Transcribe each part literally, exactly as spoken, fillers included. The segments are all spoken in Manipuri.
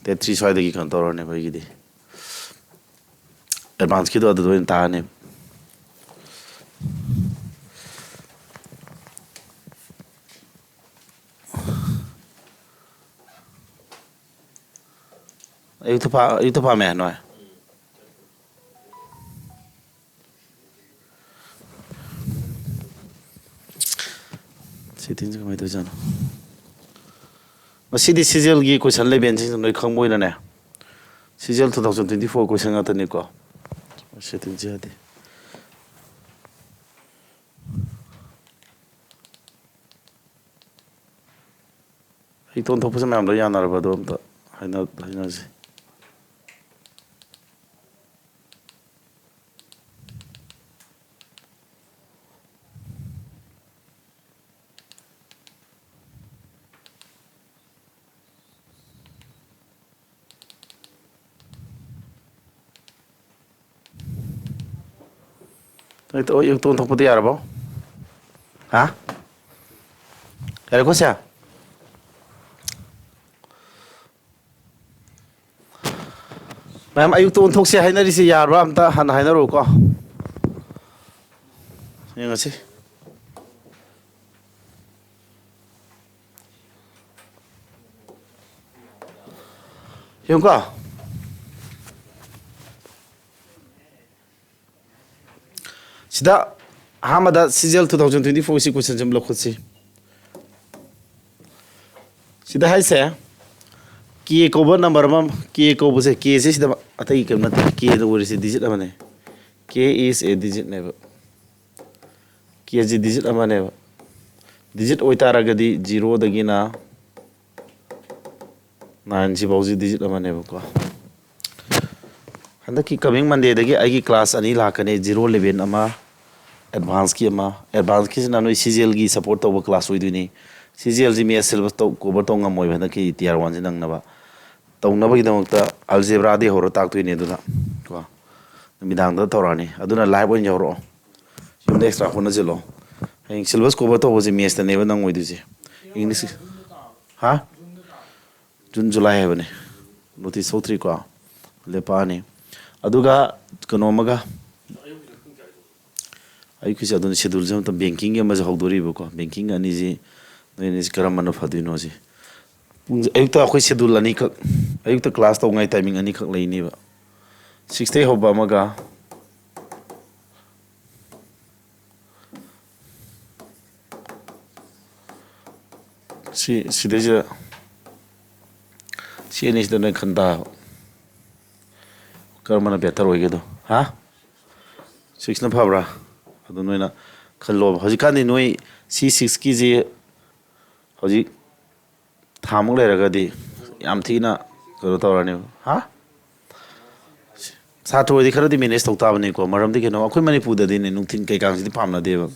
ꯗꯦꯠ ꯊ꯭ꯔꯤ ꯁ꯭ꯋꯥꯏꯗꯒꯤ ꯀꯩꯅꯣ ꯇꯧꯔꯅꯦꯕ ꯑꯩꯒꯤꯗꯤ꯫ ꯑꯦꯗꯚꯥꯟꯁꯀꯤꯗꯣ ꯑꯗꯨꯗ ꯑꯣꯏꯅ ꯇꯥꯔꯅꯦꯕ꯫ ꯑꯌꯨꯛꯇ ꯐꯥ-, ꯑꯌꯨꯛꯇ ꯐꯥꯝꯃꯦ ꯅꯣꯏ? ꯁꯤꯇꯤꯡꯁꯦ ꯀꯃꯥꯏꯅ ꯇꯧꯔꯤꯖꯥꯠꯅꯣ? ꯃꯁꯤꯗꯤ ꯁꯤꯖꯦꯜꯒꯤ ꯀꯣꯏꯁꯟ ꯂꯦꯕꯦꯜꯁꯤꯡꯁꯦ ꯅꯣꯏ ꯈꯪꯕ ꯑꯣꯏꯅꯅꯦ, ꯁꯤꯖꯦꯜ ꯇꯨ ꯊꯥꯎꯖꯟ ꯇ꯭ꯋꯦꯟꯇꯤ ꯐꯣꯔ ꯀꯣꯏꯁꯟ ꯉꯥꯛꯇꯅꯤꯀꯣ꯫ ꯁꯤꯇꯤꯡꯁꯦ ꯌꯥꯗꯦ꯫ ꯑꯩ ꯇꯣꯟꯊꯣꯛꯄꯁꯦ ꯃꯌꯥꯝ ꯂꯣꯏ ꯌꯥꯅꯔꯕ? ꯑꯗꯣ ꯑꯝꯇ ꯍꯥꯏꯅ-, ꯍꯥꯏꯅꯁꯤ꯫ ꯅꯣꯏ ꯇꯣ-, ꯇꯣꯟꯊꯣꯛꯄꯗꯤ ꯌꯥꯔꯕꯣ? ꯍꯥ? ꯌꯥꯔꯦꯀꯣ ꯁꯦ? ꯃꯌꯥꯝ ꯑꯌꯨꯛꯇ ꯑꯣꯟꯊꯣꯛꯁꯦ ꯍꯥꯏꯅꯔꯤꯁꯦ ꯌꯥꯔꯕ꯭ꯔꯥ? ꯑꯝꯇ ꯍꯥꯟꯅ ꯍꯥꯏꯅꯔꯛꯎꯀꯣ꯫ ꯌꯦꯡꯉꯁꯤ꯫ ꯌꯦꯡꯉꯨꯀꯣ꯫ ꯁꯤꯗ ꯑꯍꯥꯟꯕꯗ ꯁꯤꯖꯦꯜ ꯇꯨ ꯊꯥꯎꯖꯟ ꯇ꯭ꯋꯦꯟꯇꯤ ꯐꯣꯔꯁꯤ ꯀꯣꯏꯁꯟꯁꯦ ꯑꯃ ꯂꯧꯈꯠꯁꯤ꯫ ꯁꯤꯗ ꯍꯥꯏꯁꯦ, ꯀꯦ ꯀꯧꯕ ꯅꯝꯕꯔ ꯑꯃ, ꯀꯦ ꯀꯧꯕꯁꯦ, ꯀꯦꯁꯦ ꯁꯤꯗ ꯑꯇꯩ ꯀꯩꯝ ꯅꯠꯇꯦ, ꯀꯦꯗ ꯑꯣꯏꯔꯤꯁꯦ ꯗꯤꯖꯤꯠ ꯑꯃꯅꯦ꯫ K is a digitꯅꯦꯕ꯫ ꯀꯦꯁꯤ ꯗꯤꯖꯤꯠ ꯑꯃꯅꯦꯕ꯫ ꯗꯤꯖꯤꯠ ꯑꯣꯏꯇꯥꯔꯒꯗꯤ ꯖꯤꯔꯣꯗꯒꯤꯅ ꯅꯥꯏꯟ ꯁꯤꯐꯥꯎꯁꯤ ꯗꯤꯖꯤꯠ ꯑꯃꯅꯦꯕꯀꯣ꯫ ꯍꯟꯗꯛꯀꯤ coming Mondayꯗꯒꯤ ꯑꯩꯒꯤ class ꯑꯅꯤ ꯂꯥꯛꯀꯅꯤ, ꯖꯤꯔꯣ ꯂꯦꯕꯦꯜ ꯑꯃ, ꯑꯦꯗꯚꯥꯟꯁꯀꯤ ꯑꯃ꯫ ꯑꯦꯗꯚꯥꯟꯁꯀꯤꯁꯤꯅ ꯅꯣꯏ ꯁꯤꯖꯦꯜꯒꯤ support ꯇꯧꯕ class ꯑꯣꯏꯗꯣꯏꯅꯤ꯫ ꯁꯤꯖꯦꯜꯁꯤ ꯃꯦꯠꯁ syllabus ꯇꯧ-, cover ꯇꯧ ꯉꯝꯃꯣꯏꯕ ꯍꯟꯗꯛꯀꯤ ꯇꯤꯌꯔ ꯋꯥꯟꯁꯤ ꯅꯪꯅꯕ꯫ ꯇꯧꯅꯕꯒꯤꯗꯃꯛꯇ ꯑꯜꯖꯦꯕ꯭ꯔꯥꯗꯒꯤ ꯍꯧꯔ ꯇꯥꯛꯇꯣꯏꯅꯦ ꯑꯗꯨꯅ ꯀꯣ꯫ ꯅꯨꯃꯤꯗꯥꯡꯗ ꯇꯧꯔꯛꯑꯅꯤ꯫ ꯑꯗꯨꯅ live ꯑꯣꯏꯅ ꯌꯥꯎꯔꯛꯑꯣ꯫ ꯌꯨꯝꯗ extra ꯍꯣꯠꯅꯁꯤꯜꯂꯣ꯫ ꯍꯌꯦꯡ syllabus cover ꯇꯧꯕꯁꯦ ꯃꯦꯠꯁꯇꯅꯦꯕ ꯅꯪ ꯑꯣꯏꯗꯣꯏꯁꯦ꯫ English꯫ ꯍꯥ? ꯖꯨꯟ, ꯖꯨꯂꯥꯏ ꯍꯥꯏꯕꯅꯦ꯫ ꯅꯣꯇꯤꯁ ꯊꯣꯛꯇ꯭ꯔꯤꯀꯣ꯫ ꯂꯦꯞꯄꯛꯑꯅꯤ꯫ ꯑꯗꯨꯒ ꯀꯩꯅꯣ ꯑꯃꯒ, ꯑꯌꯨꯛꯀꯤꯁꯦ ꯑꯗꯨꯅ ꯁꯦꯗꯨꯜꯁꯦ ꯑꯃꯇ, ꯕꯦꯡꯀꯤꯡꯒꯤ ꯑꯃꯁꯨ ꯍꯧꯗꯣꯔꯤꯕꯀꯣ꯫ ꯕꯦꯡꯀꯤꯡ ꯑꯅꯤꯁꯤ ꯅꯣꯏ ꯑꯅꯤꯁꯤ ꯀꯔꯝꯕꯅ ꯐꯗꯣꯏꯅꯣ ꯁꯤ꯫ ꯄꯨꯡꯁꯦ ꯑꯌꯨꯛꯇ ꯑꯩꯈꯣꯏ ꯁꯦꯗꯨꯜ ꯑꯅꯤꯈꯛ, ꯑꯌꯨꯛꯇ ꯀ꯭ꯂꯥꯁ ꯇꯧꯉꯥꯏ ꯇꯥꯏꯃꯤꯡ ꯑꯅꯤꯈꯛ ꯂꯩꯅꯦꯕ꯫ ꯁꯤꯛꯁꯇꯩ ꯍꯧꯕ ꯑꯃꯒ, ꯁꯤ ꯁꯤꯗꯩꯁꯤꯗ, ꯁꯤ ꯑꯅꯤꯁꯤꯗ ꯅꯣꯏ ꯈꯟ ꯇꯥꯕ꯫ ꯀꯔꯝꯕꯅ ꯕꯦꯇꯔ ꯑꯣꯏꯒꯦꯗꯣ? ꯍꯥ? ꯁꯤꯛꯁꯅ ꯐꯕ꯭ꯔꯥ? ꯑꯗꯨ ꯅꯣꯏꯅ ꯈꯜꯂꯣꯕ꯫ ꯍꯧꯖꯤꯛꯀꯥꯟꯗꯤ ꯅꯣꯏ ꯁꯤ ꯁꯤꯛꯁꯀꯤꯁꯤ ꯍꯧꯖꯤꯛ ꯊꯥꯃꯨꯛ ꯂꯩꯔꯒꯗꯤ ꯌꯥꯝ ꯊꯤꯅ ꯀꯩꯅꯣ ꯇꯧꯔꯅꯦꯕ꯫ ꯍꯥ? ꯁꯥꯇ꯭ꯔ ꯑꯣꯏꯗꯤ ꯈꯔꯗꯤ ꯃꯦꯅꯦꯖ ꯇꯧ ꯇꯥꯕꯅꯤꯀꯣ꯫ ꯃꯔꯝꯗꯤ ꯀꯩꯅꯣ, ꯑꯩꯈꯣꯏ ꯃꯅꯤꯄꯨꯔꯗꯗꯤꯅꯦ, ꯅꯨꯡꯊꯤꯟ ꯀꯩꯀꯥꯁꯤꯗꯤ ꯄꯥꯝꯅꯗꯦꯕ꯫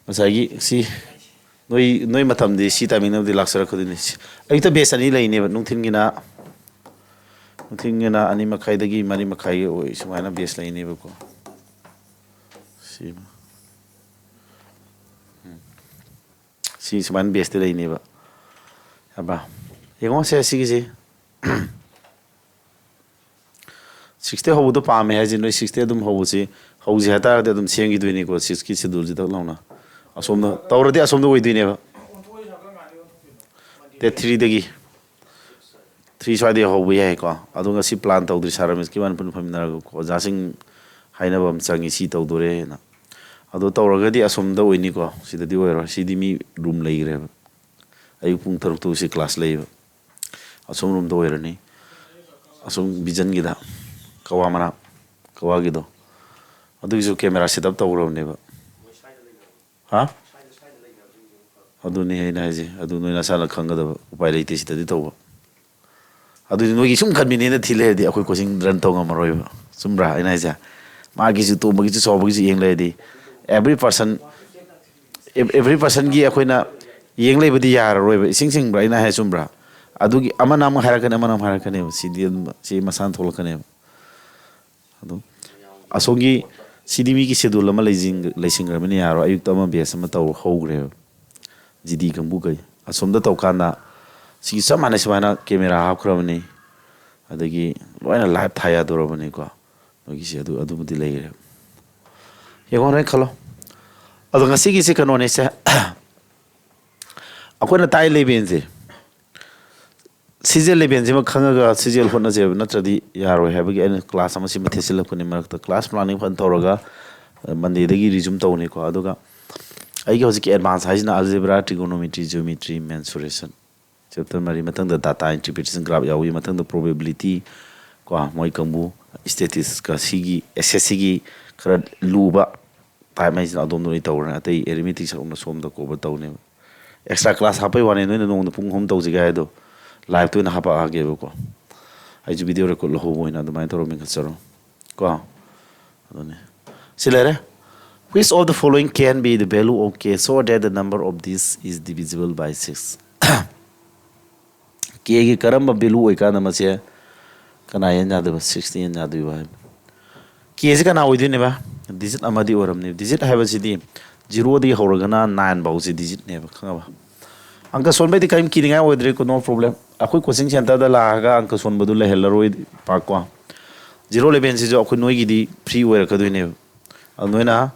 ꯉꯁꯥꯏꯒꯤ ꯁꯤ ꯅꯣꯏ, ꯅꯣꯏ ꯃꯇꯝꯗꯤ ꯁꯤ ꯇꯥꯏꯃꯤꯡꯅꯕꯨꯗꯤ ꯂꯥꯛꯆꯔꯛꯀꯗꯣꯏꯅꯤ꯫ ꯑꯌꯨꯛꯇ ꯕꯦꯁ ꯑꯅꯤ ꯂꯩꯅꯦꯕ, ꯅꯨꯡꯊꯤꯟꯒꯤꯅ, ꯅꯨꯡꯊꯤꯟꯒꯤꯅ ꯑꯅꯤ ꯃꯈꯥꯏꯗꯒꯤ ꯃꯔꯤ ꯃꯈꯥꯏꯒꯤ ꯑꯣꯏ, ꯁꯨꯃꯥꯏꯅ ꯕꯦꯁ ꯂꯩꯅꯦꯕꯀꯣ꯫ ꯁꯤꯃ꯫ ꯎꯝ꯫ ꯁꯤ ꯁꯨꯃꯥꯏꯅ ꯕꯦꯁꯇꯤ ꯂꯩꯅꯦꯕ꯫ ꯌꯥꯕ꯭ꯔꯥ? ꯌꯦꯡꯉꯣ ꯁꯦ ꯁꯤꯒꯤꯁꯤ꯫ ꯁꯤꯛꯁꯇꯩ ꯍꯧꯕꯗꯣ ꯄꯥꯝꯃꯦ ꯍꯥꯏꯁꯦ, ꯅꯣꯏ ꯁꯤꯛꯁꯇꯩ ꯑꯗꯨꯝ ꯍꯧꯕꯁꯤ, ꯍꯧꯁꯦ ꯍꯥꯏꯇꯥꯔꯒꯗꯤ ꯑꯗꯨꯝ ꯁꯦꯝꯈꯤꯗꯣꯏꯅꯤꯀꯣ, ꯁꯤꯛꯁꯀꯤ ꯁꯦꯗꯨꯜꯁꯤꯗ ꯂꯥꯎꯅ꯫ ꯑꯁꯣꯝꯗ ꯇꯧꯔꯗꯤ ꯑꯁꯣꯝꯗ ꯑꯣꯏꯗꯣꯏꯅꯦꯕ꯫ ꯗꯦꯠ ꯊ꯭ꯔꯤꯗꯒꯤ, ꯊ꯭ꯔꯤ ꯁ꯭ꯋꯥꯏꯗꯒꯤ ꯍꯧꯕ ꯌꯥꯏꯀꯣ꯫ ꯑꯗꯣ ꯉꯁꯤ ꯄ꯭ꯂꯥꯟ ꯇꯧꯗ꯭ꯔꯤ, ꯁꯥꯔ ꯔꯃꯦꯁꯀꯤ ꯏꯕꯥꯅꯤ ꯄꯨꯟꯅ ꯐꯝꯃꯤꯟꯅꯔꯒꯀꯣ, ꯑꯣꯖꯥꯁꯤꯡ ꯍꯥꯏꯅꯕ ꯑꯃ ꯆꯪꯉꯤ, ꯁꯤ ꯇꯧꯗꯣꯔꯦꯅ꯫ ꯑꯗꯣ ꯇꯧꯔꯒꯗꯤ ꯑꯁꯣꯝꯗ ꯑꯣꯏꯅꯤꯀꯣ, ꯁꯤꯗꯗꯤ ꯑꯣꯏꯔꯣꯏ꯫ ꯁꯤꯗꯤ ꯃꯤ ꯔꯨꯝ ꯂꯩꯈ꯭ꯔꯦꯕ꯫ ꯑꯌꯨꯛ ꯄꯨꯡ ꯇꯔꯨꯛꯇꯨ ꯁꯤ ꯀ꯭ꯂꯥꯁ ꯂꯩꯌꯦꯕ꯫ ꯑꯁꯣꯝ ꯔꯨꯝꯗ ꯑꯣꯏꯔꯅꯤ꯫ ꯑꯁꯣꯝ ꯚꯤꯖꯟꯒꯤꯗ, ꯀꯋꯥ ꯃꯅꯥꯛ, ꯀꯋꯥꯒꯤꯗꯣ꯫ ꯑꯗꯨꯒꯤꯁꯨ ꯀꯦꯃꯦꯔꯥ ꯁꯦꯠ ꯑꯞ ꯇꯧꯈ꯭ꯔꯕꯅꯦꯕ꯫ ꯍꯥ? ꯑꯗꯨꯅꯤ ꯑꯩꯅ ꯍꯥꯏꯁꯦ꯫ ꯑꯗꯨ ꯅꯣꯏ ꯅꯁꯥꯅ ꯈꯪꯒꯗꯕ꯫ ꯎꯄꯥꯏ ꯂꯩꯇꯦ ꯁꯤꯗꯗꯤ ꯇꯧꯕ꯫ ꯑꯗꯨꯗꯤ ꯅꯣꯏꯒꯤ ꯁꯨꯝ ꯀꯟꯚꯤꯅꯤꯌꯟꯗ ꯊꯤ ꯂꯩꯔꯗꯤ ꯑꯩꯈꯣꯏ ꯀꯣꯆꯤꯡ ꯔꯟ ꯇꯧ ꯉꯝꯃꯔꯣꯏꯕ꯫ ꯆꯨꯝꯕ꯭ꯔꯥ ꯑꯩꯅ ꯍꯥꯏꯁꯦ? ꯃꯥꯒꯤꯁꯨ ꯇꯣꯝꯕꯒꯤꯁꯨ ꯆꯥꯎꯕꯒꯤꯁꯨ ꯌꯦꯡ ꯂꯩꯔꯗꯤ, every person, every personꯒꯤ ꯑꯩꯈꯣꯏꯅ ꯌꯦꯡ ꯂꯩꯕꯗꯤ ꯌꯥꯔꯔꯣꯏꯕ꯫ ꯏꯁꯤꯡ ꯆꯤꯡꯕ꯭ꯔꯥ ꯑꯩꯅ ꯍꯥꯏ ꯆꯨꯝꯕ꯭ꯔꯥ? ꯑꯗꯨꯒꯤ ꯑꯃꯅ ꯑꯃ ꯍꯥꯏꯔꯛꯀꯅꯤ, ꯑꯃꯅ ꯑꯃ ꯍꯥꯏꯔꯛꯀꯅꯦꯕ꯫ ꯁꯤꯗꯤ ꯑꯗꯨꯝ ꯁꯤ ꯃꯁꯥꯅ ꯊꯣꯛꯂꯛꯀꯅꯦꯕ꯫ ꯑꯗꯣ ꯑꯁꯣꯝꯒꯤ ꯁꯤꯗꯤ ꯃꯤꯒꯤ ꯁꯦꯗꯨꯜ ꯑꯃ ꯂꯩꯁꯤꯟ-, ꯂꯩꯁꯤꯟꯈ꯭ꯔꯕꯅꯤꯅ ꯌꯥꯔꯣꯏ꯫ ꯑꯌꯨꯛꯇ ꯑꯃ ꯕꯦꯁ ꯑꯃ ꯇꯧ ꯍꯧꯈ꯭ꯔꯦꯕ꯫ ꯖꯤ ꯗꯤ ꯀꯥꯡꯕꯨꯈꯩ꯫ ꯑꯁꯣꯝꯗ ꯇꯧꯀꯥꯟꯗ ꯁꯤꯒꯤ ꯆꯞ ꯃꯥꯟꯅꯩ, ꯁꯨꯃꯥꯏꯅ ꯀꯦꯃꯦꯔꯥ ꯍꯥꯞꯈ꯭ꯔꯕꯅꯤ꯫ ꯑꯗꯒꯤ ꯂꯣꯏꯅ ꯂꯥꯏꯚ ꯊꯥ ꯌꯥꯗꯣꯔꯕꯅꯤꯀꯣ꯫ ꯃꯣꯏꯒꯤꯁꯦ ꯑꯗꯨ ꯑꯗꯨꯕꯨꯗꯤ ꯂꯩꯔꯦ꯫ ꯌꯦꯡꯉꯣ, ꯍꯣꯔꯦꯟ ꯈꯜꯂꯣ꯫ ꯑꯗꯣ ꯉꯁꯤꯒꯤꯁꯦ ꯀꯩꯅꯣꯅꯦꯁꯦ꯫ ꯑꯩꯈꯣꯏꯅ ꯇꯥꯛꯏ ꯂꯦꯕꯦꯟꯁꯦ, ꯁꯤꯖꯦꯜ ꯂꯦꯕꯦꯟꯁꯤꯃ ꯈꯪꯉꯒ ꯁꯤꯖꯦꯜ ꯍꯣꯠꯅꯁꯦꯕ, ꯅꯠꯇ꯭ꯔꯗꯤ ꯌꯥꯔꯣꯏ ꯍꯥꯏꯕꯒꯤ ꯑꯩꯅ ꯀ꯭ꯂꯥꯁ ꯑꯃ ꯁꯤꯃ ꯊꯦꯠꯆꯤꯜꯂꯛꯄꯅꯤ꯫ ꯃꯔꯛꯇ ꯀ꯭ꯂꯥꯁ ꯄ꯭ꯂꯥꯅꯤꯡ ꯐꯖꯅ ꯇꯧꯔꯒ, ꯑ, ꯃꯟꯗꯦꯗꯒꯤ ꯔꯤꯖꯨꯝ ꯇꯧꯅꯤꯀꯣ꯫ ꯑꯗꯨꯒ ꯑꯩꯒꯤ ꯍꯧꯖꯤꯛꯀꯤ ꯑꯦꯗꯚꯥꯟꯁ ꯍꯥꯏꯁꯤꯅ algebra, trigonometry, geometry, mensuration꯫ Chapter ꯃꯔꯤ, ꯃꯊꯪꯗ data interpretation, graph ꯌꯥꯎꯏ, ꯃꯊꯪꯗ probability ꯀꯣ, ꯃꯣꯏ ꯀꯥꯡꯕꯨ, statistics ꯀ ꯁꯤꯒꯤ ꯑꯦꯁ ꯑꯦꯁ ꯁꯤꯒꯤ ꯈꯔ ꯂꯨꯕ ꯇꯥꯏꯞ ꯍꯥꯏꯁꯤꯅ ꯑꯗꯣꯝꯗ ꯂꯣꯏ ꯇꯧꯔꯅꯤ꯫ ꯑꯇꯩ arithmetic ꯁꯔꯨꯛꯅ ꯁꯣꯝꯗ ꯀꯣꯕꯔ ꯇꯧꯅꯦꯕ꯫ ꯑꯦꯛꯁꯇ꯭ꯔꯥ ꯀ꯭ꯂꯥꯁ ꯍꯥꯞꯄꯩ ꯋꯥꯅꯤ, ꯅꯣꯏꯅ ꯅꯣꯡꯃꯗ ꯄꯨꯡ ꯑꯍꯨꯝ ꯇꯧꯁꯤꯒꯦ ꯍꯥꯏꯗꯣ ꯂꯥꯏꯞꯇ ꯑꯣꯏꯅ ꯍꯥꯄꯛꯑꯒꯦꯕꯀꯣ꯫ ꯑꯩꯁꯨ ꯚꯤꯗꯤꯑꯣ ꯔꯦꯀꯣꯔꯠ ꯂꯧꯍꯧꯕ ꯑꯣꯏꯅ ꯑꯗꯨꯃꯥꯏꯅ ꯇꯧꯔꯒ ꯃꯤꯡꯈꯠꯆꯔꯣ ꯀꯣ꯫ ꯑꯗꯨꯅꯤ꯫ ꯁꯤ ꯂꯩꯔꯦ꯫ Which of the following can be the value of k so that the number of this is divisible by six? K ꯒꯤ ꯀꯔꯝꯕ value ꯑꯣꯏꯀꯥꯟꯗ ꯃꯁꯦ ꯀꯅꯥ ꯌꯦꯟ ꯌꯥꯗꯣꯏꯕ? Six ꯅ ꯌꯦꯟ ꯌꯥꯗꯣꯏꯕ ꯍꯥꯏꯕ꯫ K ꯁꯤ ꯀꯅꯥ ꯑꯣꯏꯗꯣꯏꯅꯦꯕ? Digit ꯑꯃꯗꯤ ꯑꯣꯏꯔꯝꯅꯦꯕ꯫ Digit ꯍꯥꯏꯕꯁꯤꯗꯤ zeroꯗꯒꯤ ꯍꯧꯔꯒꯅ nine ꯐꯥꯎꯁꯤ digitꯅꯦꯕ, ꯈꯪꯉꯕ? ꯑꯪꯀ ꯁꯣꯟꯕꯩꯗꯤ ꯀꯔꯤꯝ ꯀꯤꯅꯤꯡꯉꯥꯏ ꯑꯣꯏꯗ꯭ꯔꯦꯀꯣ, no problem꯫ ꯑꯩꯈꯣꯏ coaching centreꯗ ꯂꯥꯛꯑꯒ ꯑꯪꯀ ꯁꯣꯟꯕꯗꯨ ꯂꯩꯍꯜꯂꯔꯣꯏ ꯄꯥꯛꯀꯣ꯫ Zero eleven ꯁꯤꯁꯨ ꯑꯩꯈꯣꯏ ꯅꯣꯏꯒꯤꯗꯤ free ꯑꯣꯏꯔꯛꯀꯗꯣꯏꯅꯦꯕ꯫ ꯑꯗꯨ ꯅꯣꯏꯅ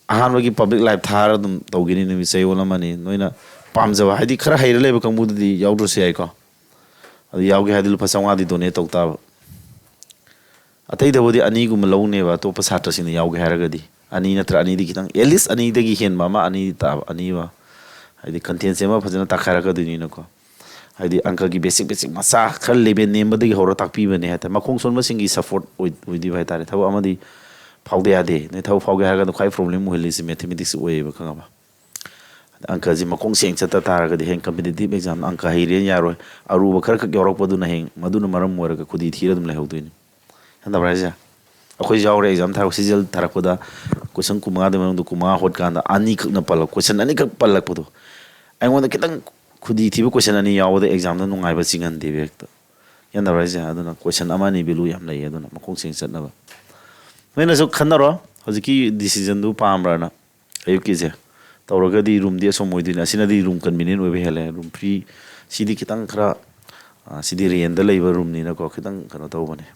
ꯑꯍꯥꯟꯕꯒꯤ public live ꯊꯥꯔ ꯑꯗꯨꯝ ꯇꯧꯒꯅꯤ, ꯅꯨꯃꯤꯠ ꯆꯌꯣꯜ ꯑꯃꯅꯤ꯫ ꯅꯣꯏꯅ ꯄꯥꯝꯖꯕ, ꯍꯥꯏꯗꯤ ꯈꯔ ꯍꯩꯔ ꯂꯩꯕ ꯀꯥꯡꯕꯨꯗꯨꯗꯤ ꯌꯥꯎꯗ꯭ꯔꯁꯨ ꯌꯥꯏꯀꯣ꯫ ꯑꯗꯨ ꯌꯥꯎꯒꯦ ꯍꯥꯏꯔꯗꯤ ꯂꯨꯄꯥ ꯆꯥꯝꯃꯉꯥꯗꯤ donate ꯇꯧ ꯇꯥꯕ꯫ ꯑꯇꯩꯗꯕꯨꯗꯤ ꯑꯅꯤꯒꯨꯝꯕ ꯂꯧꯅꯦꯕ, ꯑꯇꯣꯞꯄ ꯁꯥꯇ꯭ꯔꯁꯤꯡꯅ ꯌꯥꯎꯒꯦ ꯍꯥꯏꯔꯒꯗꯤ꯫ ꯑꯅꯤ ꯅꯠꯇ꯭ꯔ ꯑꯅꯤꯗꯤ ꯈꯤꯇꯪ, at least ꯑꯅꯤꯗꯒꯤ ꯍꯦꯟꯕ ꯑꯃ, ꯑꯅꯤꯗꯤ ꯇꯥꯕ, ꯑꯅꯤ ꯑꯃ꯫ ꯍꯥꯏꯗꯤ contentꯁꯦ ꯑꯃ ꯐꯖꯅ ꯇꯥꯛꯈꯥꯏꯔꯛꯀꯗꯣꯏꯅꯤꯅꯀꯣ꯫ ꯍꯥꯏꯗꯤ ꯑꯪꯀꯒꯤ basic basic ꯃꯆꯥ ꯈꯔ level ꯅꯦꯝꯕꯗꯒꯤ ꯍꯧꯔ ꯇꯥꯛꯄꯤꯕꯅꯦ ꯍꯥꯏꯇꯥꯔꯦ꯫ ꯃꯈꯣꯡ ꯁꯣꯟꯕꯁꯤꯡꯒꯤ support ꯑꯣꯏ-, ꯑꯣꯏꯗꯣꯏꯕ ꯍꯥꯏꯇꯥꯔꯦ꯫ ꯊꯕꯛ ꯑꯃꯗꯤ ꯐꯥꯎꯗ ꯌꯥꯗꯦ꯫ ꯅꯣꯏ ꯊꯕꯛ ꯐꯥꯎꯒꯦ ꯍꯥꯏꯔꯒꯅ ꯈ꯭ꯋꯥꯏ problem ꯑꯣꯏꯍꯜꯂꯤꯁꯦ mathematics ꯑꯣꯏꯌꯦꯕ, ꯈꯪꯉꯕ? ꯑꯪꯀꯁꯤ ꯃꯈꯣꯡ ꯁꯦꯡ ꯆꯠꯇ ꯇꯥꯔꯒꯗꯤ ꯍꯌꯦꯡ competitive examꯗ ꯑꯪꯀ ꯍꯩꯔꯦꯅ ꯌꯥꯔꯣꯏ꯫ ꯑꯔꯨꯕ ꯈꯔ ꯈꯛ ꯌꯥꯎꯔꯛꯄꯗꯨꯅ ꯍꯌꯦꯡ ꯃꯗꯨꯅ ꯃꯔꯝ ꯑꯣꯏꯔꯒ ꯈꯨꯗꯤ ꯊꯤꯔ ꯑꯗꯨꯝ ꯂꯩꯍꯧꯗꯣꯏꯅꯤ꯫ ꯈꯪꯗꯕ꯭ꯔꯥ ꯍꯥꯏꯁꯦ? ꯑꯩꯈꯣꯏꯁꯨ ꯌꯥꯎꯔꯦ, exam ꯊꯥꯔꯛꯄ, ꯁꯤꯖꯦꯜ ꯊꯥꯔꯛꯄꯗ question ꯀꯨꯟꯃꯉꯥꯗꯒꯤ ꯃꯅꯨꯡꯗ ꯀꯨꯟꯃꯉꯥ ꯍꯣꯠꯀꯥꯟꯗ ꯑꯅꯤꯈꯛꯅ ꯄꯜꯂꯛ-, question ꯑꯅꯤꯈꯛ ꯄꯜꯂꯛꯄꯗꯣ ꯑꯩꯉꯣꯟꯗ ꯈꯤꯇꯪ ꯈꯨꯗꯤ ꯊꯤꯕ question ꯑꯅꯤ ꯌꯥꯎꯕꯗ examꯗ ꯅꯨꯡꯉꯥꯏꯕ ꯆꯤꯡꯍꯟꯗꯦꯕ ꯍꯦꯛꯇ꯫ ꯒ꯭ꯌꯥꯟ ꯇꯥꯕ꯭ꯔꯥ ꯍꯥꯏꯁꯦ? ꯑꯗꯨꯅ question ꯑꯃ ꯑꯅꯤ value ꯌꯥꯝ ꯂꯩꯌꯦ, ꯑꯗꯨꯅ ꯃꯈꯣꯡ ꯁꯦꯡ ꯆꯠꯅꯕ꯫ ꯅꯣꯏꯅꯁꯨ ꯈꯟꯅꯔꯣ, ꯍꯧꯖꯤꯛꯀꯤ decisionꯗꯨ ꯄꯥꯝꯕ꯭ꯔꯥꯅ꯫ ꯑꯌꯨꯛꯀꯤꯁꯦ ꯇꯧꯔꯒꯗꯤ roomꯗꯤ ꯑꯁꯣꯝ ꯑꯣꯏꯗꯣꯏꯅꯦ, ꯑꯁꯤꯅꯗꯤ room convenient ꯑꯣꯏꯕ ꯍꯦꯜꯂꯦ꯫ Room free ꯁꯤꯗꯤ ꯈꯤꯇꯪ ꯈꯔ ꯁꯤꯗꯤ ꯔꯦꯟꯗ ꯂꯩꯕ ꯔꯨꯝꯅꯤꯅꯀꯣ, ꯈꯤꯇꯪ ꯀꯩꯅꯣ ꯇꯧꯕꯅꯦ,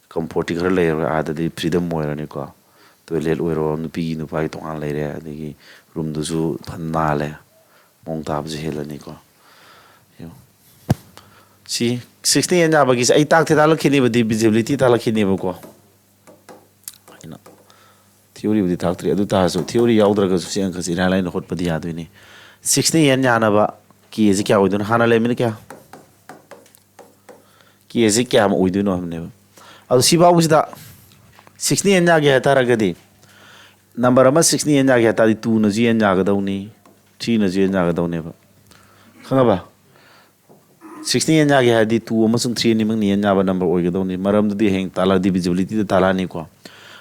ꯀꯝꯐꯣꯔꯠꯇꯤ ꯈꯔ ꯂꯩꯔꯔꯣꯏ꯫ ꯑꯥꯗꯗꯤ ꯐ꯭ꯔꯤꯗꯝ ꯑꯣꯏꯔꯅꯤꯀꯣ, ꯇꯣꯏꯂꯦꯠ ꯑꯣꯏꯔꯣ, ꯅꯨꯄꯤꯒꯤ ꯅꯨꯄꯥꯒꯤ ꯇꯣꯉꯥꯟ ꯂꯩꯔꯦ, ꯑꯗꯒꯤ ꯔꯨꯝꯗꯨꯁꯨ ꯐꯅ ꯅꯥꯜꯂꯦ, ꯃꯑꯣꯡ ꯇꯥꯕꯁꯨ ꯍꯦꯜꯂꯅꯤꯀꯣ꯫ ꯌꯦꯡꯉꯣ꯫ ꯁꯤ ꯁꯤꯛꯁꯅ ꯌꯦꯟ ꯌꯥꯕꯒꯤꯁꯦ ꯑꯩ ꯇꯥꯛꯇꯤ ꯇꯥꯛꯂꯛꯈꯤꯅꯦꯕ, divisibility ꯇꯥꯛꯂꯛꯈꯤꯅꯦꯕꯀꯣ꯫ ꯑꯩꯅ ꯊꯤꯑꯣꯔꯤꯕꯨꯗꯤ ꯇꯥꯛꯇ꯭ꯔꯤ, ꯑꯗꯨ ꯇꯥꯔꯁꯨ ꯊꯤꯑꯣꯔꯤ ꯌꯥꯎꯗ꯭ꯔꯒꯁꯨ ꯁꯤ ꯑꯪꯀꯁꯤ ꯏꯔꯥꯏ ꯂꯥꯏꯅ ꯍꯣꯠꯄꯗꯤ ꯌꯥꯗꯣꯏꯅꯤ꯫ ꯁꯤꯛꯁꯅ ꯌꯦꯟ ꯌꯥꯅꯕ ꯀꯦꯁꯤ ꯀꯌꯥ ꯑꯣꯏꯗꯣꯏꯅꯣ? ꯍꯥꯟꯅ ꯂꯩꯔꯝꯃꯤꯅ ꯀꯌꯥ? ꯀꯦꯁꯤ ꯀꯌꯥꯃꯨꯛ ꯑꯣꯏꯗꯣꯏꯅꯣ ꯍꯥꯏꯕꯅꯦꯕ꯫ ꯑꯗꯣ ꯁꯤ ꯐꯥꯎꯕꯁꯤꯗ ꯁꯤꯛꯁꯅ ꯌꯦꯟ ꯌꯥꯒꯦ ꯍꯥꯏ ꯇꯥꯔꯒꯗꯤ, ꯅꯝꯕꯔ ꯑꯃ ꯁꯤꯛꯁꯅ ꯌꯦꯟ ꯌꯥꯒꯦ ꯍꯥꯏ ꯇꯥꯔꯗꯤ ꯇꯨꯅꯁꯨ ꯌꯦꯟ ꯌꯥꯒꯗꯧꯅꯤ, ꯊ꯭ꯔꯤꯅꯁꯨ ꯌꯦꯟ ꯌꯥꯒꯗꯧꯅꯦꯕ꯫ ꯈꯪꯉꯕ? ꯁꯤꯛꯁꯅ ꯌꯦꯟ ꯌꯥꯒꯦ ꯍꯥꯏꯔꯗꯤ ꯇꯨ ꯑꯃꯁꯨꯡ ꯊ꯭ꯔꯤ ꯑꯅꯤꯃꯛꯅ ꯌꯦꯟ ꯌꯥꯕ ꯅꯝꯕꯔ ꯑꯣꯏꯒꯗꯧꯅꯤ꯫ ꯃꯔꯝꯗꯨꯗꯤ ꯍꯌꯦꯡ ꯇꯥꯛꯂꯛ divisibilityꯗ ꯇꯥꯛꯂꯛꯑꯅꯤꯀꯣ꯫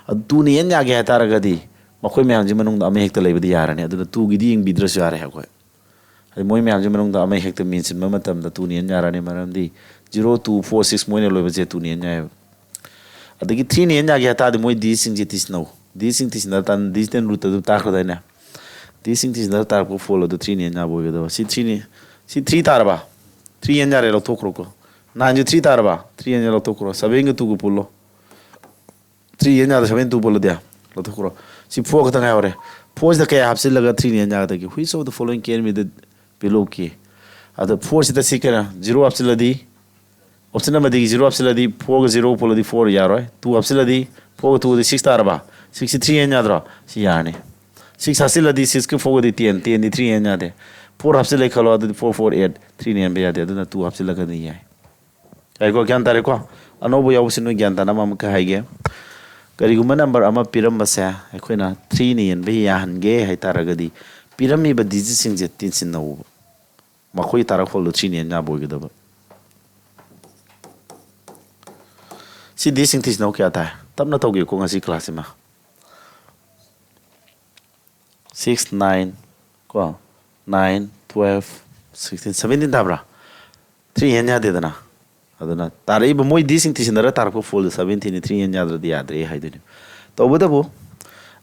ꯑꯗꯨ ꯇꯨꯅ ꯌꯦꯟ ꯌꯥꯒꯦ ꯍꯥꯏ ꯇꯥꯔꯒꯗꯤ ꯃꯈꯣꯏ ꯃꯌꯥꯝꯁꯤ ꯃꯅꯨꯡꯗ ꯑꯃ ꯍꯦꯛꯇ ꯂꯩꯕꯗꯤ ꯌꯥꯔꯅꯤ꯫ ꯑꯗꯨꯅ ꯇꯨꯒꯤꯗꯤ ꯌꯦꯡꯕꯤꯗ꯭ꯔꯁꯨ ꯌꯥꯔꯦ ꯑꯩꯈꯣꯏ꯫ ꯍꯥꯏꯗꯤ ꯃꯣꯏ ꯃꯌꯥꯝꯁꯤ ꯃꯅꯨꯡꯗ ꯑꯃ ꯍꯦꯛꯇ ꯃꯦꯟꯁꯤꯟꯕ ꯃꯇꯝꯗ ꯇꯨꯅ ꯌꯦꯟ ꯌꯥꯔꯅꯤ, ꯃꯔꯝꯗꯤ ꯖꯤꯔꯣ ꯇꯨ ꯐꯣꯔ ꯁꯤꯛꯁ ꯃꯣꯏꯅ ꯂꯣꯏꯕꯁꯦ ꯇꯨꯅ ꯌꯦꯟ ꯌꯥꯏꯑꯕ꯫ ꯑꯗꯒꯤ ꯊ꯭ꯔꯤꯅ ꯌꯦꯟ ꯌꯥꯒꯦ ꯍꯥꯏ ꯇꯥꯔꯗꯤ ꯃꯣꯏ ꯗꯤꯁꯤꯡꯁꯦ ꯊꯤꯁꯤꯟꯅꯧ꯫ ꯗꯤꯁꯤꯡ ꯊꯤꯁꯤꯟꯅ ꯇꯥꯟ ꯗꯤꯁꯇꯦꯟ ꯔꯨꯠꯇ ꯑꯗꯨꯝ ꯇꯥꯛꯈ꯭ꯔꯗꯥꯏꯅꯦ? ꯗꯤꯁꯤꯡ ꯊꯤꯁꯤꯟꯅ ꯇꯥꯔꯛꯄ ꯐꯣꯜ ꯑꯗꯨ ꯊ꯭ꯔꯤꯅ ꯌꯦꯟ ꯌꯥꯕ ꯑꯣꯏꯒꯗꯕ꯫ ꯁꯤ ꯊ꯭ꯔꯤꯅꯤ, ꯁꯤ ꯊ꯭ꯔꯤ ꯇꯥꯔꯕ? ꯊ꯭ꯔꯤ ꯌꯦꯟ ꯌꯥꯔꯦ, ꯂꯧꯊꯣꯛꯈ꯭ꯔꯣꯀꯣ꯫ ꯅꯥꯏꯟꯁꯦ ꯊ꯭ꯔꯤ ꯇꯥꯔꯕ? ꯊ꯭ꯔꯤ ꯌꯦꯟ ꯂꯧꯊꯣꯛꯈ꯭ꯔꯣ꯫ ꯁꯕꯦꯟꯒ ꯇꯨꯒ ꯄꯨꯜꯂꯣ꯫ ꯊ꯭ꯔꯤ ꯌꯦꯟ ꯌꯥꯗ ꯁꯕꯦꯟ ꯇꯨ ꯄꯨꯜꯂꯗꯤ ꯂꯧꯊꯣꯛꯈ꯭ꯔꯣ꯫ ꯁꯤ ꯐꯣꯔ ꯈꯛꯇ ꯉꯥꯏꯍꯧꯔꯦ꯫ ꯐꯣꯔꯁꯤꯗ ꯀꯌꯥ ꯍꯥꯞꯆꯤꯜꯂꯒ ꯊ꯭ꯔꯤꯅ ꯌꯦꯟ ꯌꯥꯒꯗꯒꯦ? Which of the following can be the below key? ꯑꯗ ꯐꯣꯔꯁꯤꯗ ꯁꯤ ꯀꯩꯅꯣ ꯖꯤꯔꯣ ꯍꯥꯞꯆꯤꯜꯂꯗꯤ, ꯑꯣꯞꯁꯟ ꯑꯃꯗꯒꯤ ꯖꯤꯔꯣ ꯍꯥꯞꯆꯤꯜꯂꯗꯤ, ꯐꯣꯔꯒ ꯖꯤꯔꯣ ꯄꯨꯜꯂꯗꯤ ꯐꯣꯔ ꯌꯥꯔꯣꯏ꯫ ꯇꯨ ꯍꯥꯞꯆꯤꯜꯂꯗꯤ, ꯐꯣꯔꯒ ꯇꯨꯒꯗꯤ ꯁꯤꯛꯁ ꯇꯥꯔꯕ? ꯁꯤꯛꯁꯁꯤ ꯊ꯭ꯔꯤ ꯌꯦꯟ ꯌꯥꯗ꯭ꯔꯣ? ꯁꯤ ꯌꯥꯔꯅꯤ꯫ ꯁꯤꯛꯁ ꯍꯥꯞꯆꯤꯜꯂꯗꯤ ꯁꯤꯛꯁꯀ ꯐꯣꯔꯒꯗꯤ ꯇꯦꯟ, ꯇꯦꯟꯗꯤ ꯊ꯭ꯔꯤ ꯌꯦꯟ ꯌꯥꯗꯦ꯫ ꯐꯣꯔ ꯍꯥꯞꯆꯤꯜꯂꯦ ꯈꯜꯂꯣ, ꯑꯗꯨꯗꯤ ꯐꯣꯔ ꯐꯣꯔ ꯑꯦꯠ, ꯊ꯭ꯔꯤꯅ ꯌꯦꯟꯕ ꯌꯥꯗꯦ, ꯑꯗꯨꯅ ꯇꯨ ꯍꯥꯞꯆꯤꯜꯂꯒꯗꯤ ꯌꯥꯏ꯫ ꯌꯥꯏꯀꯣ, ꯒ꯭ꯌꯥꯟ ꯇꯥꯔꯦꯀꯣ? ꯑꯅꯧꯕ ꯌꯥꯎꯕꯁꯤ ꯅꯣꯏ ꯒ꯭ꯌꯥꯟ ꯇꯥꯅꯕ ꯑꯃꯨꯛꯀ ꯍꯥꯏꯒꯦ꯫ ꯀꯔꯤꯒꯨꯝꯕ ꯅꯝꯕꯔ ꯑꯃ ꯄꯤꯔꯝꯕꯁꯦ ꯑꯩꯈꯣꯏꯅ ꯊ꯭ꯔꯤꯅ ꯌꯦꯟꯕ ꯌꯥꯍꯟꯒꯦ ꯍꯥꯏꯇꯥꯔꯒꯗꯤ, ꯄꯤꯔꯝꯃꯤꯕ ꯗꯤꯖꯤꯠꯁꯤꯡꯁꯦ ꯇꯤꯟꯁꯤꯟꯅꯧꯕ꯫ ꯃꯈꯣꯏ ꯇꯥꯔꯛ ꯐꯣꯜꯗꯣ ꯊ꯭ꯔꯤꯅ ꯌꯦꯟ ꯌꯥꯕ ꯑꯣꯏꯒꯗꯕ꯫ ꯁꯤ ꯗꯤꯖꯤꯠꯁꯤꯡ ꯊꯤꯁꯤꯟꯅꯧ ꯀꯌꯥ ꯇꯥꯏ? ꯇꯞꯅ ꯇꯧꯒꯦꯀꯣ ꯉꯁꯤ ꯀ꯭ꯂꯥꯁꯁꯤꯃ꯫ ꯁꯤꯛꯁ, ꯅꯥꯏꯟ, ꯀꯣ, ꯅꯥꯏꯟ, ꯇꯨꯋꯦꯜꯐ, ꯁꯤꯛꯁꯇꯤꯟ, ꯁꯕꯦꯟꯇꯤꯟ ꯇꯥꯕ꯭ꯔꯥ? ꯊ꯭ꯔꯤ ꯍꯦꯟ ꯌꯥꯗꯦꯗꯅ꯫ ꯑꯗꯨꯅ ꯇꯥꯔꯛꯏꯕ ꯃꯣꯏ ꯗꯤꯁꯤꯡ ꯊꯤꯖꯤꯟꯅꯔ ꯇꯥꯔꯛꯄ ꯐꯣꯜꯗ ꯁꯕꯦꯟꯇꯤꯟꯅꯤ, ꯊ꯭ꯔꯤ ꯍꯦꯟ ꯌꯥꯗ꯭ꯔꯗꯤ ꯌꯥꯗ꯭ꯔꯦ ꯍꯥꯏꯗꯣꯏꯅꯤ꯫ ꯇꯧꯕꯇꯕꯨ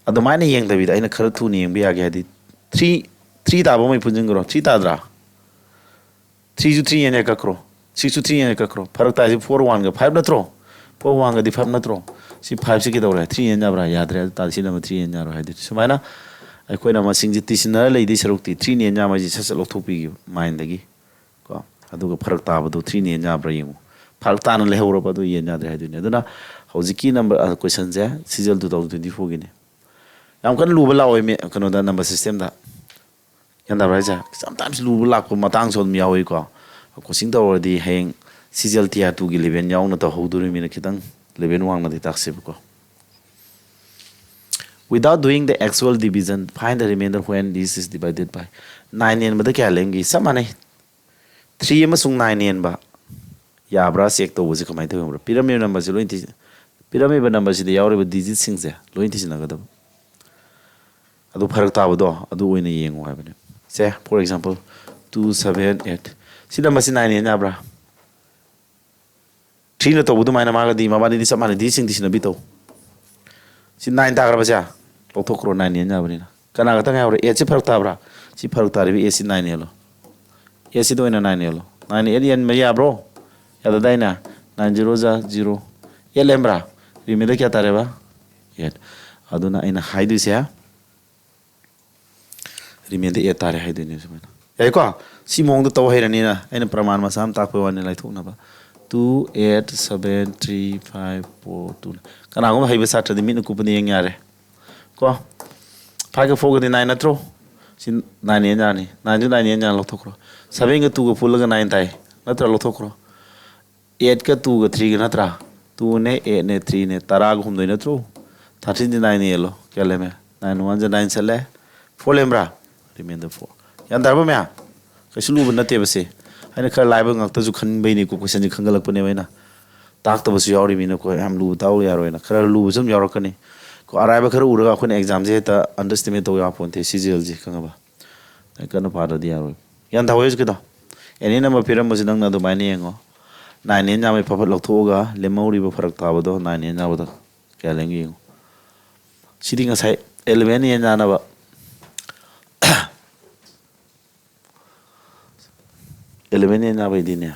ꯑꯗꯨꯃꯥꯏꯅ ꯌꯦꯡꯗꯕꯤꯗ ꯑꯩꯅ ꯈꯔ ꯊꯨꯅ ꯌꯦꯡꯕ ꯌꯥꯒꯦ ꯍꯥꯏꯗꯤ, ꯊ꯭ꯔꯤ, ꯊ꯭ꯔꯤ ꯇꯥꯕ ꯑꯃ ꯄꯨꯟꯁꯤꯟꯈ꯭ꯔꯣ꯫ ꯊ꯭ꯔꯤ ꯇꯥꯗ꯭ꯔꯥ? ꯊ꯭ꯔꯤꯁꯨ ꯊ꯭ꯔꯤ ꯍꯦꯟ ꯌꯥꯏ ꯀꯛꯈ꯭ꯔꯣ꯫ ꯁꯤꯛꯁꯇꯨ ꯊ꯭ꯔꯤꯅ ꯀꯛꯈ꯭ꯔꯣ꯫ ꯐꯔꯛ ꯇꯥꯏꯁꯤ ꯐꯣꯔ ꯋꯥꯟꯒ ꯐꯥꯏꯚ ꯅꯠꯇ꯭ꯔꯣ? ꯐꯣꯔ ꯋꯥꯟꯒꯗꯤ ꯐꯥꯏꯚ ꯅꯠꯇ꯭ꯔꯣ? ꯁꯤ ꯐꯥꯏꯚꯁꯤ ꯀꯩꯗꯧꯔꯦ? ꯊ꯭ꯔꯤꯅ ꯌꯥꯕ꯭ꯔꯥ? ꯌꯥꯗ꯭ꯔꯦ꯫ ꯑꯗꯨ ꯇꯥꯔꯗꯤ ꯁꯤ ꯅꯝꯕꯔ ꯊ꯭ꯔꯤꯅ ꯌꯥꯔꯣꯏ ꯍꯥꯏꯗꯣꯏꯅꯤ꯫ ꯁꯨꯃꯥꯏꯅ ꯑꯩꯈꯣꯏꯅ ꯃꯁꯤꯡꯁꯤ ꯇꯤꯁꯤꯟꯅꯔ ꯂꯩꯗꯣꯏ ꯁꯔꯨꯛꯇꯤ ꯊ꯭ꯔꯤꯅ ꯌꯥꯝ ꯍꯥꯏꯁꯤ ꯁꯠ ꯁꯠ ꯂꯧꯊꯣꯛꯄꯤꯈꯤꯕ ꯃꯥꯏꯟꯗꯒꯤ ꯀꯣ꯫ ꯑꯗꯨꯒ ꯐꯔꯛ ꯇꯥꯕꯗꯣ ꯊ꯭ꯔꯤꯅ ꯌꯥꯕ꯭ꯔꯥ ꯌꯦꯡꯉꯨ꯫ ꯐꯔꯛ ꯇꯥꯅ ꯂꯩꯍꯧꯔꯕ ꯑꯗꯨ ꯌꯦꯟ ꯌꯥꯗ꯭ꯔꯦ ꯍꯥꯏꯗꯣꯏꯅꯤ꯫ ꯑꯗꯨꯅ ꯍꯧꯖꯤꯛꯀꯤ ꯅꯝꯕꯔ ꯀꯣꯏꯁꯟꯁꯦ ꯁꯤꯖꯦꯜ ꯇꯨ ꯊꯥꯎꯖꯟ ꯇ꯭ꯋꯦꯟꯇꯤ ꯐꯣꯔꯒꯤꯅꯤ꯫ ꯌꯥꯝ ꯀꯟꯅ ꯂꯨꯕ ꯂꯥꯛꯑꯣꯏ ꯃꯤ ꯀꯩꯅꯣꯗ ꯅꯝꯕꯔ ꯁꯤꯁꯇꯦꯝꯗ꯫ ꯒ꯭ꯌꯥꯟ ꯇꯥꯕ꯭ꯔꯥ ꯍꯥꯏꯁꯦ? ꯁꯝꯇꯥꯏꯝꯁ ꯂꯨꯕ ꯂꯥꯛꯄ ꯃꯇꯥꯡꯁꯨ ꯑꯗꯨꯝ ꯌꯥꯎꯏꯀꯣ꯫ ꯀꯣꯆꯤꯡ ꯇꯧꯔꯗꯤ ꯍꯌꯦꯡ ꯁꯤꯖꯦꯜ ꯇꯤꯌꯥꯔ ꯇꯨꯒꯤ ꯂꯦꯚꯦꯜ ꯌꯥꯎꯅ ꯇꯧꯍꯧꯗꯣꯔꯤꯕꯅꯤꯅ ꯈꯤꯇꯪ level ꯋꯥꯡꯅꯗꯤ ꯇꯥꯛꯁꯦꯕꯀꯣ꯫ Without doing the actual division, find the remainder when this is divided by nine ꯌꯦꯟꯕꯗ ꯀꯌꯥ ꯂꯦꯝꯒꯤ? ꯆꯞ ꯃꯥꯟꯅꯩ꯫ ꯊ꯭ꯔꯤ ꯑꯃꯁꯨꯡ ꯅꯥꯏꯟ ꯌꯦꯟꯕ ꯌꯥꯕ꯭ꯔꯥ ꯆꯦꯛ ꯇꯧꯕꯁꯦ ꯀꯃꯥꯏꯅ ꯇꯧꯕ꯭ꯔꯥ? ꯄꯤꯔꯝꯃꯤꯕ ꯅꯝꯕꯔꯁꯤ ꯂꯣꯏ ꯊꯤ-, ꯄꯤꯔꯝꯃꯤꯕ ꯅꯝꯕꯔꯁꯤꯗ ꯌꯥꯎꯔꯤꯕ ꯗꯤꯖꯤꯠꯁꯤꯡꯁꯦ ꯂꯣꯏ ꯊꯤꯖꯤꯟꯅꯒꯗꯕ꯫ ꯑꯗꯨ ꯐꯔꯛ ꯇꯥꯕꯗꯣ ꯑꯗꯨ ꯑꯣꯏꯅ ꯌꯦꯡꯉꯨ ꯍꯥꯏꯕꯅꯦ꯫ ꯁꯦ, for example, two seven eight꯫ ꯁꯤ ꯅꯝꯕꯔꯁꯤ ꯅꯥꯏꯟ ꯌꯦꯟ ꯌꯥꯕ꯭ꯔꯥ? ꯊ꯭ꯔꯤꯅ ꯇꯧꯕ ꯑꯗꯨꯃꯥꯏꯅ ꯃꯥꯒꯗꯤ ꯃꯕꯥꯅꯤꯗꯤ ꯆꯞ ꯃꯥꯟꯅꯩ꯫ ꯗꯤꯖꯤꯠꯁꯤꯡ ꯊꯤꯖꯤꯟꯅꯕꯤ ꯇꯧ꯫ ꯁꯤ ꯅꯥꯏꯟ ꯇꯥꯈ꯭ꯔꯕꯁꯦ? ꯂꯧꯊꯣꯛꯈ꯭ꯔꯣ, ꯅꯥꯏꯟ ꯌꯦꯟ ꯌꯥꯕꯅꯤꯅ꯫ ꯀꯅꯥ ꯈꯛꯇ ꯉꯥꯏꯍꯧꯔꯦ? ꯑꯦꯠꯁꯤ ꯐꯔꯛ ꯇꯥꯕ꯭ꯔꯥ? ꯁꯤ ꯐꯔꯛ ꯇꯥꯔꯤꯕ ꯑꯦꯠꯁꯤ ꯅꯥꯏꯟ ꯌꯦꯜꯂꯣ꯫ ꯑꯦꯠꯁꯤꯗ ꯑꯣꯏꯅ ꯅꯥꯏꯟ ꯌꯦꯜꯂꯣ꯫ ꯅꯥꯏꯟ ꯑꯦꯠ ꯌꯦꯟꯕ ꯌꯥꯕ꯭ꯔꯣ? ꯌꯥꯗꯗꯥꯏꯅꯦ? ꯅꯥꯏꯟ ꯖꯤꯔꯣ ꯖꯥ ꯖꯤꯔꯣ꯫ ꯑꯦꯠ ꯂꯩꯔꯝꯕ꯭ꯔꯥ? ꯔꯤꯃꯦꯟꯗꯔ ꯀꯌꯥ ꯇꯥꯔꯦꯕ? ꯑꯦꯠ꯫ ꯑꯗꯨꯅ ꯑꯩꯅ ꯍꯥꯏꯗꯣꯏꯁꯦ ꯔꯤꯃꯦꯟꯗꯔ ꯑꯦꯠ ꯇꯥꯔꯦ ꯍꯥꯏꯗꯣꯏꯅꯦ ꯁꯨꯃꯥꯏꯅ꯫ ꯌꯥꯏꯀꯣ? ꯁꯤ ꯃꯑꯣꯡꯗ ꯇꯧ ꯍꯩꯔꯅꯤꯅ ꯑꯩꯅ ꯄ꯭ꯔꯃꯥꯟ ꯃꯆꯥ ꯑꯃ ꯇꯥꯛꯄꯩ ꯋꯥꯅꯤ ꯂꯥꯏꯊꯣꯛꯅꯕ꯫ Two eight seven three five four two꯫ ꯀꯅꯥꯒꯨꯝꯕ ꯍꯩꯕ ꯁꯥꯇ꯭ꯔꯗꯤ ꯃꯤꯠꯅ ꯀꯨꯞꯄꯗ ꯌꯦꯡ ꯌꯥꯔꯦ꯫ ꯀꯣ? ꯐꯥꯏꯚꯀ ꯐꯣꯔꯒꯗꯤ ꯅꯥꯏꯟ ꯅꯠꯇ꯭ꯔꯣ? ꯁꯤ ꯅꯥꯏꯟ ꯌꯦꯟ ꯌꯥꯔꯅꯤ꯫ ꯅꯥꯏꯟꯗꯨ ꯅꯥꯏꯟ ꯌꯦꯟ ꯌꯥꯔꯅꯤ, ꯂꯧꯊꯣꯛꯈ꯭ꯔꯣ꯫ ꯁꯚꯦꯟꯒ ꯇꯨꯒ ꯄꯨꯜꯂꯒ ꯅꯥꯏꯟ ꯇꯥꯏ꯫ ꯅꯠꯇ꯭ꯔꯥ? ꯂꯧꯊꯣꯛꯈ꯭ꯔꯣ꯫ ꯑꯦꯠꯀ ꯇꯨꯒ ꯊ꯭ꯔꯤꯒ ꯅꯠꯇ꯭ꯔꯥ? ꯇꯨꯅꯦ, ꯑꯦꯠꯅꯦ, ꯊ꯭ꯔꯤꯅꯦ꯫ ꯇꯔꯥꯒ ꯍꯨꯝꯗꯣꯏ ꯅꯠꯇ꯭ꯔꯣ? ꯊꯥꯔꯇꯤꯟꯗꯤ ꯅꯥꯏꯟ ꯌꯦꯜꯂꯣ꯫ ꯀꯌꯥ ꯂꯩꯔꯝꯃꯦ? ꯅꯥꯏꯟ ꯋꯥꯟ ꯖꯥ ꯅꯥꯏꯟ ꯆꯠꯂꯦ꯫ ꯐꯣꯔ ꯂꯩꯔꯝꯕ꯭ꯔꯥ? Remainder four. ꯒ꯭ꯌꯥꯟ ꯇꯥꯔꯕ ꯃꯌꯥꯝ? ꯀꯩꯁꯨ ꯂꯨꯕ ꯅꯠꯇꯦꯕ ꯁꯤ꯫ ꯑꯩꯅ ꯈꯔ ꯂꯥꯏꯕ ꯉꯥꯛꯇꯁꯨ ꯈꯟꯕꯩꯅꯤꯀꯣ, ꯀꯣꯏꯁꯟꯁꯦ ꯈꯟꯒꯠꯂꯛꯄꯅꯦꯕ ꯑꯩꯅ꯫ ꯇꯥꯛꯇꯕꯁꯨ ꯌꯥꯎꯔꯤꯃꯤꯅꯀꯣ, ꯌꯥꯝ ꯂꯨꯕ ꯇꯥꯛꯎ ꯌꯥꯔꯣꯏꯅ꯫ ꯈꯔ ꯂꯨꯕꯁꯨ ꯑꯗꯨꯝ ꯌꯥꯎꯔꯛꯀꯅꯤ꯫ ꯀꯣ, ꯑꯔꯥꯏꯕ ꯈꯔ ꯎꯔꯒ ꯑꯩꯈꯣꯏꯅ ꯑꯦꯛꯖꯥꯝꯁꯦ ꯍꯦꯛꯇ ꯑꯟꯗꯔꯁꯇꯤꯃꯦꯠ ꯇꯧ ꯌꯥꯄꯣꯟꯇꯦ, ꯁꯤꯖꯦꯜꯁꯦ ꯈꯪꯉꯕ? ꯅꯪ ꯀꯟꯅ ꯄꯥꯗ꯭ꯔꯗꯤ ꯌꯥꯔꯣꯏ꯫ ꯒ꯭ꯌꯥꯟ ꯇꯥꯍꯧꯋꯦ ꯍꯧꯖꯤꯛꯀꯤꯗꯣ? ꯑꯦꯅꯤ ꯅꯝꯕꯔ ꯄꯤꯔꯝꯕꯁꯤ ꯅꯪꯅ ꯑꯗꯨꯃꯥꯏꯅ ꯌꯦꯡꯉꯣ꯫ ꯅꯥꯏꯟ ꯑꯦꯟ ꯌꯥꯝꯃꯩ ꯐꯠ ꯐꯠ ꯂꯧꯊꯣꯛꯑꯒ ꯂꯦꯝꯍꯧꯔꯤꯕ ꯐꯔꯛ ꯇꯥꯕꯗꯣ ꯅꯥꯏꯟ ꯑꯦꯟ ꯌꯥꯕꯗ ꯀꯌꯥ ꯂꯦꯝꯒꯦ ꯌꯦꯡꯉꯣ꯫ ꯁꯤꯗꯤ ꯉꯁꯥꯏ ꯑꯦꯂꯚꯦꯟ ꯑꯦꯟ ꯌꯥꯅꯕ꯫ ꯑꯦꯂꯚꯦꯟ ꯑꯦꯟ ꯌꯥꯕꯩꯗꯤꯅꯦ,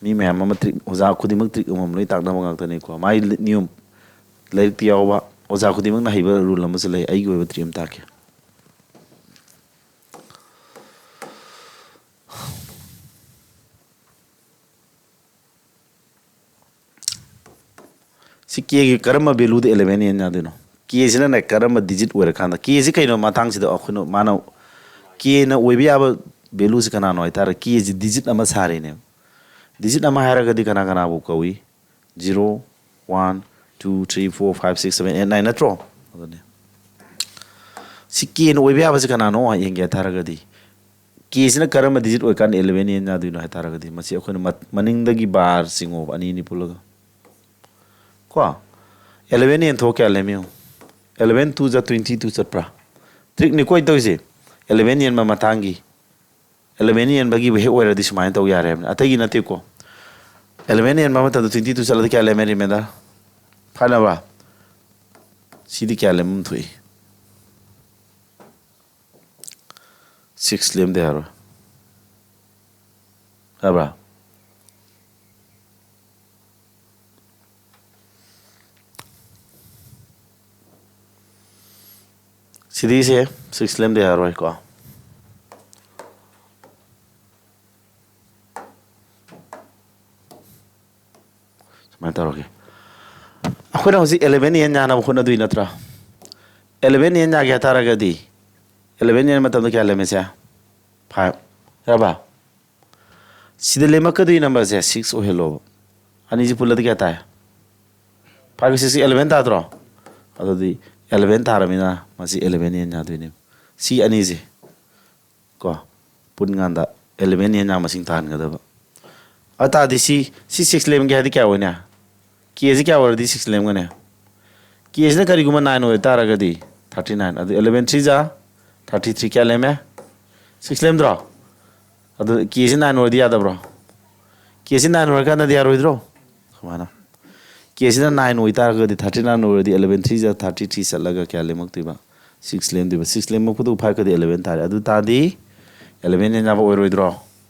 ꯃꯤ ꯃꯌꯥꯝ ꯑꯃ ꯇ꯭ꯔꯤꯛ, ꯑꯣꯖꯥ ꯈꯨꯗꯤꯡꯃꯛ ꯇ꯭ꯔꯤꯛ ꯑꯃꯃꯝ ꯂꯣꯏ ꯇꯥꯛꯅꯕ ꯉꯥꯛꯇꯅꯤꯀꯣ꯫ ꯃꯥꯏ ꯂꯤ-, ꯅꯤꯌꯣꯝ, ꯂꯥꯏꯔꯤꯛꯇ ꯌꯥꯎꯕ ꯑꯣꯖꯥ ꯈꯨꯗꯤꯡꯃꯛꯅ ꯍꯩꯕ ꯔꯨꯜ ꯑꯃꯁꯨ ꯂꯩ꯫ ꯑꯩꯒꯤ ꯑꯣꯏꯕ ꯇ꯭ꯔꯤꯛ ꯑꯃ ꯇꯥꯛꯀꯦ꯫ ꯁꯤ ꯀꯦꯒꯤ ꯀꯔꯝꯕ ꯚꯦꯂꯨꯗ ꯑꯦꯂꯦꯚꯦꯟ ꯑꯦꯟ ꯌꯥꯗꯣꯏꯅꯣ? ꯀꯦꯁꯤꯅꯅꯦ ꯀꯔꯝꯕ ꯗꯤꯖꯤꯠ ꯑꯣꯏꯔꯀꯥꯟꯗ, ꯀꯦꯁꯤ ꯀꯩꯅꯣ ꯃꯇꯥꯡꯁꯤꯗ ꯑꯩꯈꯣꯏꯅ, ꯃꯥꯅ, ꯀꯦꯅ ꯑꯣꯏꯕ ꯌꯥꯕ ꯚꯦꯂꯨꯁꯤ ꯀꯅꯥꯅꯣ ꯍꯥꯏꯇꯥꯔꯦ? ꯀꯦꯁꯤ ꯗꯤꯖꯤꯠ ꯑꯃ ꯁꯥꯔꯤꯅꯦꯕ꯫ ꯗꯤꯖꯤꯠ ꯑꯃ ꯍꯥꯏꯔꯒꯗꯤ ꯀꯅꯥ ꯀꯅꯥꯕꯨ ꯀꯧꯏ? Zero, one, two, three, four, five, six, seven, eight, nine ꯅꯠꯇ꯭ꯔꯣ? ꯑꯗꯨꯅꯦ꯫ ꯁꯤ ꯀꯦꯅ ꯑꯣꯏꯕ ꯌꯥꯕꯁꯤ ꯀꯅꯥꯅꯣ ꯌꯦꯡꯒꯦ ꯍꯥꯏ ꯇꯥꯔꯒꯗꯤ, ꯀꯦꯁꯤꯅ ꯀꯔꯝꯕ ꯗꯤꯖꯤꯠ ꯑꯣꯏꯔꯀꯥꯟꯗ ꯑꯦꯂꯦꯚꯦꯟ ꯑꯦꯟ ꯌꯥꯗꯣꯏꯅꯣ ꯍꯥꯏ ꯇꯥꯔꯒꯗꯤ, ꯃꯁꯤ ꯑꯩꯈꯣꯏꯅ ꯃꯠ-, ꯃꯅꯤꯡꯗꯒꯤ ꯕꯥꯔ ꯆꯤꯡꯉꯣꯕ, ꯑꯅꯤ ꯑꯅꯤ ꯄꯨꯜꯂꯒ꯫ ꯀꯣ? ꯑꯦꯂꯦꯚꯦꯟ ꯌꯦꯟꯊꯣꯛ ꯀꯌꯥ ꯂꯩꯔꯝꯃꯤ ꯌꯦꯡꯉꯨ꯫ ꯑꯦꯂꯦꯚꯦꯟ ꯇꯨ ꯖꯥ ꯇ꯭ꯋꯦꯟꯇꯤ ꯇꯨ ꯆꯠꯄ꯭ꯔꯥ? ꯇ꯭ꯔꯤꯛꯅꯤꯀꯣ ꯑꯩ ꯇꯧꯔꯤꯁꯦ꯫ ꯑꯦꯂꯦꯚꯦꯟ ꯌꯦꯟꯕ ꯃꯇꯥꯡꯒꯤ꯫ ꯑꯦꯂꯦꯚꯦꯟ ꯌꯦꯟꯕꯒꯤꯕꯨ ꯍꯦꯛ ꯑꯣꯏꯔꯗꯤ ꯁꯨꯃꯥꯏꯅ ꯇꯧ ꯌꯥꯔꯦ ꯍꯥꯏꯕꯅꯤ꯫ ꯑꯇꯩꯒꯤ ꯅꯠꯇꯦꯀꯣ꯫ ꯑꯦꯂꯦꯚꯦꯟ ꯌꯦꯟꯕ ꯃꯇꯝꯗ ꯇ꯭ꯋꯦꯟꯇꯤ ꯇꯨ ꯆꯠꯂꯗꯤ ꯀꯌꯥ ꯂꯩꯔꯝꯃꯦ, ꯔꯤꯃꯦꯟꯗꯔ? ꯐꯥꯏꯅꯕ꯭ꯔꯥ? ꯁꯤꯗꯤ ꯀꯌꯥ ꯂꯩꯔꯝ ꯊꯣꯛꯏ? ꯁꯤꯛꯁ ꯂꯦꯝꯗ ꯌꯥꯔꯣꯏ꯫ ꯌꯥꯕ꯭ꯔꯥ? ꯁꯤꯗꯤꯁꯦ ꯁꯤꯛꯁ ꯂꯦꯝꯗ ꯌꯥꯔꯣꯏꯀꯣ꯫ ꯁꯨꯃꯥꯏꯅ ꯇꯧꯔꯒꯦ꯫ ꯑꯩꯈꯣꯏꯅ ꯍꯧꯖꯤꯛ ꯑꯦꯂꯦꯚꯦꯟ ꯑꯦꯟ ꯌꯥꯅꯕ ꯍꯣꯠꯅꯗꯣꯏ ꯅꯠꯇ꯭ꯔꯥ? ꯑꯦꯂꯦꯚꯦꯟ ꯑꯦꯟ ꯌꯥꯒꯦ ꯍꯥꯏ ꯇꯥꯔꯒꯗꯤ, ꯑꯦꯂꯦꯚꯦꯟ ꯑꯦꯟ ꯃꯇꯝꯗ ꯀꯌꯥ ꯂꯩꯔꯝꯃꯤꯁꯦ? ꯐꯥꯏꯚ꯫ ꯌꯥꯔꯕ? ꯁꯤꯗ ꯂꯦꯝꯃꯛꯀꯗꯣꯏ ꯅꯝꯕꯔꯁꯦ ꯁꯤꯛꯁ ꯑꯣꯏꯍꯜꯂꯣꯕ꯫ ꯑꯅꯤꯁꯤ ꯄꯨꯜꯂꯗꯤ ꯀꯌꯥ ꯇꯥꯏ? ꯐꯥꯏꯚꯀ ꯁꯤꯛꯁꯀ ꯑꯦꯂꯦꯚꯦꯟ ꯇꯥꯗ꯭ꯔꯣ? ꯑꯗꯨꯗꯤ ꯑꯦꯂꯦꯚꯦꯟ ꯇꯥꯔꯕꯅꯤꯅ ꯃꯁꯤ ꯑꯦꯂꯦꯚꯦꯟ ꯑꯦꯟ ꯌꯥꯗꯣꯏꯅꯦꯕ꯫ ꯁꯤ ꯑꯅꯤꯁꯦ ꯀꯣ, ꯄꯨꯟꯀꯥꯟꯗ ꯑꯦꯂꯦꯚꯦꯟ ꯑꯦꯟ ꯌꯥꯝ ꯃꯁꯤꯡ ꯇꯥꯍꯟꯒꯗꯕ꯫ ꯑꯗꯨ ꯇꯥꯔꯗꯤ ꯁꯤ, ꯁꯤ ꯁꯤꯛꯁ ꯂꯦꯝꯒꯦ ꯍꯥꯏꯗꯤ ꯀꯌꯥ ꯑꯣꯏꯅꯤ? ꯀꯦꯁꯤ ꯀꯌꯥ ꯑꯣꯏꯔꯗꯤ ꯁꯤꯛꯁ ꯂꯦꯝꯒꯅꯤ? ꯀꯦꯁꯤꯅ ꯀꯔꯤꯒꯨꯝꯕ ꯅꯥꯏꯟ ꯑꯣꯏ ꯇꯥꯔꯒꯗꯤ ꯊꯥꯔꯇꯤ ꯅꯥꯏꯟ꯫ ꯑꯗꯨ ꯑꯦꯂꯦꯚꯦꯟ ꯊ꯭ꯔꯤ ꯖꯥ ꯊꯥꯔꯇꯤ ꯊ꯭ꯔꯤ, ꯀꯌꯥ ꯂꯦꯝꯃꯦ? ꯁꯤꯛꯁ ꯂꯦꯝꯗ꯭ꯔꯣ? ꯑꯗꯨ ꯀꯦꯁꯤ ꯅꯥꯏꯟ ꯑꯣꯏꯔꯗꯤ ꯌꯥꯗꯕ꯭ꯔꯣ? ꯀꯦꯁꯤ ꯅꯥꯏꯟ ꯑꯣꯏꯔꯀꯥꯟꯗꯗꯤ ꯌꯥꯔꯣꯏꯗ꯭ꯔꯣ? ꯁꯨꯃꯥꯏꯅ꯫ ꯀꯦꯁꯤꯅ ꯅꯥꯏꯟ ꯑꯣꯏꯇꯥꯔꯒꯗꯤ ꯊꯥꯔꯇꯤ ꯅꯥꯏꯟ ꯑꯣꯏꯔꯗꯤ ꯑꯦꯂꯦꯚꯦꯟ ꯊ꯭ꯔꯤ ꯖꯥ ꯊꯥꯔꯇꯤ ꯊ꯭ꯔꯤ ꯆꯠꯂꯒ ꯀꯌꯥ ꯂꯦꯝꯃꯛꯇꯣꯏꯕ? ꯁꯤꯛꯁ ꯂꯦꯝꯗꯣꯏꯕ꯫ ꯁꯤꯛꯁ ꯂꯦꯝꯃꯛꯄꯗꯨ ꯐꯥꯏꯚꯀꯗꯤ ꯑꯦꯂꯦꯚꯦꯟ ꯇꯥꯔꯦ꯫ ꯑꯗꯨ ꯇꯥꯔꯗꯤ ꯑꯦꯂꯦꯚꯦꯟ ꯑꯦꯟ ꯌꯥꯕ ꯑꯣꯏꯔꯣꯏꯗ꯭ꯔꯣ?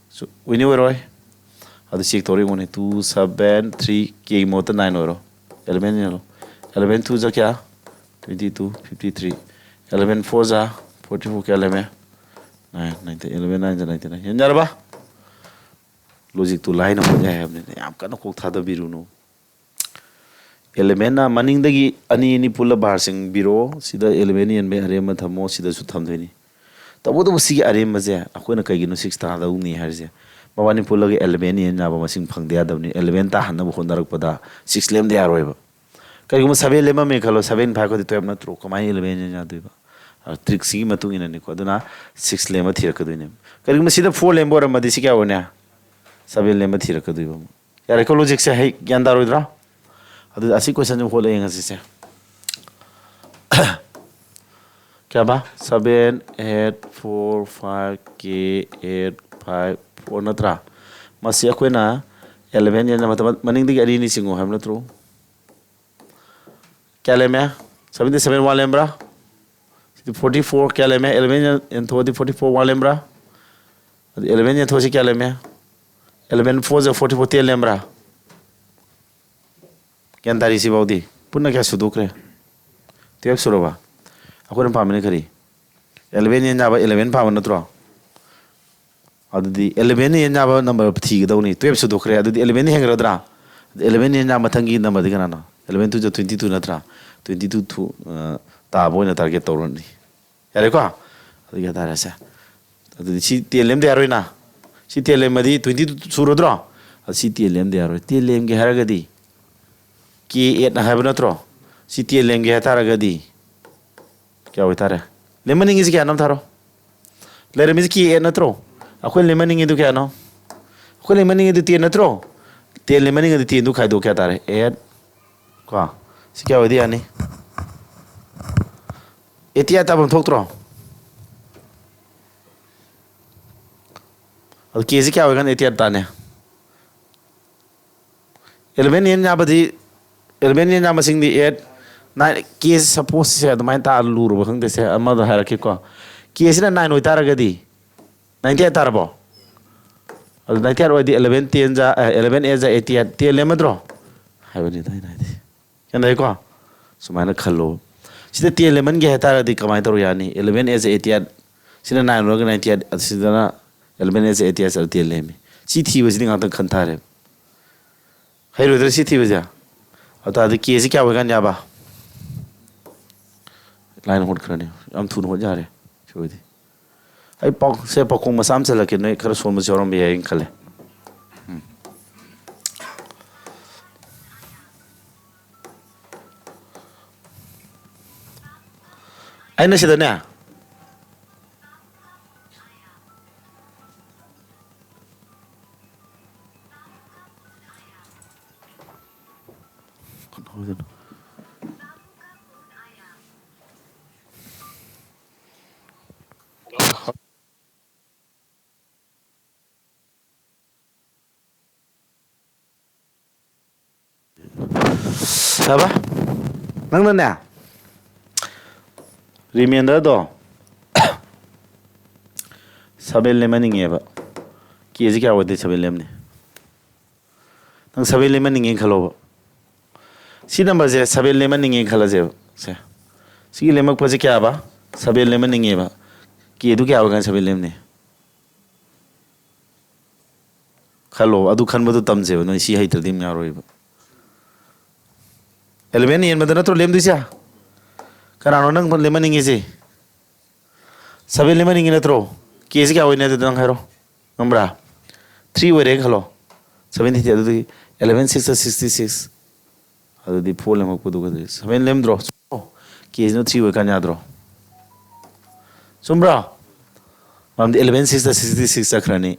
ꯁꯨ-, ꯑꯣꯏꯅꯤ ꯑꯣꯏꯔꯣꯏ? ꯑꯗꯨ ꯆꯦꯛ ꯇꯧꯔ ꯌꯦꯡꯉꯨꯅꯦ꯫ Two seven three, ꯀꯦꯒꯤ ꯃꯍꯨꯠꯇ nine ꯑꯣꯏꯔꯣ꯫ Eleven ꯌꯦꯡꯉꯣ꯫ Eleven two ꯖꯥ ꯀꯌꯥ? Twenty two, fifty three꯫ Eleven four ꯖꯥ forty four, ꯀꯌꯥ ꯂꯩꯔꯝꯃꯦ? Nine, ninety, eleven nine ꯖꯥ ninety nine꯫ ꯌꯦꯟ ꯌꯥꯔꯕ? ꯂꯣꯖꯤꯛꯇꯨ ꯂꯥꯏꯅ ꯍꯣꯠ ꯌꯥꯏ ꯍꯥꯏꯕꯅꯤꯅ ꯌꯥꯝ ꯀꯟꯅ ꯀꯣꯛ ꯊꯥꯗꯕꯤꯔꯨꯅꯨ꯫ Elevenꯅ ꯃꯅꯤꯡꯗꯒꯤ ꯑꯅꯤ ꯑꯅꯤ ꯄꯨꯜꯂ ꯕꯥꯔ ꯆꯤꯡꯕꯤꯔꯣ꯫ ꯁꯤꯗ eleven ꯌꯦꯟꯕꯩ ꯑꯔꯦꯝꯕ ꯊꯝꯃꯣ, ꯁꯤꯗꯁꯨ ꯊꯝꯗꯣꯏꯅꯤ꯫ ꯇꯧꯕꯇꯕꯨ ꯁꯤꯒꯤ ꯑꯔꯦꯝꯕꯁꯦ ꯑꯩꯈꯣꯏꯅ ꯀꯩꯒꯤꯅꯣ six ꯇꯥꯗꯧꯅꯤ ꯍꯥꯏꯔꯤꯁꯦ? ꯃꯕꯥꯅꯤ ꯄꯨꯜꯂꯒ eleven ꯌꯦꯟ ꯌꯥꯕ ꯃꯁꯤꯡ ꯐꯪꯗ ꯌꯥꯗꯕꯅꯤ꯫ Eleven ꯇꯥꯍꯟꯅꯕ ꯍꯣꯠꯅꯔꯛꯄꯗ six ꯂꯦꯝꯗ ꯌꯥꯔꯣꯏꯕ꯫ ꯀꯔꯤꯒꯨꯝꯕ seven ꯂꯦꯝꯃꯝꯃꯦ ꯈꯜꯂꯣ, seven five ꯈꯨꯗꯤ twelve ꯅꯠꯇ꯭ꯔꯣ? ꯀꯃꯥꯏꯅ eleven ꯌꯦꯟ ꯌꯥꯗꯣꯏꯕ? ꯑ, trickꯁꯤꯒꯤ ꯃꯇꯨꯡ ꯏꯟꯅꯅꯤꯀꯣ꯫ ꯑꯗꯨꯅ six ꯂꯦꯝꯕ ꯊꯤꯔꯛꯀꯗꯣꯏꯅꯦꯕ꯫ ꯀꯔꯤꯒꯨꯝꯕ ꯁꯤꯗ four ꯂꯦꯝꯕ ꯑꯣꯏꯔꯝꯃꯗꯤ ꯁꯤ ꯀꯌꯥ ꯑꯣꯏꯅꯤ? Seven ꯂꯦꯝꯕ ꯊꯤꯔꯛꯀꯗꯣꯏꯕ ꯑꯃꯨꯛ꯫ ꯌꯥꯔꯦꯀꯣ? Logicꯁꯦ ꯍꯩ ꯒ꯭ꯌꯥꯟ ꯇꯥꯔꯣꯏꯗ꯭ꯔꯥ? ꯑꯗꯨꯗꯤ ꯑꯁꯤ questionꯁꯦ ꯍꯣꯠꯂ ꯌꯦꯡꯉꯁꯤꯁꯦ꯫ ꯀꯌꯥꯕ? Seven eight four five, K eight five four ꯅꯠꯇ꯭ꯔꯥ? ꯃꯁꯤ ꯑꯩꯈꯣꯏꯅ eleven ꯌꯦꯟꯅ ꯃꯇꯝ ꯃꯅꯤꯡꯗꯒꯤ ꯑꯅꯤ ꯑꯅꯤ ꯆꯤꯡꯉꯨ ꯍꯥꯏꯕ ꯅꯠꯇ꯭ꯔꯣ? ꯀꯌꯥ ꯂꯩꯔꯝꯃꯦ? Sevenꯗ seven one ꯂꯩꯔꯝꯕ꯭ꯔꯥ? ꯁꯤꯗꯤ forty four ꯀꯌꯥ ꯂꯩꯔꯝꯃꯦ? Eleven ꯌꯦꯟꯊꯣꯛꯑꯗꯤ forty four one ꯂꯩꯔꯝꯕ꯭ꯔꯥ? ꯑꯗꯨ eleven ꯌꯦꯟꯊꯣꯛꯑꯁꯤ ꯀꯌꯥ ꯂꯩꯔꯝꯃꯦ? Eleven four ꯖꯥ forty four, ten ꯂꯩꯔꯝꯕ꯭ꯔꯥ? ꯒ꯭ꯌꯥꯟ ꯇꯥꯔꯤ ꯁꯤꯐꯥꯎꯗꯤ? ꯄꯨꯟꯅ ꯀꯌꯥ ꯁꯨꯗꯣꯛꯈ꯭ꯔꯦ? Twelve ꯁꯨꯔꯕ? ꯑꯩꯈꯣꯏꯅ ꯄꯥꯝꯃꯤꯅ ꯀꯔꯤ? Eleven ꯌꯦꯟ ꯌꯥꯕ eleven ꯄꯥꯝꯕ ꯅꯠꯇ꯭ꯔꯣ? ꯑꯗꯨꯗꯤ elevenꯅ ꯌꯦꯟ ꯌꯥꯕ number ꯊꯤꯒꯗꯧꯅꯤ꯫ Twelve ꯁꯨꯗꯣꯛꯈ꯭ꯔꯦ꯫ ꯑꯗꯨꯗꯤ elevenꯅ ꯍꯦꯟꯒꯗ꯭ꯔꯥ? ꯑꯗꯨ eleven ꯌꯦꯟ ꯌꯥꯕ ꯃꯊꯪꯒꯤ numberꯗꯤ ꯀꯅꯥꯅꯣ? Eleven two ꯖꯥ twenty two ꯅꯠꯇ꯭ꯔꯥ? Twenty two ꯊꯨ-, ꯑ, ꯇꯥꯕ ꯑꯣꯏꯅ target ꯇꯧꯔꯅꯤ꯫ ꯌꯥꯔꯦꯀꯣ? ꯑꯗꯨ ꯒ꯭ꯌꯥꯟ ꯇꯥꯔꯦꯁꯦ꯫ ꯑꯗꯨꯗꯤ ꯁꯤ ten ꯂꯦꯝꯗ ꯌꯥꯔꯣꯏꯅ꯫ ꯁꯤ ten ꯂꯦꯝꯃꯗꯤ twenty two ꯁꯨꯔꯗ꯭ꯔꯣ? ꯑꯗꯨ ꯁꯤ ten ꯂꯦꯝꯗ ꯌꯥꯔꯣꯏ꯫ Ten ꯂꯦꯝꯒꯦ ꯍꯥꯏꯔꯒꯗꯤ K eight ꯍꯥꯏꯕ ꯅꯠꯇ꯭ꯔꯣ? ꯁꯤ ten ꯂꯦꯝꯒꯦ ꯍꯥꯏ ꯇꯥꯔꯒꯗꯤ ꯀꯌꯥ ꯑꯣꯏꯇꯥꯔꯦ? ꯂꯦꯝꯍꯟꯅꯤꯡꯉꯤꯁꯤ ꯀꯌꯥꯅꯣ ꯑꯝ ꯊꯥꯔꯣ꯫ ꯂꯩꯔꯝꯃꯤꯁꯤ K eight ꯅꯠꯇ꯭ꯔꯣ? ꯑꯩꯈꯣꯏ ꯂꯦꯝꯍꯟꯅꯤꯡꯉꯤꯗꯨ ꯀꯌꯥꯅꯣ? ꯑꯩꯈꯣꯏ ꯂꯦꯝꯍꯟꯅꯤꯡꯉꯤꯗꯨ ten ꯅꯠꯇ꯭ꯔꯣ? Ten ꯂꯦꯝꯍꯟꯅꯤꯡꯉꯤꯗꯨ tenꯗꯨ ꯈꯥꯏꯗꯣꯛ ꯀꯌꯥ ꯇꯥꯔꯦ? Eight꯫ ꯀꯣ? ꯁꯤ ꯀꯌꯥ ꯑꯣꯏꯗꯤ ꯌꯥꯅꯤ? Eighty eight ꯇꯥꯐꯝ ꯊꯣꯛꯇ꯭ꯔꯣ? ꯑꯗꯨ Kꯁꯤ ꯀꯌꯥ ꯑꯣꯏꯀꯥꯟꯗ eighty eight ꯇꯥꯅꯤ? Eleven ꯌꯦꯟ ꯌꯥꯕꯗꯤ, eleven ꯌꯦꯟ ꯌꯥꯕ ꯃꯁꯤꯡꯗꯤ eight, nine, K suppose ꯁꯦ ꯑꯗꯨꯃꯥꯏꯅ ꯇꯥ ꯂꯨꯔꯕ ꯈꯪꯗꯦ ꯁꯦ, ꯑꯃꯗ ꯍꯥꯏꯔꯛꯀꯦꯀꯣ꯫ Kꯁꯤꯅ nine ꯑꯣꯏꯇꯥꯔꯒꯗꯤ ninety eight ꯇꯥꯔꯕꯣ? ꯑꯗꯨ ninety eight ꯑꯣꯏꯔꯗꯤ eleven ten ꯖꯥ eleven eight ꯖꯥ eighty eight, ten ꯂꯦꯝꯃꯗ꯭ꯔꯣ? ꯍꯥꯏꯕꯅꯤꯗ ꯑꯩꯅ ꯍꯥꯏꯗꯤ꯫ ꯒ꯭ꯌꯥꯟ ꯇꯥꯏꯀꯣ? ꯁꯨꯃꯥꯏꯅ ꯈꯜꯂꯣ꯫ ꯁꯤꯗ ten ꯂꯦꯝꯍꯟꯒꯦ ꯍꯥꯏꯇꯥꯔꯗꯤ ꯀꯃꯥꯏꯅ ꯇꯧꯔ ꯌꯥꯅꯤ? Eleven eight ꯖꯥ eighty eight, ꯁꯤꯅ nine ꯑꯣꯏꯔꯒ ninety eight, ꯑꯁꯤꯗꯅ eleven eight ꯖꯥ eighty eight, ten ꯂꯦꯝꯃꯤ꯫ ꯁꯤ ꯊꯤꯕꯁꯤꯗꯤ ꯉꯥꯛꯇꯪ ꯈꯟ ꯇꯥꯔꯦ꯫ ꯍꯩꯔꯣꯏꯗ꯭ꯔꯥ ꯁꯤ ꯊꯤꯕꯁꯦ? ꯑꯗꯨ ꯇꯥꯔꯗꯤ K ꯁꯤ ꯀꯌꯥ ꯑꯣꯏꯀꯥꯟ ꯌꯥꯕ? ꯂꯥꯏꯅ ꯍꯣꯠꯈ꯭ꯔꯅꯤ꯫ ꯌꯥꯝ ꯊꯨꯅ ꯍꯣꯠ ꯌꯥꯔꯦ꯫ ꯁꯤ ꯑꯣꯏꯗꯤ꯫ ꯑꯩ ꯄꯥꯎ-, ꯁꯦ ꯄꯥꯎꯈꯣꯡ ꯃꯆꯥ ꯑꯃ ꯆꯜꯂꯛꯀꯦ, ꯅꯣꯏ ꯈꯔ ꯁꯣꯟꯕꯁꯨ ꯌꯥꯎꯔꯝꯕ ꯌꯥꯏꯅ ꯈꯜꯂꯦ꯫ ꯎꯝ꯫ ꯑꯩꯅ ꯁꯤꯗꯅꯦ, ꯇꯥꯕ? ꯅꯪꯅꯅꯦ, ꯔꯤꯃꯦꯟꯗꯔꯗꯣ seven ꯂꯦꯝꯍꯟꯅꯤꯡꯉꯦꯕ꯫ K ꯁꯤ ꯀꯌꯥ ꯑꯣꯏꯗꯣꯏ? Seven ꯂꯦꯝꯅꯤ꯫ ꯅꯪ seven ꯂꯦꯝꯍꯟꯅꯤꯡꯉꯦꯅ ꯈꯜꯂꯣꯕ꯫ ꯁꯤ ꯅꯝꯕꯔꯁꯦ seven ꯂꯦꯝꯍꯟꯅꯤꯡꯉꯦꯅ ꯈꯜꯂꯁꯦꯕ꯫ ꯁꯦ, ꯁꯤꯒꯤ ꯂꯦꯝꯃꯛꯄꯁꯦ ꯀꯌꯥꯕ? Seven ꯂꯦꯝꯍꯟꯅꯤꯡꯉꯦꯕ꯫ K ꯗꯨ ꯀꯌꯥ ꯑꯣꯏꯀꯥꯟꯗ seven ꯂꯦꯝꯅꯤ? ꯈꯜꯂꯣ, ꯑꯗꯨ ꯈꯟꯕꯗꯣ ꯇꯝꯁꯦꯕ꯫ ꯅꯣꯏ ꯁꯤ ꯍꯩꯇ꯭ꯔꯗꯤ ꯑꯗꯨꯝ ꯌꯥꯔꯣꯏꯕ꯫ Eleven ꯍꯦꯟꯕꯗ ꯅꯠꯇ꯭ꯔꯣ ꯂꯦꯝꯗꯣꯏꯁꯦ? ꯀꯅꯥꯅꯣ ꯅꯪ ꯂꯦꯝꯍꯟꯅꯤꯡꯉꯤꯁꯦ? Seven ꯂꯦꯝꯍꯟꯅꯤꯡꯉꯤ ꯅꯠꯇ꯭ꯔꯣ? K ꯁꯤ ꯀꯌꯥ ꯑꯣꯏꯅꯤ ꯑꯗꯨꯗ ꯅꯪ ꯍꯥꯏꯔꯣ꯫ ꯉꯝꯕ꯭ꯔꯥ? Three ꯑꯣꯏꯔꯦꯅ ꯈꯜꯂꯣ꯫ Seven ꯊꯤꯇꯦ, ꯑꯗꯨꯗꯤ eleven six sixty six꯫ ꯑꯗꯨꯗꯤ four ꯂꯦꯝꯃꯛꯄꯗꯨꯒꯗꯤ seven ꯂꯦꯝꯗ꯭ꯔꯣ? K ꯁꯤꯅ three ꯑꯣꯏꯀꯥꯟ ꯌꯥꯗ꯭ꯔꯣ? ꯆꯨꯝꯕ꯭ꯔꯣ? ꯃꯔꯝꯗꯤ eleven six sixty six ꯆꯠꯈ꯭ꯔꯅꯤ꯫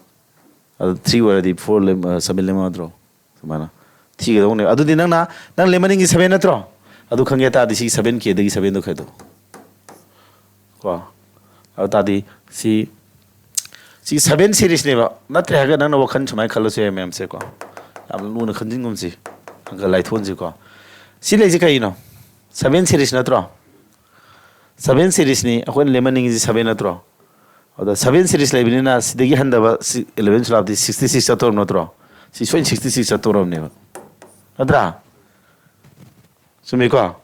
ꯑꯗꯨ three ꯑꯣꯏꯔꯗꯤ four ꯂꯦꯝ-, ꯑ, seven ꯂꯦꯝꯃꯛꯑꯗ꯭ꯔꯣ? ꯁꯨꯃꯥꯏꯅ ꯊꯤꯒꯗꯧꯅꯦꯕ꯫ ꯑꯗꯨꯗꯤ ꯅꯪꯅ, ꯅꯪ ꯂꯦꯝꯍꯟꯅꯤꯡꯉꯤ seven ꯅꯠꯇ꯭ꯔꯣ? ꯑꯗꯨ ꯈꯪꯒꯦ ꯇꯥꯔꯗꯤ ꯁꯤ seven K ꯗꯒꯤ seven ꯗꯣ ꯈꯥꯏꯗꯣꯛꯑꯣ꯫ ꯀꯣ? ꯑꯗꯨ ꯇꯥꯔꯗꯤ ꯁꯤ, ꯁꯤ seven seriesꯅꯦꯕ꯫ ꯅꯠꯇ꯭ꯔꯦ ꯍꯥꯏꯔꯒ ꯅꯪꯅ ꯋꯥꯈꯜ ꯁꯨꯃꯥꯏꯅ ꯈꯜꯂꯁꯨ ꯌꯥꯏ ꯃꯌꯥꯝꯁꯦꯀꯣ꯫ ꯌꯥꯝ ꯂꯨꯅ ꯈꯟꯖꯤꯟꯒꯨꯝꯁꯤ꯫ ꯈꯔ ꯈꯔ ꯂꯥꯏꯊꯣꯛꯍꯟꯁꯤꯀꯣ꯫ ꯁꯤ ꯂꯩꯁꯦ ꯀꯩꯅꯣ? Seven series ꯅꯠꯇ꯭ꯔꯣ? Seven seriesꯅꯤ ꯑꯩꯈꯣꯏꯅ ꯂꯦꯝꯍꯟꯅꯤꯡꯉꯤꯁꯤ seven ꯅꯠꯇ꯭ꯔꯣ? ꯑꯗ seven series ꯂꯩꯕꯅꯤꯅ ꯁꯤꯗꯒꯤ ꯍꯟꯊꯕ eleven ꯁꯨꯂꯥꯞꯇꯤ sixty six ꯆꯠꯇꯧꯔꯕ ꯅꯠꯇ꯭ꯔꯣ? ꯁꯤ ꯁꯣꯏꯅ sixty six ꯆꯠꯇꯧꯔꯕꯅꯦꯕ, ꯅꯠꯇ꯭ꯔꯥ? ꯆꯨꯝꯃꯤꯀꯣ?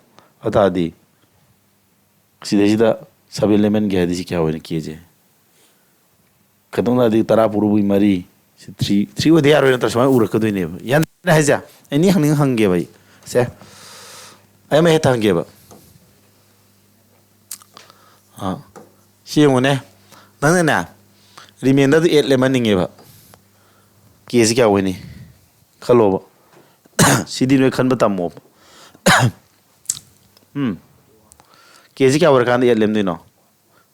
ꯑꯗꯨ ꯇꯥꯔꯗꯤ ꯁꯤꯗꯩꯁꯤꯗ seven lemon ꯒꯤ ꯍꯥꯏꯗꯤ ꯁꯤ ꯀꯌꯥ ꯑꯣꯏꯅ ꯀꯦꯁꯦ? ꯈꯤꯇꯪ ꯇꯥꯔꯗꯤ ꯇꯔꯥ ꯄꯨꯔꯨꯕꯒꯤ ꯃꯔꯤ, ꯁꯤ three, three ꯑꯣꯏꯗ ꯌꯥꯔꯣꯏ ꯅꯠꯇ꯭ꯔꯥ? ꯁꯨꯃꯥꯏꯅ ꯎꯔꯛꯀꯗꯣꯏꯅꯦꯕ꯫ ꯌꯥꯟ ꯍꯥꯏꯁꯦ ꯑꯩꯅꯤ ꯍꯪꯅꯤꯡ ꯍꯪꯒꯦꯕ ꯑꯩ꯫ ꯁꯦ, ꯑꯩ ꯑꯃ ꯍꯦꯛꯇ ꯍꯪꯒꯦꯕ꯫ ꯑꯥ, ꯁꯤ ꯌꯦꯡꯉꯨꯅꯦ꯫ ꯅꯪꯅꯅꯦ, remainder ꯗꯨ eight lemon ꯅꯤꯡꯉꯦꯕ꯫ ꯀꯦꯁꯤ ꯀꯌꯥ ꯑꯣꯏꯅꯤ? ꯈꯜꯂꯣꯕ꯫ ꯁꯤꯗꯤ ꯅꯣꯏ ꯈꯟꯕ ꯇꯝꯃꯣꯕ꯫ ꯎꯝ꯫ ꯀꯦꯁꯤ ꯀꯌꯥ ꯑꯣꯏꯔꯀꯥꯟꯗ eight ꯂꯦꯝꯗꯣꯏꯅꯣ?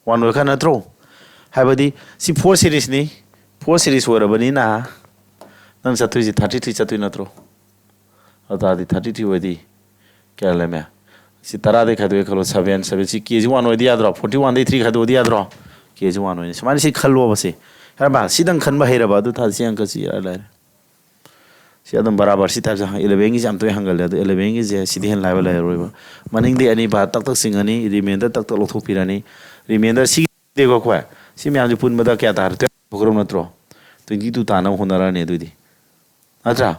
One ꯑꯣꯏꯔꯀꯥꯟ ꯅꯠꯇ꯭ꯔꯣ? ꯍꯥꯏꯕꯗꯤ ꯁꯤ four series ꯅꯤ꯫ Four series ꯑꯣꯏꯔꯕꯅꯤꯅ ꯅꯪ ꯆꯠꯇꯣꯏꯁꯤ thirty three ꯆꯠꯇꯣꯏ ꯅꯠꯇ꯭ꯔꯣ? ꯑꯗꯨ ꯇꯥꯔꯗꯤ thirty three ꯑꯣꯏꯗꯤ ꯀꯌꯥ ꯂꯩꯔꯝꯃꯦ? ꯁꯤ ꯇꯔꯥꯗꯩ ꯈꯥꯏꯗꯣꯛꯑꯦ ꯈꯜꯂꯣ, seven, seven꯫ ꯁꯤ ꯀꯦꯁꯤ one ꯑꯣꯏꯗꯤ ꯌꯥꯗ꯭ꯔꯣ? Forty one ꯗꯩ three ꯈꯥꯏꯗꯣꯛꯑꯗꯤ ꯌꯥꯗ꯭ꯔꯣ? ꯀꯦꯁꯤ one ꯑꯣꯏꯅꯤ꯫ ꯁꯨꯃꯥꯏꯅ ꯁꯤ ꯈꯜꯂꯣꯕ ꯁꯤ꯫ ꯍꯥꯏꯔꯕ? ꯁꯤꯗꯪ ꯈꯟꯕ ꯍꯩꯔꯕ ꯑꯗꯨ ꯇꯥꯔꯗꯤ ꯁꯤ ꯑꯪꯀꯁꯤ ꯏꯔꯥꯏ ꯂꯥꯏꯔꯦ꯫ ꯁꯤ ꯑꯗꯨꯝ ꯕꯔꯥꯕꯔ ꯁꯤ type ꯁꯦ ꯍꯪ-, eleven ꯒꯤꯁꯦ ꯌꯥꯝ ꯇꯣꯏꯅ ꯍꯪꯒꯜꯂꯦ꯫ ꯑꯗꯣ eleven ꯒꯤꯁꯦ ꯁꯤꯗꯤ ꯍꯦꯟꯅ ꯂꯥꯏꯕ ꯂꯩꯔꯔꯣꯏꯕ꯫ ꯃꯅꯤꯡꯗꯤ ꯑꯅꯤ ꯄꯥ ꯇꯛ ꯇꯛ ꯆꯤꯡꯉꯅꯤ, remainder ꯇꯛ ꯇꯛ ꯂꯧꯊꯣꯛꯄꯤꯔꯅꯤ꯫ Remainder ꯁꯤ ꯗꯦꯀꯣ ꯑꯩꯈꯣꯏ꯫ ꯁꯤ ꯃꯌꯥꯝꯁꯦ ꯄꯨꯟꯕꯗ ꯀꯌꯥ ꯇꯥꯔꯦ? Twelve ꯄꯨꯈ꯭ꯔꯕ ꯅꯠꯇ꯭ꯔꯣ? Twenty two ꯇꯥꯅꯕ ꯍꯣꯠꯅꯔꯛꯑꯅꯤ ꯑꯗꯨꯏꯗꯤ꯫ ꯅꯠꯇ꯭ꯔꯥ?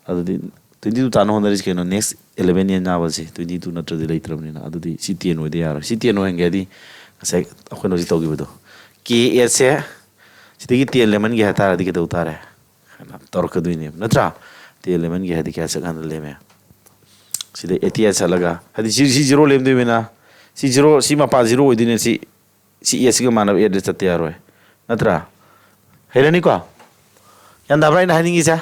ꯑꯗꯨꯗꯤ twenty two ꯇꯥꯅ ꯍꯣꯠꯅꯔꯤꯁꯤ ꯀꯩꯅꯣ? Next eleven ꯌꯦꯟ ꯌꯥꯕꯁꯦ twenty two ꯅꯠꯇ꯭ꯔꯗꯤ ꯂꯩꯇ꯭ꯔꯕꯅꯤꯅ꯫ ꯑꯗꯨꯗꯤ ꯁꯤ ten ꯑꯣꯏꯗ ꯌꯥꯔꯣꯏ꯫ ꯁꯤ ten ꯑꯣꯏꯍꯟꯒꯦ ꯍꯥꯏꯗꯤ ꯉꯁꯥꯏ ꯑꯩꯈꯣꯏꯅ ꯍꯧꯖꯤꯛ ꯇꯧꯈꯤꯕꯗꯣ, ꯀꯦ ꯑꯦꯁꯁꯦ ꯁꯤꯗꯒꯤ ten ꯂꯦꯝꯍꯟꯒꯦ ꯍꯥꯏ ꯇꯥꯔꯗꯤ ꯀꯩꯗꯧ ꯇꯥꯔꯦ? ꯍꯥꯏꯅ ꯇꯧꯔꯛꯀꯗꯣꯏꯅꯦꯕ, ꯅꯠꯇ꯭ꯔꯥ? Ten ꯂꯦꯝꯍꯟꯒꯦ ꯍꯥꯏꯗꯤ ꯀꯌꯥ ꯆꯠꯀꯥꯟꯗ ꯂꯦꯝꯃꯦ? ꯁꯤꯗ eighty eight ꯆꯠꯂꯒ, ꯍꯥꯏꯗꯤ ꯁꯤ, ꯁꯤ zero ꯂꯦꯝꯗꯣꯏꯅꯤꯅ, ꯁꯤ zero, ꯁꯤ ꯃꯄꯥ zero ꯑꯣꯏꯗꯣꯏꯅꯦ꯫ ꯁꯤ, ꯁꯤ ꯑꯦꯁꯤꯒ ꯃꯥꯟꯅꯕ address ꯆꯠꯇ ꯌꯥꯔꯣꯏ, ꯅꯠꯇ꯭ꯔꯥ? ꯍꯩꯔꯅꯤꯀꯣ? ꯒ꯭ꯌꯥꯟ ꯇꯥꯕ꯭ꯔꯥ ꯑꯩꯅ ꯍꯥꯏꯅꯤꯡꯉꯤꯁꯦ?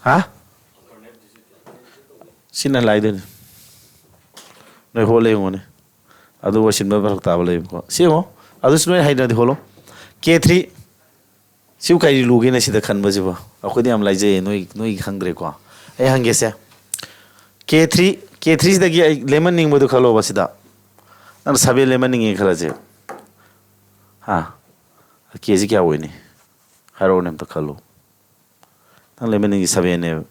ꯍꯥ? ꯁꯤꯅ ꯂꯥꯏꯗꯣꯏꯅꯤ꯫ ꯅꯣꯏ ꯍꯣꯠꯂꯦ ꯌꯦꯡꯉꯣꯅꯦ꯫ ꯑꯗꯨ ꯑꯣꯏꯁꯤꯟꯕ ꯐꯔꯛ ꯇꯥꯕ ꯂꯩꯕꯀꯣ꯫ ꯁꯤ ꯌꯦꯡꯉꯣ꯫ ꯑꯗꯨꯁꯨ ꯅꯣꯏ ꯍꯩꯅꯗꯤ ꯍꯣꯠꯂꯣ꯫ K three꯫ ꯁꯤꯕꯨ ꯀꯔꯤ ꯂꯨꯒꯦꯅꯦ ꯁꯤꯗ ꯈꯟꯕꯁꯤꯕꯣ? ꯑꯩꯈꯣꯏꯗꯤ ꯌꯥꯝ ꯂꯥꯏꯖꯩꯌꯦ, ꯅꯣꯏ, ꯅꯣꯏꯒꯤ ꯈꯪꯗ꯭ꯔꯦꯀꯣ꯫ ꯑꯩ ꯍꯪꯒꯦꯁꯦ꯫ K three, K three ꯁꯤꯗꯒꯤ ꯑꯩ ꯂꯦꯃꯟꯅꯤꯡꯕꯗꯨ ꯈꯜꯂꯣꯕ ꯁꯤꯗ꯫ ꯅꯪꯅ seven ꯂꯦꯃꯟꯅꯤꯡꯉꯦ ꯈꯜꯂꯁꯦ꯫ ꯍꯥ? K ꯁꯤ ꯀꯌꯥ ꯑꯣꯏꯅꯤ? ꯍꯥꯏꯔꯛꯑꯣꯅꯦ ꯑꯝꯇ ꯈꯜꯂꯣ꯫ ꯅꯪ ꯂꯦꯃꯟꯅꯤꯡꯉꯤ seven ꯅꯦꯕ꯫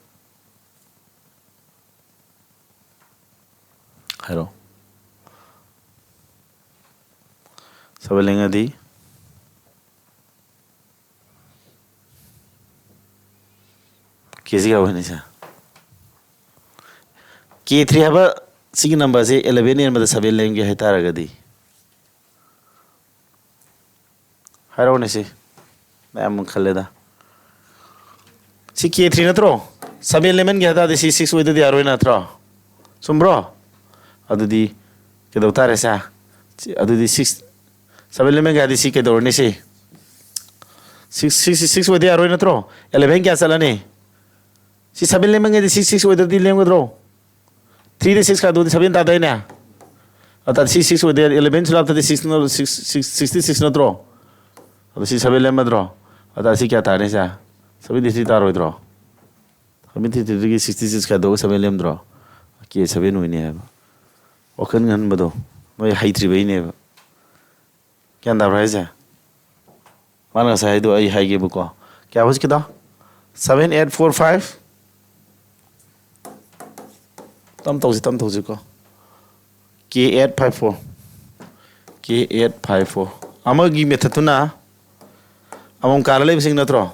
ꯍꯥꯏꯔꯣ꯫ ꯁꯚꯦꯟ ꯂꯦꯡꯉꯗꯤ ꯀꯦꯁꯤ ꯀꯌꯥ ꯑꯣꯏꯅꯤ ꯁꯦ? ꯀꯦ ꯊ꯭ꯔꯤ ꯍꯥꯏꯕ ꯁꯤꯒꯤ ꯅꯝꯕꯔꯁꯦ ꯑꯦꯂꯚꯦꯟ ꯌꯦꯟꯕꯗ ꯁꯚꯦꯟ ꯂꯦꯝꯒꯦ ꯍꯥꯏꯇꯥꯔꯒꯗꯤ, ꯍꯥꯏꯔꯛꯑꯣꯅꯦ ꯁꯤ꯫ ꯃꯌꯥꯝ ꯑꯃ ꯈꯜꯂꯦꯗ꯫ ꯁꯤ ꯀꯦ ꯊ꯭ꯔꯤ ꯅꯠꯇ꯭ꯔꯣ? ꯁꯚꯦꯟ ꯂꯦꯝꯍꯟꯒꯦ ꯍꯥꯏ ꯇꯥꯔꯗꯤ ꯁꯤ ꯁꯤꯛꯁ ꯑꯣꯏꯗꯗꯤ ꯌꯥꯔꯣꯏ ꯅꯠꯇ꯭ꯔꯣ? ꯆꯨꯝꯕ꯭ꯔꯣ? ꯑꯗꯨꯗꯤ ꯀꯩꯗꯧ ꯇꯥꯔꯦ ꯁꯦ? ꯁꯤ, ꯑꯗꯨꯗꯤ ꯁꯤꯛꯁ, ꯁꯚꯦꯟ ꯂꯦꯝꯍꯟꯒꯦ ꯍꯥꯏꯗꯤ ꯁꯤ ꯀꯩꯗꯧꯔꯅꯤ ꯁꯤ? ꯁꯤꯛꯁ, ꯁꯤꯛꯁ, ꯁꯤꯛꯁ ꯑꯣꯏꯗ ꯌꯥꯔꯣꯏ ꯅꯠꯇ꯭ꯔꯣ? ꯑꯦꯂꯚꯦꯟ ꯀꯌꯥ ꯆꯠꯂꯅꯤ? ꯁꯤ ꯁꯚꯦꯟ ꯂꯦꯝꯍꯟꯒꯦꯗꯤ ꯁꯤꯛꯁ, ꯁꯤꯛꯁ ꯑꯣꯏꯗ꯭ꯔꯗꯤ ꯂꯦꯝꯒꯗ꯭ꯔꯣ? ꯊ꯭ꯔꯤꯗ ꯁꯤꯛꯁ ꯈꯥꯏꯗꯣꯛꯑꯗꯤ ꯁꯚꯦꯟ ꯇꯥꯗꯣꯏꯅꯦ꯫ ꯑꯗ ꯁꯤ ꯁꯤꯛꯁ ꯑꯣꯏꯗꯦ, ꯑꯦꯂꯚꯦꯟ ꯁꯨꯂꯥꯞꯇꯗꯤ ꯁꯤꯛꯁ, ꯁꯤꯛꯁ, ꯁꯤꯛꯁꯇꯤ ꯁꯤꯛꯁ ꯅꯠꯇ꯭ꯔꯣ? ꯑꯗꯣ ꯁꯤ ꯁꯚꯦꯟ ꯂꯦꯝꯃꯗ꯭ꯔꯣ? ꯑꯗ ꯁꯤ ꯀꯌꯥ ꯇꯥꯔꯅꯤ ꯁꯦ? ꯁꯚꯦꯟꯇꯤ ꯊ꯭ꯔꯤ ꯇꯥꯔꯣꯏꯗ꯭ꯔꯣ? ꯁꯚꯦꯟꯇꯤ ꯊ꯭ꯔꯤꯗꯒꯤ ꯁꯤꯛꯁꯇꯤ ꯁꯤꯛꯁ ꯈꯥꯏꯗꯣꯛꯑꯒ ꯁꯚꯦꯟ ꯂꯦꯝꯗ꯭ꯔꯣ? ꯀꯦ ꯁꯚꯦꯟ ꯑꯣꯏꯅꯤ ꯍꯥꯏꯕ꯫ ꯋꯥꯈꯜ ꯈꯟꯕꯗꯣ ꯅꯣꯏ ꯍꯩꯇ꯭ꯔꯤꯕꯩꯅꯦꯕ꯫ ꯒ꯭ꯌꯥꯟ ꯇꯥꯕ꯭ꯔꯥ ꯍꯥꯏꯁꯦ? ꯃꯥꯅ ꯉꯁꯥꯏ ꯍꯥꯏꯗꯣ ꯑꯩ ꯍꯥꯏꯒꯦꯕꯀꯣ꯫ ꯀꯌꯥ ꯍꯧꯖꯤꯛꯀꯤꯗꯣ? Seven eight four five. ꯇꯝ ꯇꯧꯁꯤ, ꯇꯝ ꯇꯧꯁꯤꯀꯣ꯫ ꯀꯦ ꯑꯩꯠ ꯐꯥꯏꯚ ꯐꯣꯔ꯫ ꯀꯦ ꯑꯩꯠ ꯐꯥꯏꯚ ꯐꯣꯔ꯫ ꯑꯃꯒꯤ ꯃꯦꯊꯠꯇꯨꯅ ꯑꯃꯃꯝ ꯀꯥꯔ ꯂꯩꯕꯁꯤꯡ ꯅꯠꯇ꯭ꯔꯣ?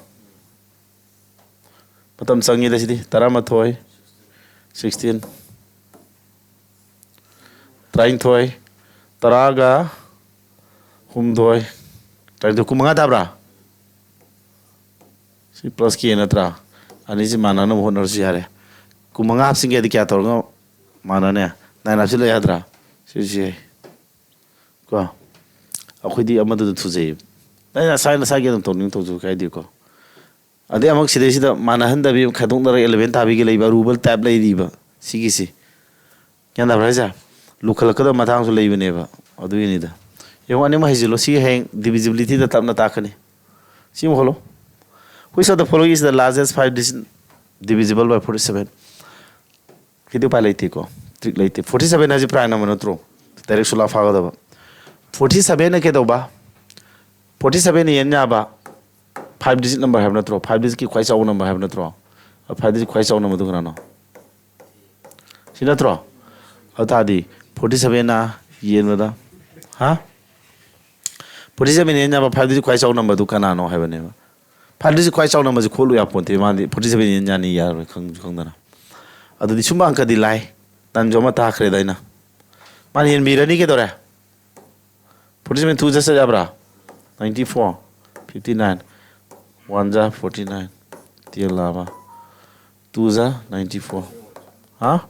ꯃꯇꯝ ꯆꯪꯉꯤꯗ ꯁꯤꯗꯤ꯫ ꯇꯔꯥꯃꯥꯊꯣꯏ, ꯁꯤꯛꯁꯇꯤꯟ, ꯇꯔꯥꯅꯤꯊꯣꯏ, ꯇꯔꯥꯒ ꯍꯨꯝꯗꯣꯏ, ꯇꯔꯥꯅꯤꯊꯣꯏ, ꯀꯨꯟꯃꯉꯥ ꯇꯥꯕ꯭ꯔꯥ? ꯁꯤ ꯄ꯭ꯂꯁ ꯀꯦ ꯅꯠꯇ꯭ꯔꯥ? ꯑꯅꯤꯁꯤ ꯃꯥꯟꯅꯅꯕ ꯍꯣꯠꯅꯔꯁꯨ ꯌꯥꯔꯦ꯫ ꯀꯨꯟꯃꯉꯥ ꯍꯥꯞꯆꯤꯟꯒꯦꯗꯤ ꯀꯌꯥ ꯇꯧꯔꯒ ꯃꯥꯟꯅꯅꯤ? ꯅꯥꯏꯟ ꯍꯥꯞꯆꯤꯜꯂ ꯌꯥꯗ꯭ꯔꯥ? ꯁꯤꯁꯨ ꯌꯥꯏ꯫ ꯀꯣ? ꯑꯩꯈꯣꯏꯗꯤ ꯑꯃꯗꯨꯗ ꯊꯨꯖꯩꯌꯦꯕ꯫ ꯅꯪ ꯅꯁꯥ ꯅꯁꯥꯒꯤ ꯑꯗꯨꯝ ꯇꯧꯅꯤꯡ ꯇꯧꯖꯧ, ꯀꯥꯏꯗꯦꯀꯣ? ꯑꯗꯩ ꯑꯃꯨꯛ ꯁꯤꯗꯩꯁꯤꯗ ꯃꯥꯟꯅꯍꯟꯗꯕꯤ ꯈꯥꯏꯗꯣꯛꯅꯔꯒ ꯑꯦꯂꯚꯦꯟ ꯇꯥꯕꯤꯒ ꯂꯩꯕ ꯑꯔꯨꯕ ꯇꯥꯏꯞ ꯂꯩꯔꯤꯕ ꯁꯤꯒꯤꯁꯤ꯫ ꯒ꯭ꯌꯥꯟ ꯇꯥꯕ꯭ꯔꯥ ꯍꯥꯏꯁꯦ? ꯂꯨꯈꯠꯂꯛꯀꯗꯕ ꯃꯇꯥꯡꯁꯨ ꯂꯩꯕꯅꯦꯕ꯫ ꯑꯗꯨꯒꯤꯅꯤꯗ꯫ ꯌꯦꯡꯉꯣ, ꯑꯅꯤꯃꯛ ꯍꯩꯖꯤꯜꯂꯣ꯫ ꯁꯤꯒꯤ ꯍꯌꯦꯡ divisibility ꯗ ꯇꯞꯅ ꯇꯥꯛꯀꯅꯤ꯫ ꯁꯤ ꯑꯃꯨꯛ ꯍꯣꯜꯂꯣ꯫ Which of the following is the largest five digit divisible by forty seven? ꯁꯤꯗꯤ ꯎꯄꯥꯏ ꯂꯩꯇꯦꯀꯣ꯫ ꯇ꯭ꯔꯤꯛ ꯂꯩꯇꯦ꯫ ꯐꯣꯔꯇꯤ ꯁꯚꯦꯟ ꯍꯥꯏꯁꯦ ꯄ꯭ꯔꯥꯏꯝ ꯅꯝꯕꯔ ꯅꯠꯇ꯭ꯔꯣ? ꯗꯥꯏꯔꯦꯛ ꯁꯨꯂꯥ ꯐꯥꯒꯗꯕ꯫ ꯐꯣꯔꯇꯤ ꯁꯚꯦꯟꯅ ꯀꯩꯗꯧꯕ? ꯐꯣꯔꯇꯤ ꯁꯚꯦꯟꯅ ꯌꯦꯟ ꯌꯥꯕ ꯐꯥꯏꯚ ꯗꯤꯖꯤꯠ ꯅꯝꯕꯔ ꯍꯥꯏꯕ ꯅꯠꯇ꯭ꯔꯣ? ꯐꯥꯏꯚ ꯗꯤꯖꯤꯠꯀꯤ ꯈ꯭ꯋꯥꯏ ꯆꯥꯎꯕ ꯅꯝꯕꯔ ꯍꯥꯏꯕ ꯅꯠꯇ꯭ꯔꯣ? ꯐꯥꯏꯚ ꯗꯤꯖꯤꯠ ꯈ꯭ꯋꯥꯏ ꯆꯥꯎꯕ ꯅꯝꯕꯔꯗꯨ ꯀꯅꯥꯅꯣ? ꯁꯤ ꯅꯠꯇ꯭ꯔꯣ? ꯑꯗꯨ ꯇꯥꯔꯗꯤ ꯐꯣꯔꯇꯤ ꯁꯚꯦꯟꯅ ꯌꯦꯟꯕꯗ, ꯍꯥ? ꯐꯣꯔꯇꯤ ꯁꯕꯦꯟ ꯌꯦꯟ ꯌꯥꯕ ꯐꯥꯏꯚ ꯗꯤꯖꯤꯠ ꯈ꯭ꯋꯥꯏ ꯆꯥꯎꯕ ꯅꯝꯕꯔꯗꯨ ꯀꯅꯥꯅꯣ ꯍꯥꯏꯕꯅꯦꯕ꯫ ꯐꯥꯏꯚ ꯗꯤꯖꯤꯠ ꯈ꯭ꯋꯥꯏ ꯆꯥꯎꯕ ꯅꯝꯕꯔꯁꯤ ꯈꯣꯠꯂꯨ ꯌꯥꯄꯣꯟꯇꯦ, ꯃꯥꯗꯤ ꯐꯣꯔꯇꯤ ꯁꯕꯦꯟ ꯌꯦꯟ ꯌꯥꯅꯤ ꯌꯥꯔꯣꯏ ꯈꯪꯁꯨ ꯈꯪꯗꯅ꯫ ꯑꯗꯨꯗꯤ ꯁꯨꯝꯕ ꯑꯪꯀꯗꯤ ꯂꯥꯏ, ꯇꯟꯁꯨ ꯑꯃ ꯇꯥꯈ꯭ꯔꯦꯗ ꯑꯩꯅ꯫ ꯃꯥꯅ ꯌꯦꯟꯕꯤꯔꯅꯤ ꯀꯩꯗꯧꯔꯦ? ꯐꯣꯔꯇꯤ ꯁꯕꯦꯟ ꯇꯨ ꯖ ꯆꯠ ꯌꯥꯕ꯭ꯔꯥ? Ninety four, fifty nine, one ꯖ ꯐꯣꯔꯇꯤ ꯅꯥꯏꯟ, ꯇꯦꯟ ꯂꯥꯛꯑꯕ? ꯇꯨ ꯖ ꯅꯥꯏꯟꯇꯤ ꯐꯣꯔ꯫ ꯍꯥ?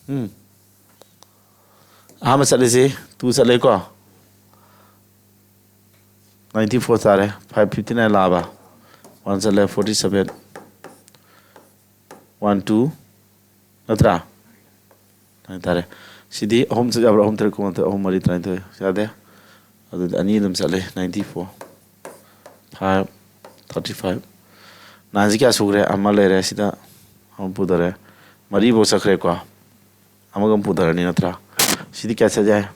ꯎꯝ꯫ ꯑꯍꯥꯟꯕ ꯆꯠꯂꯤꯁꯤ ꯇꯨ ꯆꯠꯂꯦꯀꯣ꯫ ꯅꯥꯏꯟꯇꯤ ꯐꯣꯔ ꯇꯥꯔꯦ꯫ ꯐꯥꯏꯚ ꯐꯤꯐꯇꯤ ꯅꯥꯏꯟ ꯂꯥꯛꯑꯕ? ꯋꯥꯟ ꯆꯠꯂꯦ, ꯐꯣꯔꯇꯤ ꯁꯕꯦꯟ꯫ ꯋꯥꯟ ꯇꯨ ꯅꯠꯇ꯭ꯔꯥ? ꯅꯥꯏꯟ ꯇꯥꯔꯦ꯫ ꯁꯤꯗꯤ ꯑꯍꯨꯝ ꯆꯠ ꯌꯥꯕ꯭ꯔꯥ? ꯑꯍꯨꯝ ꯇꯔꯦꯠ ꯀꯨꯟꯃꯥꯊꯣꯏ, ꯑꯍꯨꯝ ꯃꯔꯤ ꯇꯔꯥꯅꯤꯊꯣꯏ꯫ ꯌꯥꯗꯦ꯫ ꯑꯗꯨꯗꯤ ꯑꯅꯤ ꯑꯗꯨꯝ ꯆꯠꯂꯦ꯫ Ninety four, five, thirty five. ꯅꯥꯏꯟꯁꯤ ꯀꯌꯥ ꯁꯨꯈ꯭ꯔꯦ? ꯑꯃ ꯂꯩꯔꯦ꯫ ꯁꯤꯗ ꯑꯃ ꯄꯨꯊꯔꯦ꯫ ꯃꯔꯤꯐꯧ ꯆꯠꯈ꯭ꯔꯦꯀꯣ꯫ ꯑꯃꯒ ꯑꯃ ꯄꯨꯊꯔꯅꯤ ꯅꯠꯇ꯭ꯔꯥ? ꯁꯤꯗꯤ ꯀꯌꯥ ꯆꯠ ꯌꯥꯏ?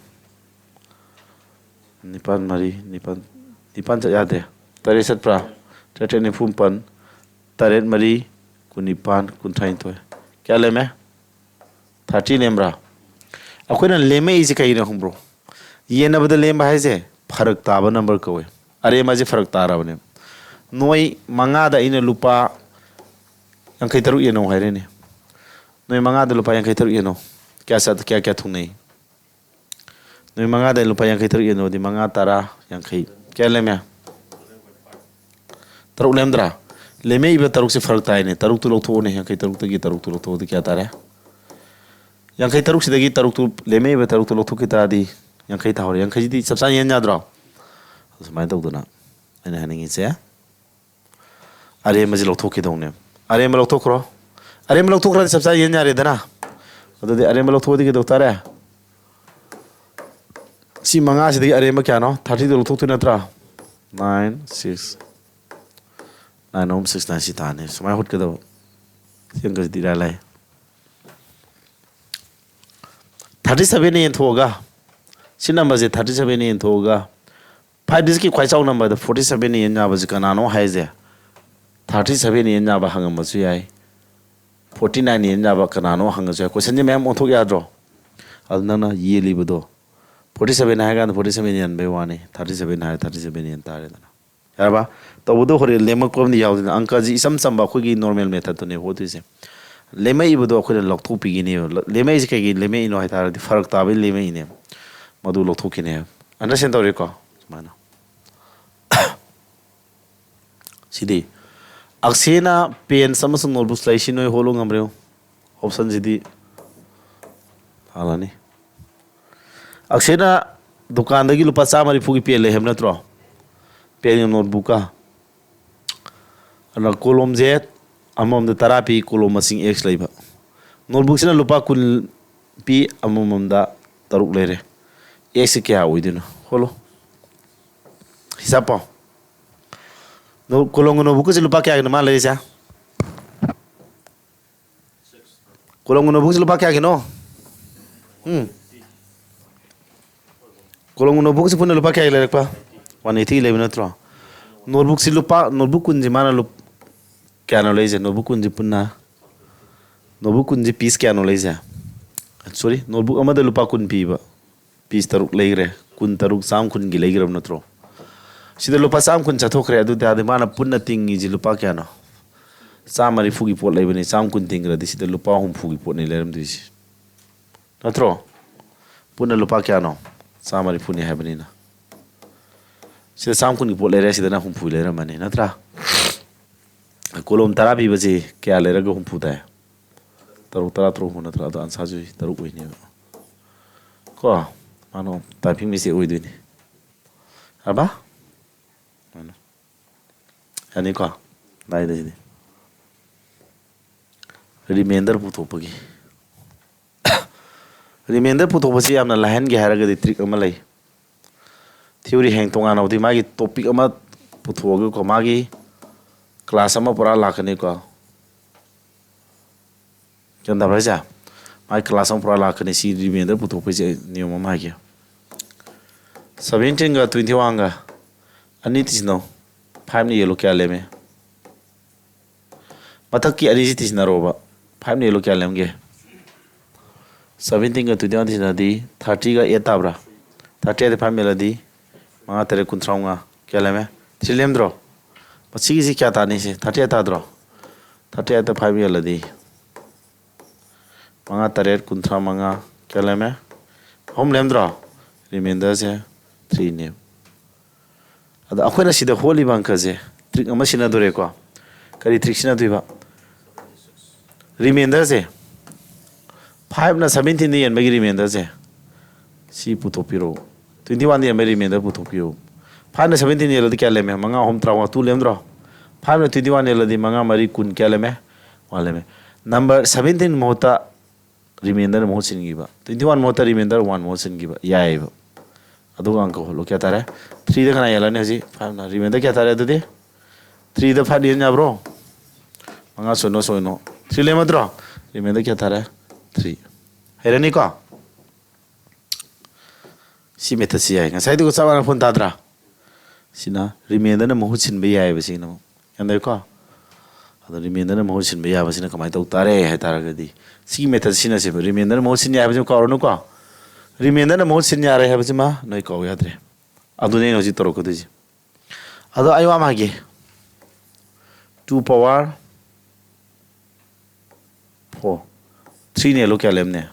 ꯅꯤꯄꯥꯜ ꯃꯔꯤ, ꯅꯤꯄꯥꯜ, ꯅꯤꯄꯥꯜ ꯆꯠ ꯌꯥꯗꯦ꯫ ꯇꯔꯦꯠ ꯆꯠꯄ꯭ꯔꯥ? ꯇꯔꯦꯠ ꯇꯔꯦꯠ ꯅꯤꯐꯨ ꯃꯥꯄꯟ, ꯇꯔꯦꯠ ꯃꯔꯤ, ꯀꯨꯟꯅꯤꯄꯥꯟ, ꯀꯨꯟꯊ꯭ꯔꯥꯅꯤꯊꯣꯏ꯫ ꯀꯌꯥ ꯂꯦꯝꯃꯦ? ꯊꯥꯔꯇꯤ ꯂꯦꯝꯕ꯭ꯔꯥ? ꯑꯩꯈꯣꯏꯅ ꯂꯦꯝꯃꯛꯏꯁꯦ ꯀꯩꯒꯤꯅꯣ ꯈꯪꯕ꯭ꯔꯣ? ꯌꯦꯟꯅꯕꯗ ꯂꯦꯝꯕ ꯍꯥꯏꯁꯦ ꯐꯔꯛ ꯇꯥꯕ ꯅꯝꯕꯔ ꯀꯧꯋꯦ꯫ ꯑꯔꯦꯝꯕ ꯍꯥꯏꯁꯦ ꯐꯔꯛ ꯇꯥꯔꯕꯅꯦ꯫ ꯅꯣꯏ ꯃꯉꯥꯗ ꯑꯩꯅ ꯂꯨꯄꯥ ꯌꯥꯡꯈꯩ ꯇꯔꯨꯛ ꯌꯦꯟꯅꯧ ꯍꯥꯏꯔꯦꯅꯦ꯫ ꯅꯣꯏ ꯃꯉꯥꯗ ꯂꯨꯄꯥ ꯌꯥꯡꯈꯩ ꯇꯔꯨꯛ ꯌꯦꯟꯅꯧ꯫ ꯀꯌꯥ ꯆꯠ-, ꯀꯌꯥ, ꯀꯌꯥ ꯊꯨꯡꯅꯩ? ꯅꯨꯃꯤꯠ ꯃꯉꯥꯗ ꯂꯨꯄꯥ ꯌꯥꯡꯈꯩ ꯇꯔꯨꯛ ꯌꯦꯟꯅꯕꯗꯤ ꯃꯉꯥ, ꯇꯔꯥ, ꯌꯥꯡꯈꯩ꯫ ꯀꯌꯥ ꯂꯦꯝꯃꯦ? ꯇꯔꯨꯛ ꯂꯦꯝꯗ꯭ꯔꯥ? ꯂꯦꯝꯃꯛꯏꯕ ꯇꯔꯨꯛꯁꯦ ꯐꯔꯛ ꯇꯥꯏꯅꯦ꯫ ꯇꯔꯨꯛꯇꯨ ꯂꯧꯊꯣꯛꯑꯣꯅꯦ꯫ ꯌꯥꯡꯈꯩ ꯇꯔꯨꯛꯇꯒꯤ ꯇꯔꯨꯛꯇꯨ ꯂꯧꯊꯣꯛꯑꯗꯤ ꯀꯌꯥ ꯇꯥꯔꯦ? ꯌꯥꯡꯈꯩ ꯇꯔꯨꯛꯁꯤꯗꯒꯤ ꯇꯔꯨꯛꯇꯨ, ꯂꯦꯝꯃꯛꯏꯕ ꯇꯔꯨꯛꯇꯨ ꯂꯧꯊꯣꯛꯈꯤ ꯇꯥꯔꯗꯤ ꯌꯥꯡꯈꯩ ꯇꯥꯍꯧꯔꯦ꯫ ꯌꯥꯡꯈꯩꯁꯤꯗꯤ ꯆꯞ ꯆꯥꯅ ꯌꯦꯟ ꯌꯥꯗ꯭ꯔꯣ? ꯑꯗꯨꯃꯥꯏꯅ ꯇꯧꯗꯅ ꯑꯩꯅ ꯍꯥꯏꯅꯤꯡꯉꯤꯁꯦ꯫ ꯑꯔꯦꯝꯕꯁꯤ ꯂꯧꯊꯣꯛꯈꯤꯗꯧꯅꯦ꯫ ꯑꯔꯦꯝꯕ ꯂꯧꯊꯣꯛꯈ꯭ꯔꯣ꯫ ꯑꯔꯦꯝꯕ ꯂꯧꯊꯣꯛꯈ꯭ꯔꯗꯤ ꯆꯞ ꯆꯥ ꯌꯦꯟ ꯌꯥꯔꯦꯗꯅ꯫ ꯑꯗꯨꯗꯤ ꯑꯔꯦꯝꯕ ꯂꯧꯊꯣꯛꯑꯗꯤ ꯀꯩꯗꯧ ꯇꯥꯔꯦ? ꯁꯤ ꯃꯉꯥꯁꯤꯗꯒꯤ ꯑꯔꯦꯝꯕ ꯀꯌꯥꯅꯣ? ꯊꯥꯔꯇꯤꯗꯣ ꯂꯧꯊꯣꯛꯇꯣꯏ ꯅꯠꯇ꯭ꯔꯥ? ꯅꯥꯏꯟ, ꯁꯤꯛꯁ, ꯅꯥꯏꯟ ꯑꯍꯨꯝ ꯁꯤꯛꯁ ꯅꯥꯏꯟ ꯁꯤ ꯇꯥꯅꯤ꯫ ꯁꯨꯃꯥꯏꯅ ꯍꯣꯠꯀꯗꯕ꯫ ꯁꯤ ꯑꯪꯀꯁꯤꯗꯤ ꯏꯔꯥꯏ ꯂꯥꯏ꯫ ꯊꯥꯔꯇꯤ ꯁꯕꯦꯟꯅ ꯌꯦꯟꯊꯣꯛꯑꯒ, ꯁꯤ ꯅꯝꯕꯔꯁꯦ ꯊꯥꯔꯇꯤ ꯁꯕꯦꯟꯅ ꯌꯦꯟꯊꯣꯛꯑꯒ, ꯐꯥꯏꯚ ꯗꯤꯖꯤꯠꯀꯤ ꯈ꯭ꯋꯥꯏ ꯆꯥꯎꯕ ꯅꯝꯕꯔꯗ ꯐꯣꯔꯇꯤ ꯁꯕꯦꯟꯅ ꯌꯦꯟ ꯌꯥꯕꯁꯦ ꯀꯅꯥꯅꯣ ꯍꯥꯏꯁꯦ? ꯊꯥꯔꯇꯤ ꯁꯕꯦꯟꯅ ꯌꯦꯟ ꯌꯥꯕ ꯍꯪꯉꯝꯕꯁꯨ ꯌꯥꯏ, ꯐꯣꯔꯇꯤ ꯅꯥꯏꯟꯅ ꯌꯦꯟ ꯌꯥꯕ ꯀꯅꯥꯅꯣ ꯍꯪꯉꯁꯨ ꯌꯥꯏ꯫ ꯀꯣꯏꯁꯟꯁꯦ ꯃꯌꯥꯝ ꯑꯣꯟꯊꯣꯛ ꯌꯥꯗ꯭ꯔꯣ? ꯑꯗꯨ ꯅꯪꯅ ꯌꯦꯜꯂꯤꯕꯗꯣ forty seven ꯍꯥꯏꯔꯀꯥꯟꯗ forty seven ꯌꯦꯟꯕꯩ ꯋꯥꯅꯤ, thirty seven ꯍꯥꯏꯔ thirty seven ꯌꯦꯟ ꯇꯥꯔꯦꯗꯅ꯫ ꯌꯥꯔꯕ? ꯇꯧꯕꯗꯣ ꯍꯣꯔꯦꯟ ꯂꯦꯝꯃꯛꯄ ꯑꯃꯗꯤ ꯌꯥꯎꯗꯅ, ꯑꯪꯀꯁꯤ ꯏꯆꯝ ꯆꯝꯕ ꯑꯩꯈꯣꯏꯒꯤ normal methodꯇꯨꯅꯦ ꯍꯣꯠꯇꯣꯏꯁꯦ꯫ ꯂꯦꯝꯃꯛꯏꯕꯗꯣ ꯑꯩꯈꯣꯏꯅ ꯂꯧꯊꯣꯛꯄꯤꯈꯤꯅꯦꯕ꯫ ꯂ-, ꯂꯦꯝꯃꯛꯏꯁꯦ ꯀꯩꯒꯤ ꯂꯦꯝꯃꯛꯏꯅꯣ ꯍꯥꯏ ꯇꯥꯔꯗꯤ, ꯐꯔꯛ ꯇꯥꯕꯩ ꯂꯦꯝꯃꯛꯏꯅꯦꯕ꯫ ꯃꯗꯨ ꯂꯧꯊꯣꯛꯈꯤꯅꯦꯕ꯫ Understand ꯇꯧꯔꯦꯀꯣ? ꯁꯨꯃꯥꯏꯅ꯫ ꯁꯤꯗꯤ ꯑꯛꯁꯦꯅ pens ꯑꯃꯁꯨꯡ notebooks ꯂꯩꯁꯤ, ꯅꯣꯏ ꯍꯣꯠꯂꯨ ꯉꯝꯕ꯭ꯔꯣ? Optionꯁꯤꯗꯤ ꯍꯥꯜꯂꯅꯤ꯫ ꯑꯛꯁꯦꯅ ꯗꯨꯀꯥꯟꯗꯒꯤ ꯂꯨꯄꯥ ꯆꯥꯝꯃ ꯅꯤꯐꯨꯒꯤ pen ꯂꯩ ꯍꯥꯏꯕ ꯅꯠꯇ꯭ꯔꯣ? Penꯒ notebookꯀ꯫ ꯑꯗꯨꯅ ꯀꯣꯂꯣꯝꯁꯦ ꯑꯃꯃꯝꯗ ꯇꯔꯥ ꯄꯤ, ꯀꯣꯂꯣꯝ ꯃꯁꯤꯡ X ꯂꯩꯕ꯫ Notebookꯁꯤꯅ ꯂꯨꯄꯥ ꯀꯨꯟ ꯄꯤ, ꯑꯃꯃꯝꯗ ꯇꯔꯨꯛ ꯂꯩꯔꯦ꯫ Xꯁꯤ ꯀꯌꯥ ꯑꯣꯏꯗꯣꯏꯅꯣ? ꯍꯣꯠꯂꯣ꯫ ꯍꯤꯁꯥꯞ ꯄꯥꯎ꯫ ꯅꯣ-, ꯀꯣꯂꯣꯝꯒ notebookꯀꯁꯦ ꯂꯨꯄꯥ ꯀꯌꯥꯒꯤꯅꯣ ꯃꯥ ꯂꯩꯔꯤꯁꯦ? ꯀꯣꯂꯣꯝꯒ notebookꯁꯦ ꯂꯨꯄꯥ ꯀꯌꯥꯒꯤꯅꯣ? ꯎꯝ꯫ ꯀꯣꯂꯣꯝꯒ notebookꯁꯦ ꯄꯨꯟꯅ ꯂꯨꯄꯥ ꯀꯌꯥꯒꯤ ꯂꯩꯔꯛꯄ? One eightyꯒꯤ ꯂꯩꯕ ꯅꯠꯇ꯭ꯔꯣ? Notebookꯁꯤ ꯂꯨꯄꯥ, notebook ꯀꯨꯟꯁꯤ ꯃꯥꯅ ꯂꯨꯞ-, ꯀꯌꯥꯅꯣ ꯂꯩꯔꯤꯁꯦ? Notebook ꯀꯨꯟꯁꯤ ꯄꯨꯟꯅ, notebook ꯀꯨꯟꯁꯤ piece ꯀꯌꯥꯅꯣ ꯂꯩꯔꯤꯁꯦ? Sorry, notebook ꯑꯃꯗ ꯂꯨꯄꯥ ꯀꯨꯟ ꯄꯤꯕ꯫ Piece ꯇꯔꯨꯛ ꯂꯩꯈ꯭ꯔꯦ꯫ ꯀꯨꯟ ꯇꯔꯨꯛ ꯆꯥꯝ ꯀꯨꯟꯒꯤ ꯂꯩꯈ꯭ꯔꯕ ꯅꯠꯇ꯭ꯔꯣ? ꯁꯤꯗ ꯂꯨꯄꯥ ꯆꯥꯝ ꯀꯨꯟ ꯆꯠꯊꯣꯛꯈ꯭ꯔꯦ꯫ ꯑꯗꯨ ꯇꯥꯔꯗꯤ ꯃꯥꯅ ꯄꯨꯟꯅ ꯇꯤꯡꯉꯤꯁꯤ ꯂꯨꯄꯥ ꯀꯌꯥꯅꯣ? ꯆꯥꯝꯃ ꯅꯤꯐꯨꯒꯤ ꯄꯣꯠ ꯂꯩꯕꯅꯤ, ꯆꯥꯝ ꯀꯨꯟ ꯇꯤꯡꯈ꯭ꯔꯗꯤ ꯁꯤꯗ ꯂꯨꯄꯥ ꯍꯨꯝꯐꯨꯒꯤ ꯄꯣꯠꯅꯤ ꯂꯩꯔꯝꯗꯣꯏꯁꯤ꯫ ꯅꯠꯇ꯭ꯔꯣ? ꯄꯨꯟꯅ ꯂꯨꯄꯥ ꯀꯌꯥꯅꯣ? ꯆꯥꯝꯃ ꯅꯤꯐꯨꯅꯤ ꯍꯥꯏꯕꯅꯤꯅ꯫ ꯁꯤꯗ ꯆꯥꯝ ꯀꯨꯟꯒꯤ ꯄꯣꯠ ꯂꯩꯔꯦ, ꯁꯤꯗꯅ ꯍꯨꯝꯐꯨ ꯂꯩꯔꯝꯃꯅꯤ, ꯅꯠꯇ꯭ꯔꯥ? ꯀꯣꯂꯣꯝ ꯇꯔꯥ ꯄꯤꯕꯁꯤ ꯀꯌꯥ ꯂꯩꯔꯒ ꯍꯨꯝꯐꯨ ꯇꯥꯏ? ꯇꯔꯨꯛ, ꯇꯔꯥ ꯇꯔꯨꯛ ꯍꯨꯝꯐꯨ ꯅꯠꯇ꯭ꯔꯥ? ꯑꯗꯣ answerꯁꯤ ꯇꯔꯨꯛ ꯑꯣꯏꯅꯦꯕ꯫ ꯀꯣ? ꯃꯥꯅꯣ typing mistake ꯑꯣꯏꯗꯣꯏꯅꯤ꯫ ꯑꯕ? ꯃꯥꯅꯣ꯫ ꯌꯥꯅꯤꯀꯣ? ꯂꯥꯏꯗ ꯁꯤꯗꯤ꯫ Remainder ꯄꯨꯊꯣꯛꯄꯒꯤ꯫ Remainder ꯄꯨꯊꯣꯛꯄꯁꯤ ꯌꯥꯝꯅ ꯂꯥꯏꯍꯟꯒꯦ ꯍꯥꯏꯔꯒꯗꯤ trick ꯑꯃ ꯂꯩ꯫ Theory ꯍꯌꯦꯡ ꯇꯣꯉꯥꯟꯅ ꯍꯧꯗꯤ ꯃꯥꯒꯤ topic ꯑꯃ ꯄꯨꯊꯣꯛꯑꯒꯀꯣ, ꯃꯥꯒꯤ class ꯑꯃ ꯄꯨꯔꯥ ꯂꯥꯛꯀꯅꯤꯀꯣ꯫ ꯒ꯭ꯌꯥꯟ ꯇꯥꯕ꯭ꯔꯥ ꯍꯥꯏꯁꯦ? ꯃꯥꯒꯤ class ꯑꯃ ꯄꯨꯔꯥ ꯂꯥꯛꯀꯅꯤ꯫ ꯁꯤ remainder ꯄꯨꯊꯣꯛꯄꯩꯁꯦ ꯑꯩ ꯅꯤꯌꯣꯝ ꯑꯃ ꯍꯥꯏꯒꯦ꯫ Seventeenꯒ twenty oneꯒ ꯑꯅꯤ ꯇꯤꯁꯤꯟꯅꯧ꯫ Fiveꯅ ꯌꯦꯜꯂꯣ ꯀꯌꯥ ꯂꯦꯝꯃꯦ? ꯃꯊꯛꯀꯤ ꯑꯅꯤꯁꯤ ꯇꯤꯁꯤꯟꯅꯔꯣꯕ꯫ Fiveꯅ ꯌꯦꯜꯂꯣ ꯀꯌꯥ ꯂꯦꯝꯒꯦ? ꯁꯕꯦꯟꯇꯤꯟꯒ ꯇ꯭ꯋꯦꯟꯇꯤ ꯋꯥꯟ ꯁꯤꯟꯅꯗꯤ ꯊꯥꯔꯇꯤꯒ ꯑꯦꯠ ꯇꯥꯕ꯭ꯔꯥ? ꯊꯥꯔꯇꯤ ꯑꯦꯠ ꯐꯥꯏꯚ ꯌꯦꯜꯂꯗꯤ ꯃꯉꯥ ꯇꯔꯦꯠ ꯀꯨꯟꯊ꯭ꯔꯥ ꯃꯉꯥ ꯀꯌꯥ ꯂꯩꯔꯝꯃꯦ? ꯊ꯭ꯔꯤ ꯂꯩꯔꯝꯗ꯭ꯔꯣ? ꯃꯁꯤꯒꯤꯁꯤ ꯀꯌꯥ ꯇꯥꯅꯤ? ꯁꯤ ꯊꯥꯔꯇꯤ ꯑꯦꯠ ꯇꯥꯗ꯭ꯔꯣ? ꯊꯥꯔꯇꯤ ꯑꯦꯠꯇ ꯐꯥꯏꯚ ꯌꯦꯜꯂꯗꯤ ꯃꯉꯥ ꯇꯔꯦꯠ ꯀꯨꯟꯊ꯭ꯔꯥ ꯃꯉꯥ ꯀꯌꯥ ꯂꯩꯔꯝꯃꯦ? ꯑꯍꯨꯝ ꯂꯩꯔꯝꯗ꯭ꯔꯣ? ꯔꯤꯃꯦꯟꯗꯔꯁꯦ ꯊ꯭ꯔꯤꯅꯦꯕ꯫ ꯑꯗ ꯑꯩꯈꯣꯏꯅ ꯁꯤꯗ ꯍꯣꯠꯂꯤꯕ ꯑꯪꯀꯁꯦ ꯇ꯭ꯔꯤꯛ ꯑꯃ ꯁꯤꯖꯤꯟꯅꯗꯣꯔꯦꯀꯣ꯫ ꯀꯔꯤ ꯇ꯭ꯔꯤꯛ ꯁꯤꯖꯤꯟꯅꯗꯣꯏꯕ? ꯔꯤꯃꯦꯟꯗꯔꯁꯦ ꯐꯥꯏꯚꯅ ꯁꯕꯦꯟꯇꯤꯟꯗ ꯌꯦꯟꯕꯒꯤ ꯔꯤꯃꯦꯟꯗꯔꯁꯦ ꯁꯤ ꯄꯨꯊꯣꯛꯄꯤꯔꯛꯎ꯫ ꯇ꯭ꯋꯦꯟꯇꯤ ꯋꯥꯟꯗ ꯌꯦꯟꯕꯒꯤ ꯔꯤꯃꯦꯟꯗꯔ ꯄꯨꯊꯣꯛꯄꯤꯔꯛꯎ꯫ ꯐꯥꯏꯚꯅ ꯁꯕꯦꯟꯇꯤꯟ ꯌꯦꯜꯂꯗꯤ ꯀꯌꯥ ꯂꯩꯔꯝꯃꯦ? ꯃꯉꯥ ꯑꯍꯨꯝ ꯇꯔꯥꯃꯉꯥ, ꯇꯨ ꯂꯩꯔꯝꯗ꯭ꯔꯣ? ꯐꯥꯏꯚꯅ ꯇ꯭ꯋꯦꯟꯇꯤ ꯋꯥꯟ ꯌꯦꯜꯂꯗꯤ ꯃꯉꯥ ꯃꯔꯤ ꯀꯨꯟ ꯀꯌꯥ ꯂꯩꯔꯝꯃꯦ? ꯋꯥꯟ ꯂꯩꯔꯝꯃꯦ꯫ ꯅꯝꯕꯔ ꯁꯕꯦꯟꯇꯤꯟ ꯃꯍꯨꯠꯇ ꯔꯤꯃꯦꯟꯗꯔ ꯃꯍꯨꯠ ꯁꯤꯟꯈꯤꯕ, ꯇ꯭ꯋꯦꯟꯇꯤ ꯋꯥꯟ ꯃꯍꯨꯠꯇ ꯔꯤꯃꯦꯟꯗꯔ ꯋꯥꯟ ꯃꯍꯨꯠ ꯁꯤꯟꯈꯤꯕ ꯌꯥꯏꯑꯕ꯫ ꯑꯗꯨꯒ ꯑꯪꯀ ꯍꯣꯠꯂꯣ꯫ ꯀꯌꯥ ꯇꯥꯔꯦ? ꯊ꯭ꯔꯤꯗ ꯀꯅꯥ ꯌꯦꯜꯂꯅꯤ ꯍꯧꯖꯤꯛ? ꯐꯥꯏꯚꯅ꯫ ꯔꯤꯃꯦꯟꯗꯔ ꯀꯌꯥ ꯇꯥꯔꯦ ꯑꯗꯨꯗꯤ? ꯊ꯭ꯔꯤꯗ ꯐꯥꯏꯚ ꯌꯦꯟ ꯌꯥꯕ꯭ꯔꯣ? ꯃꯉꯥ ꯁꯣꯏꯅꯣ ꯁꯣꯏꯅꯣ꯫ ꯊ꯭ꯔꯤ ꯂꯩꯔꯝꯃꯗ꯭ꯔꯣ? ꯔꯤꯃꯦꯟꯗꯔ ꯀꯌꯥ ꯇꯥꯔꯦ? ꯊ꯭ꯔꯤ꯫ ꯍꯩꯔꯅꯤꯀꯣ? ꯁꯤ ꯃꯦꯊꯠꯁꯤ ꯌꯥꯏ꯫ ꯉꯁꯥꯏꯗꯨꯒ ꯆꯞ ꯃꯥꯟꯅ ꯐꯣꯟ ꯇꯥꯗ꯭ꯔꯥ? ꯁꯤꯅ ꯔꯤꯃꯦꯟꯗꯔꯅ ꯃꯍꯨꯠ ꯁꯤꯟꯕ ꯌꯥꯏꯑꯕ꯫ ꯁꯤꯅ ꯑꯃꯨꯛ ꯒ꯭ꯌꯥꯟ ꯇꯥꯏꯀꯣ? ꯑꯗꯣ ꯔꯤꯃꯦꯟꯗꯔꯅ ꯃꯍꯨꯠ ꯁꯤꯟꯕ ꯌꯥꯕꯁꯤꯅ ꯀꯃꯥꯏꯅ ꯇꯧ ꯇꯥꯔꯦ ꯍꯥꯏ ꯇꯥꯔꯒꯗꯤ, ꯁꯤꯒꯤ ꯃꯦꯊꯠ ꯁꯤꯖꯤꯟꯅꯁꯦꯕ꯫ ꯔꯤꯃꯦꯟꯗꯔꯅ ꯃꯍꯨꯠ ꯁꯤꯟ ꯌꯥꯏ ꯍꯥꯏꯕꯁꯤꯃ ꯀꯥꯎꯔꯅꯨꯀꯣ꯫ ꯔꯤꯃꯦꯟꯗꯔꯅ ꯃꯍꯨꯠ ꯁꯤꯟ ꯌꯥꯔꯦ ꯍꯥꯏꯕꯁꯤꯃ ꯅꯣꯏ ꯀꯥꯎ ꯌꯥꯗ꯭ꯔꯦ꯫ ꯑꯗꯨꯅꯦ ꯑꯩꯅ ꯍꯧꯖꯤꯛ ꯇꯧꯔꯛꯀꯗꯣꯏꯁꯦ꯫ ꯑꯗꯣ ꯑꯩ ꯋꯥ ꯑꯃ ꯍꯥꯏꯒꯦ꯫ Two power four. ꯊ꯭ꯔꯤꯅꯦ ꯂꯣ, ꯀꯌꯥ ꯂꯩꯔꯝꯅꯦ?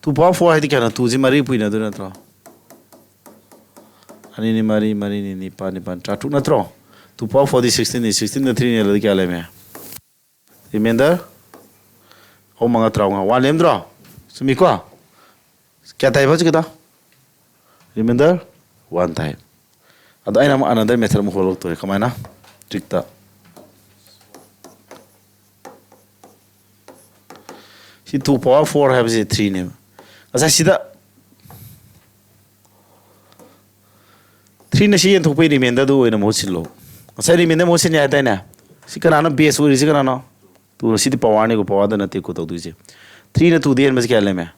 ꯇꯨ ꯄꯋꯥꯔ ꯐꯣꯔ ꯍꯥꯏꯗꯤ ꯀꯌꯥꯅꯣ? ꯇꯨꯁꯤ ꯃꯔꯤ ꯄꯨꯏꯅꯗꯣꯏ ꯅꯠꯇ꯭ꯔꯣ? ꯑꯅꯤꯅꯤ ꯃꯔꯤ, ꯃꯔꯤꯅꯤ ꯅꯤꯄꯥꯜ, ꯅꯤꯄꯥꯜ ꯇꯔꯥꯇꯔꯨꯛ ꯅꯠꯇ꯭ꯔꯣ? Two power ꯐꯣꯔꯗꯤ ꯁꯤꯛꯁꯇꯤꯟꯅꯤ꯫ ꯁꯤꯛꯁꯇꯤꯟꯗ ꯊ꯭ꯔꯤꯅꯦ ꯂꯣꯗꯤ ꯀꯌꯥ ꯂꯩꯔꯝꯃꯦ? ꯔꯤꯃꯦꯟꯗꯔ ꯑꯍꯨꯝ ꯃꯉꯥ ꯇꯔꯥꯃꯉꯥ, ꯋꯥꯟ ꯂꯩꯔꯝꯗ꯭ꯔꯣ? ꯆꯨꯝꯃꯤꯀꯣ? ꯀꯌꯥ ꯇꯥꯏꯕ ꯍꯧꯖꯤꯛꯀꯤꯗꯣ? ꯔꯤꯃꯦꯟꯗꯔ ꯋꯥꯟ ꯇꯥꯏ꯫ ꯑꯗꯣ ꯑꯩꯅ ꯑꯃꯨꯛ ꯑꯅꯗꯔ ꯃꯦꯊꯠ ꯑꯃꯨꯛ ꯍꯣꯜꯂꯛꯇꯣꯔꯦ꯫ ꯀꯃꯥꯏꯅ? ꯇ꯭ꯔꯤꯛꯇ꯫ ꯁꯤ ꯇꯨ ꯄꯋꯥꯔ ꯐꯣꯔ ꯍꯥꯏꯕꯁꯤ ꯊ꯭ꯔꯤꯅꯦꯕ꯫ ꯉꯁꯥꯏ ꯁꯤꯗ ꯊ꯭ꯔꯤꯅ ꯁꯤ ꯌꯦꯟꯊꯣꯛꯄꯩ ꯔꯤꯃꯦꯟꯗꯔꯗꯨ ꯑꯣꯏꯅ ꯃꯍꯨꯠ ꯁꯤꯜꯂꯣ꯫ ꯉꯁꯥꯏ ꯔꯤꯃꯦꯟꯗꯔ ꯃꯍꯨꯠ ꯁꯤꯟ ꯌꯥꯏ ꯍꯥꯏꯗꯥꯏꯅꯦ? ꯁꯤ ꯀꯅꯥꯅꯣ ꯕꯦꯁ ꯑꯣꯏꯔꯤꯁꯤ? ꯀꯅꯥꯅꯣ? ꯇꯨ꯫ ꯁꯤꯗꯤ ꯄꯋꯥꯔꯅꯤꯀꯣ, ꯄꯋꯥꯔꯗ ꯅꯠꯇꯦꯀꯣ ꯇꯧꯗꯣꯏꯁꯦ꯫ ꯊ꯭ꯔꯤꯅ ꯇꯨꯗ ꯌꯦꯟꯕꯁꯤ ꯀꯌꯥ ꯂꯩꯔꯝꯃꯦ?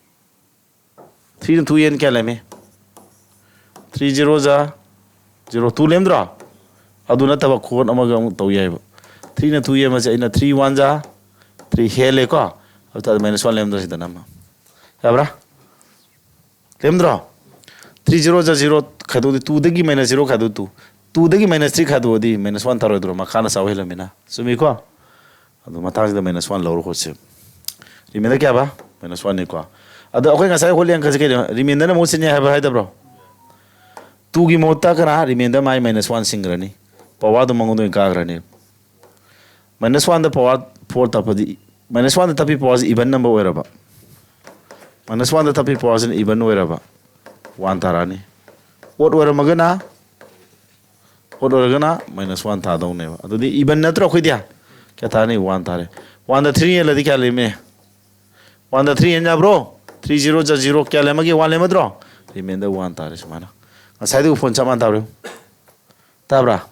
ꯊ꯭ꯔꯤꯅ ꯇꯨ ꯌꯦꯟ ꯀꯌꯥ ꯂꯩꯔꯝꯃꯤ? ꯊ꯭ꯔꯤ ꯖꯤꯔꯣ ꯖꯥ ꯖꯤꯔꯣ ꯇꯨ ꯂꯩꯔꯝꯗ꯭ꯔꯣ? ꯑꯗꯨ ꯅꯠꯇꯕ ꯈꯣꯟ ꯑꯃꯒ ꯑꯃꯨꯛ ꯇꯧ ꯌꯥꯏꯕ꯫ ꯊ꯭ꯔꯤꯅ ꯇꯨ ꯌꯦꯟꯕꯁꯦ ꯑꯩꯅ ꯊ꯭ꯔꯤ ꯋꯥꯟ ꯖꯥ ꯊ꯭ꯔꯤ ꯍꯦꯜꯂꯦꯀꯣ꯫ ꯑꯗꯨ ꯇꯥꯔꯗꯤ ꯃꯥꯏꯅꯁ ꯋꯥꯟ ꯂꯩꯔꯝꯗ꯭ꯔꯥ ꯁꯤꯗꯅ ꯑꯃ? ꯌꯥꯕ꯭ꯔꯥ? ꯂꯩꯔꯝꯗ꯭ꯔꯣ? ꯊ꯭ꯔꯤ ꯖꯤꯔꯣ ꯖ ꯖꯤꯔꯣ ꯈꯥꯏꯗꯣꯛꯑꯗꯤ, ꯇꯨꯗꯒꯤ ꯃꯥꯏꯅꯁ ꯖꯤꯔꯣ ꯈꯥꯏꯗꯣꯛ ꯇꯨ, ꯇꯨꯗꯒꯤ ꯃꯥꯏꯅꯁ ꯊ꯭ꯔꯤ ꯈꯥꯏꯗꯣꯛꯑꯗꯤ ꯃꯥꯏꯅꯁ ꯋꯥꯟ ꯇꯥꯔꯣꯏꯗ꯭ꯔꯣ? ꯃꯈꯥꯅ ꯆꯥꯎ ꯍꯦꯜꯂꯝꯃꯤꯅ꯫ ꯆꯨꯝꯃꯤꯀꯣ? ꯑꯗꯣ ꯃꯇꯥꯡꯁꯤꯗ ꯃꯥꯏꯅꯁ ꯋꯥꯟ ꯂꯧꯔꯣ ꯈꯣꯠꯁꯦ꯫ ꯔꯤꯃꯦꯟꯗꯔ ꯀꯌꯥꯕ? ꯃꯥꯏꯅꯁ ꯋꯥꯟꯅꯤꯀꯣ꯫ ꯑꯗꯣ ꯑꯩꯈꯣꯏ ꯉꯁꯥꯏ ꯍꯣꯠꯂꯤ ꯑꯪꯀꯁꯦ ꯀꯩꯅꯣ? ꯔꯤꯃꯦꯟꯗꯔꯅ ꯃꯍꯨꯠ ꯁꯤꯟ ꯌꯥꯏ ꯍꯥꯏꯕ ꯍꯥꯏꯗꯕ꯭ꯔꯣ? ꯇꯨꯒꯤ ꯃꯍꯨꯠꯇ ꯀꯅꯥ? ꯔꯤꯃꯦꯟꯗꯔ ꯃꯥꯏ ꯃꯥꯏꯅꯁ ꯋꯥꯟ ꯁꯤꯟꯈ꯭ꯔꯅꯤ꯫ ꯄꯋꯥꯔꯗꯣ ꯃꯉꯣꯟꯗ ꯑꯣꯏꯅ ꯀꯥꯈ꯭ꯔꯅꯤ꯫ ꯃꯥꯏꯅꯁ ꯋꯥꯟꯗ ꯄꯋꯥꯔ ꯐꯣꯔ ꯇꯞꯄꯗꯤ, ꯃꯥꯏꯅꯁ ꯋꯥꯟꯗ ꯇꯞꯄꯤ ꯄꯋꯥꯔꯁꯤ ꯏꯚꯟ ꯅꯝꯕꯔ ꯑꯣꯏꯔꯕ꯫ ꯃꯥꯏꯅꯁ ꯋꯥꯟꯗ ꯇꯞꯄꯤ ꯄꯋꯥꯔꯁꯤꯅ ꯏꯚꯟ ꯑꯣꯏꯔꯕ꯫ ꯋꯥꯟ ꯇꯥꯔꯛꯑꯅꯤ꯫ ꯑꯣꯗ ꯑꯣꯏꯔꯝꯃꯒꯅ, ꯑꯣꯗ ꯑꯣꯏꯔꯒꯅ ꯃꯥꯏꯅꯁ ꯋꯥꯟ ꯇꯥꯗꯧꯅꯦꯕ꯫ ꯑꯗꯨꯗꯤ ꯏꯚꯟ ꯅꯠꯇ꯭ꯔꯣ ꯑꯩꯈꯣꯏꯗꯤ? ꯀꯌꯥ ꯇꯥꯔꯅꯤ? ꯋꯥꯟ ꯇꯥꯔꯦ꯫ ꯋꯥꯟꯗ ꯊ꯭ꯔꯤ ꯍꯦꯜꯂꯗꯤ ꯀꯌꯥ ꯂꯦꯝꯃꯦ? ꯋꯥꯟꯗ ꯊ꯭ꯔꯤ ꯍꯦꯟ ꯌꯥꯕ꯭ꯔꯣ? ꯊ꯭ꯔꯤ ꯖꯤꯔꯣ ꯖ ꯖꯤꯔꯣ ꯀꯌꯥ ꯂꯦꯝꯃꯒꯦ? ꯋꯥꯟ ꯂꯦꯝꯃꯗ꯭ꯔꯣ? ꯔꯤꯃꯦꯟꯗꯔ ꯋꯥꯟ ꯇꯥꯔꯦ ꯁꯨꯃꯥꯏꯅ꯫ ꯉꯁꯥꯏꯗꯨꯒ ꯐꯣꯟ ꯆꯞ ꯃꯥꯟꯅ ꯇꯥꯕ꯭ꯔꯥ? ꯇꯥꯕ꯭ꯔꯥ?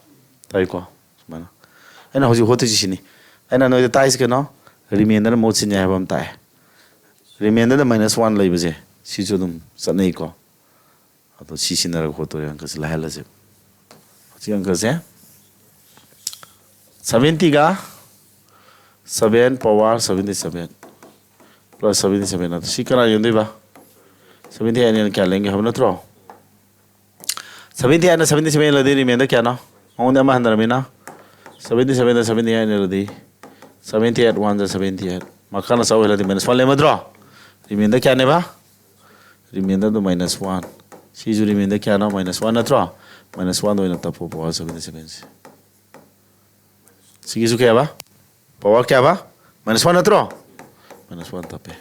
ꯇꯥꯏꯀꯣ? ꯁꯨꯃꯥꯏꯅ꯫ ꯑꯩꯅ ꯍꯧꯖꯤꯛ ꯍꯣꯠꯇꯣꯏꯁꯤ ꯁꯤꯅꯤ꯫ ꯑꯩꯅ ꯅꯣꯏꯗ ꯇꯥꯛꯏꯁꯤ ꯀꯩꯅꯣ? ꯔꯤꯃꯦꯟꯗꯔꯅ ꯃꯍꯨꯠ ꯁꯤꯟ ꯌꯥꯏ ꯍꯥꯏꯕ ꯑꯃ ꯇꯥꯛꯑꯦ꯫ ꯔꯤꯃꯦꯟꯗꯔꯗ ꯃꯥꯏꯅꯁ ꯋꯥꯟ ꯂꯩꯕꯁꯦ ꯁꯤꯁꯨ ꯑꯗꯨꯝ ꯆꯠꯅꯩꯀꯣ꯫ ꯑꯗꯣ ꯁꯤ ꯁꯤꯟꯅꯔꯒ ꯍꯣꯠꯇꯣꯔꯦ ꯑꯪꯀꯁꯦ ꯂꯥꯏꯍꯜꯂꯁꯦ꯫ ꯍꯧꯖꯤꯛ ꯑꯪꯀꯁꯦ ꯁꯚꯦꯟꯇꯤꯒ seven power seventy seven plus seventy seven ꯑꯗꯣ ꯁꯤ ꯀꯅꯥ ꯌꯦꯡꯗꯣꯏꯕ? ꯁꯚꯦꯟꯇꯤ ꯑꯩꯠꯅ ꯀꯌꯥ ꯂꯦꯝꯒꯦ ꯍꯥꯏꯕ ꯅꯠꯇ꯭ꯔꯣ? ꯁꯚꯦꯟꯇꯤ ꯑꯩꯠꯅ ꯁꯚꯦꯟꯇꯤ ꯁꯚꯦꯟ ꯌꯦꯜꯂꯗꯤ ꯔꯤꯃꯦꯟꯗꯔ ꯀꯌꯥꯅꯣ? ꯃꯉꯣꯟꯗ ꯑꯃ ꯍꯟꯊꯔꯝꯃꯤꯅ ꯁꯚꯦꯟꯇꯤ ꯁꯚꯦꯟꯗ ꯁꯚꯦꯟꯇꯤ ꯑꯩꯠ ꯌꯦꯜꯂꯗꯤ ꯁꯚꯦꯟꯇꯤ ꯑꯩꯠ ꯋꯥꯟ ꯖ ꯁꯚꯦꯟꯇꯤ ꯑꯩꯠ꯫ ꯃꯈꯥꯅ ꯆꯥꯎ ꯍꯦꯜꯂꯗꯤ ꯃꯥꯏꯅꯁ ꯋꯥꯟ ꯂꯦꯝꯃꯗ꯭ꯔꯣ? ꯔꯤꯃꯦꯟꯗꯔ ꯀꯌꯥꯅꯦꯕ? ꯔꯤꯃꯦꯟꯗꯔꯗꯣ ꯃꯥꯏꯅꯁ ꯋꯥꯟ꯫ ꯁꯤꯁꯨ ꯔꯤꯃꯦꯟꯗꯔ ꯀꯌꯥꯅꯣ? ꯃꯥꯏꯅꯁ ꯋꯥꯟ ꯅꯠꯇ꯭ꯔꯣ? ꯃꯥꯏꯅꯁ ꯋꯥꯟꯗ ꯑꯣꯏꯅ ꯇꯞꯄꯣ ꯄꯋꯥꯔ ꯁꯚꯦꯟꯇꯤ ꯁꯚꯦꯟꯁꯦ꯫ ꯁꯤꯒꯤꯁꯨ ꯀꯌꯥꯕ? ꯄꯋꯥꯔ ꯀꯌꯥꯕ? ꯃꯥꯏꯅꯁ ꯋꯥꯟ ꯅꯠꯇ꯭ꯔꯣ? ꯃꯥꯏꯅꯁ ꯋꯥꯟ ꯇꯞꯄꯦ꯫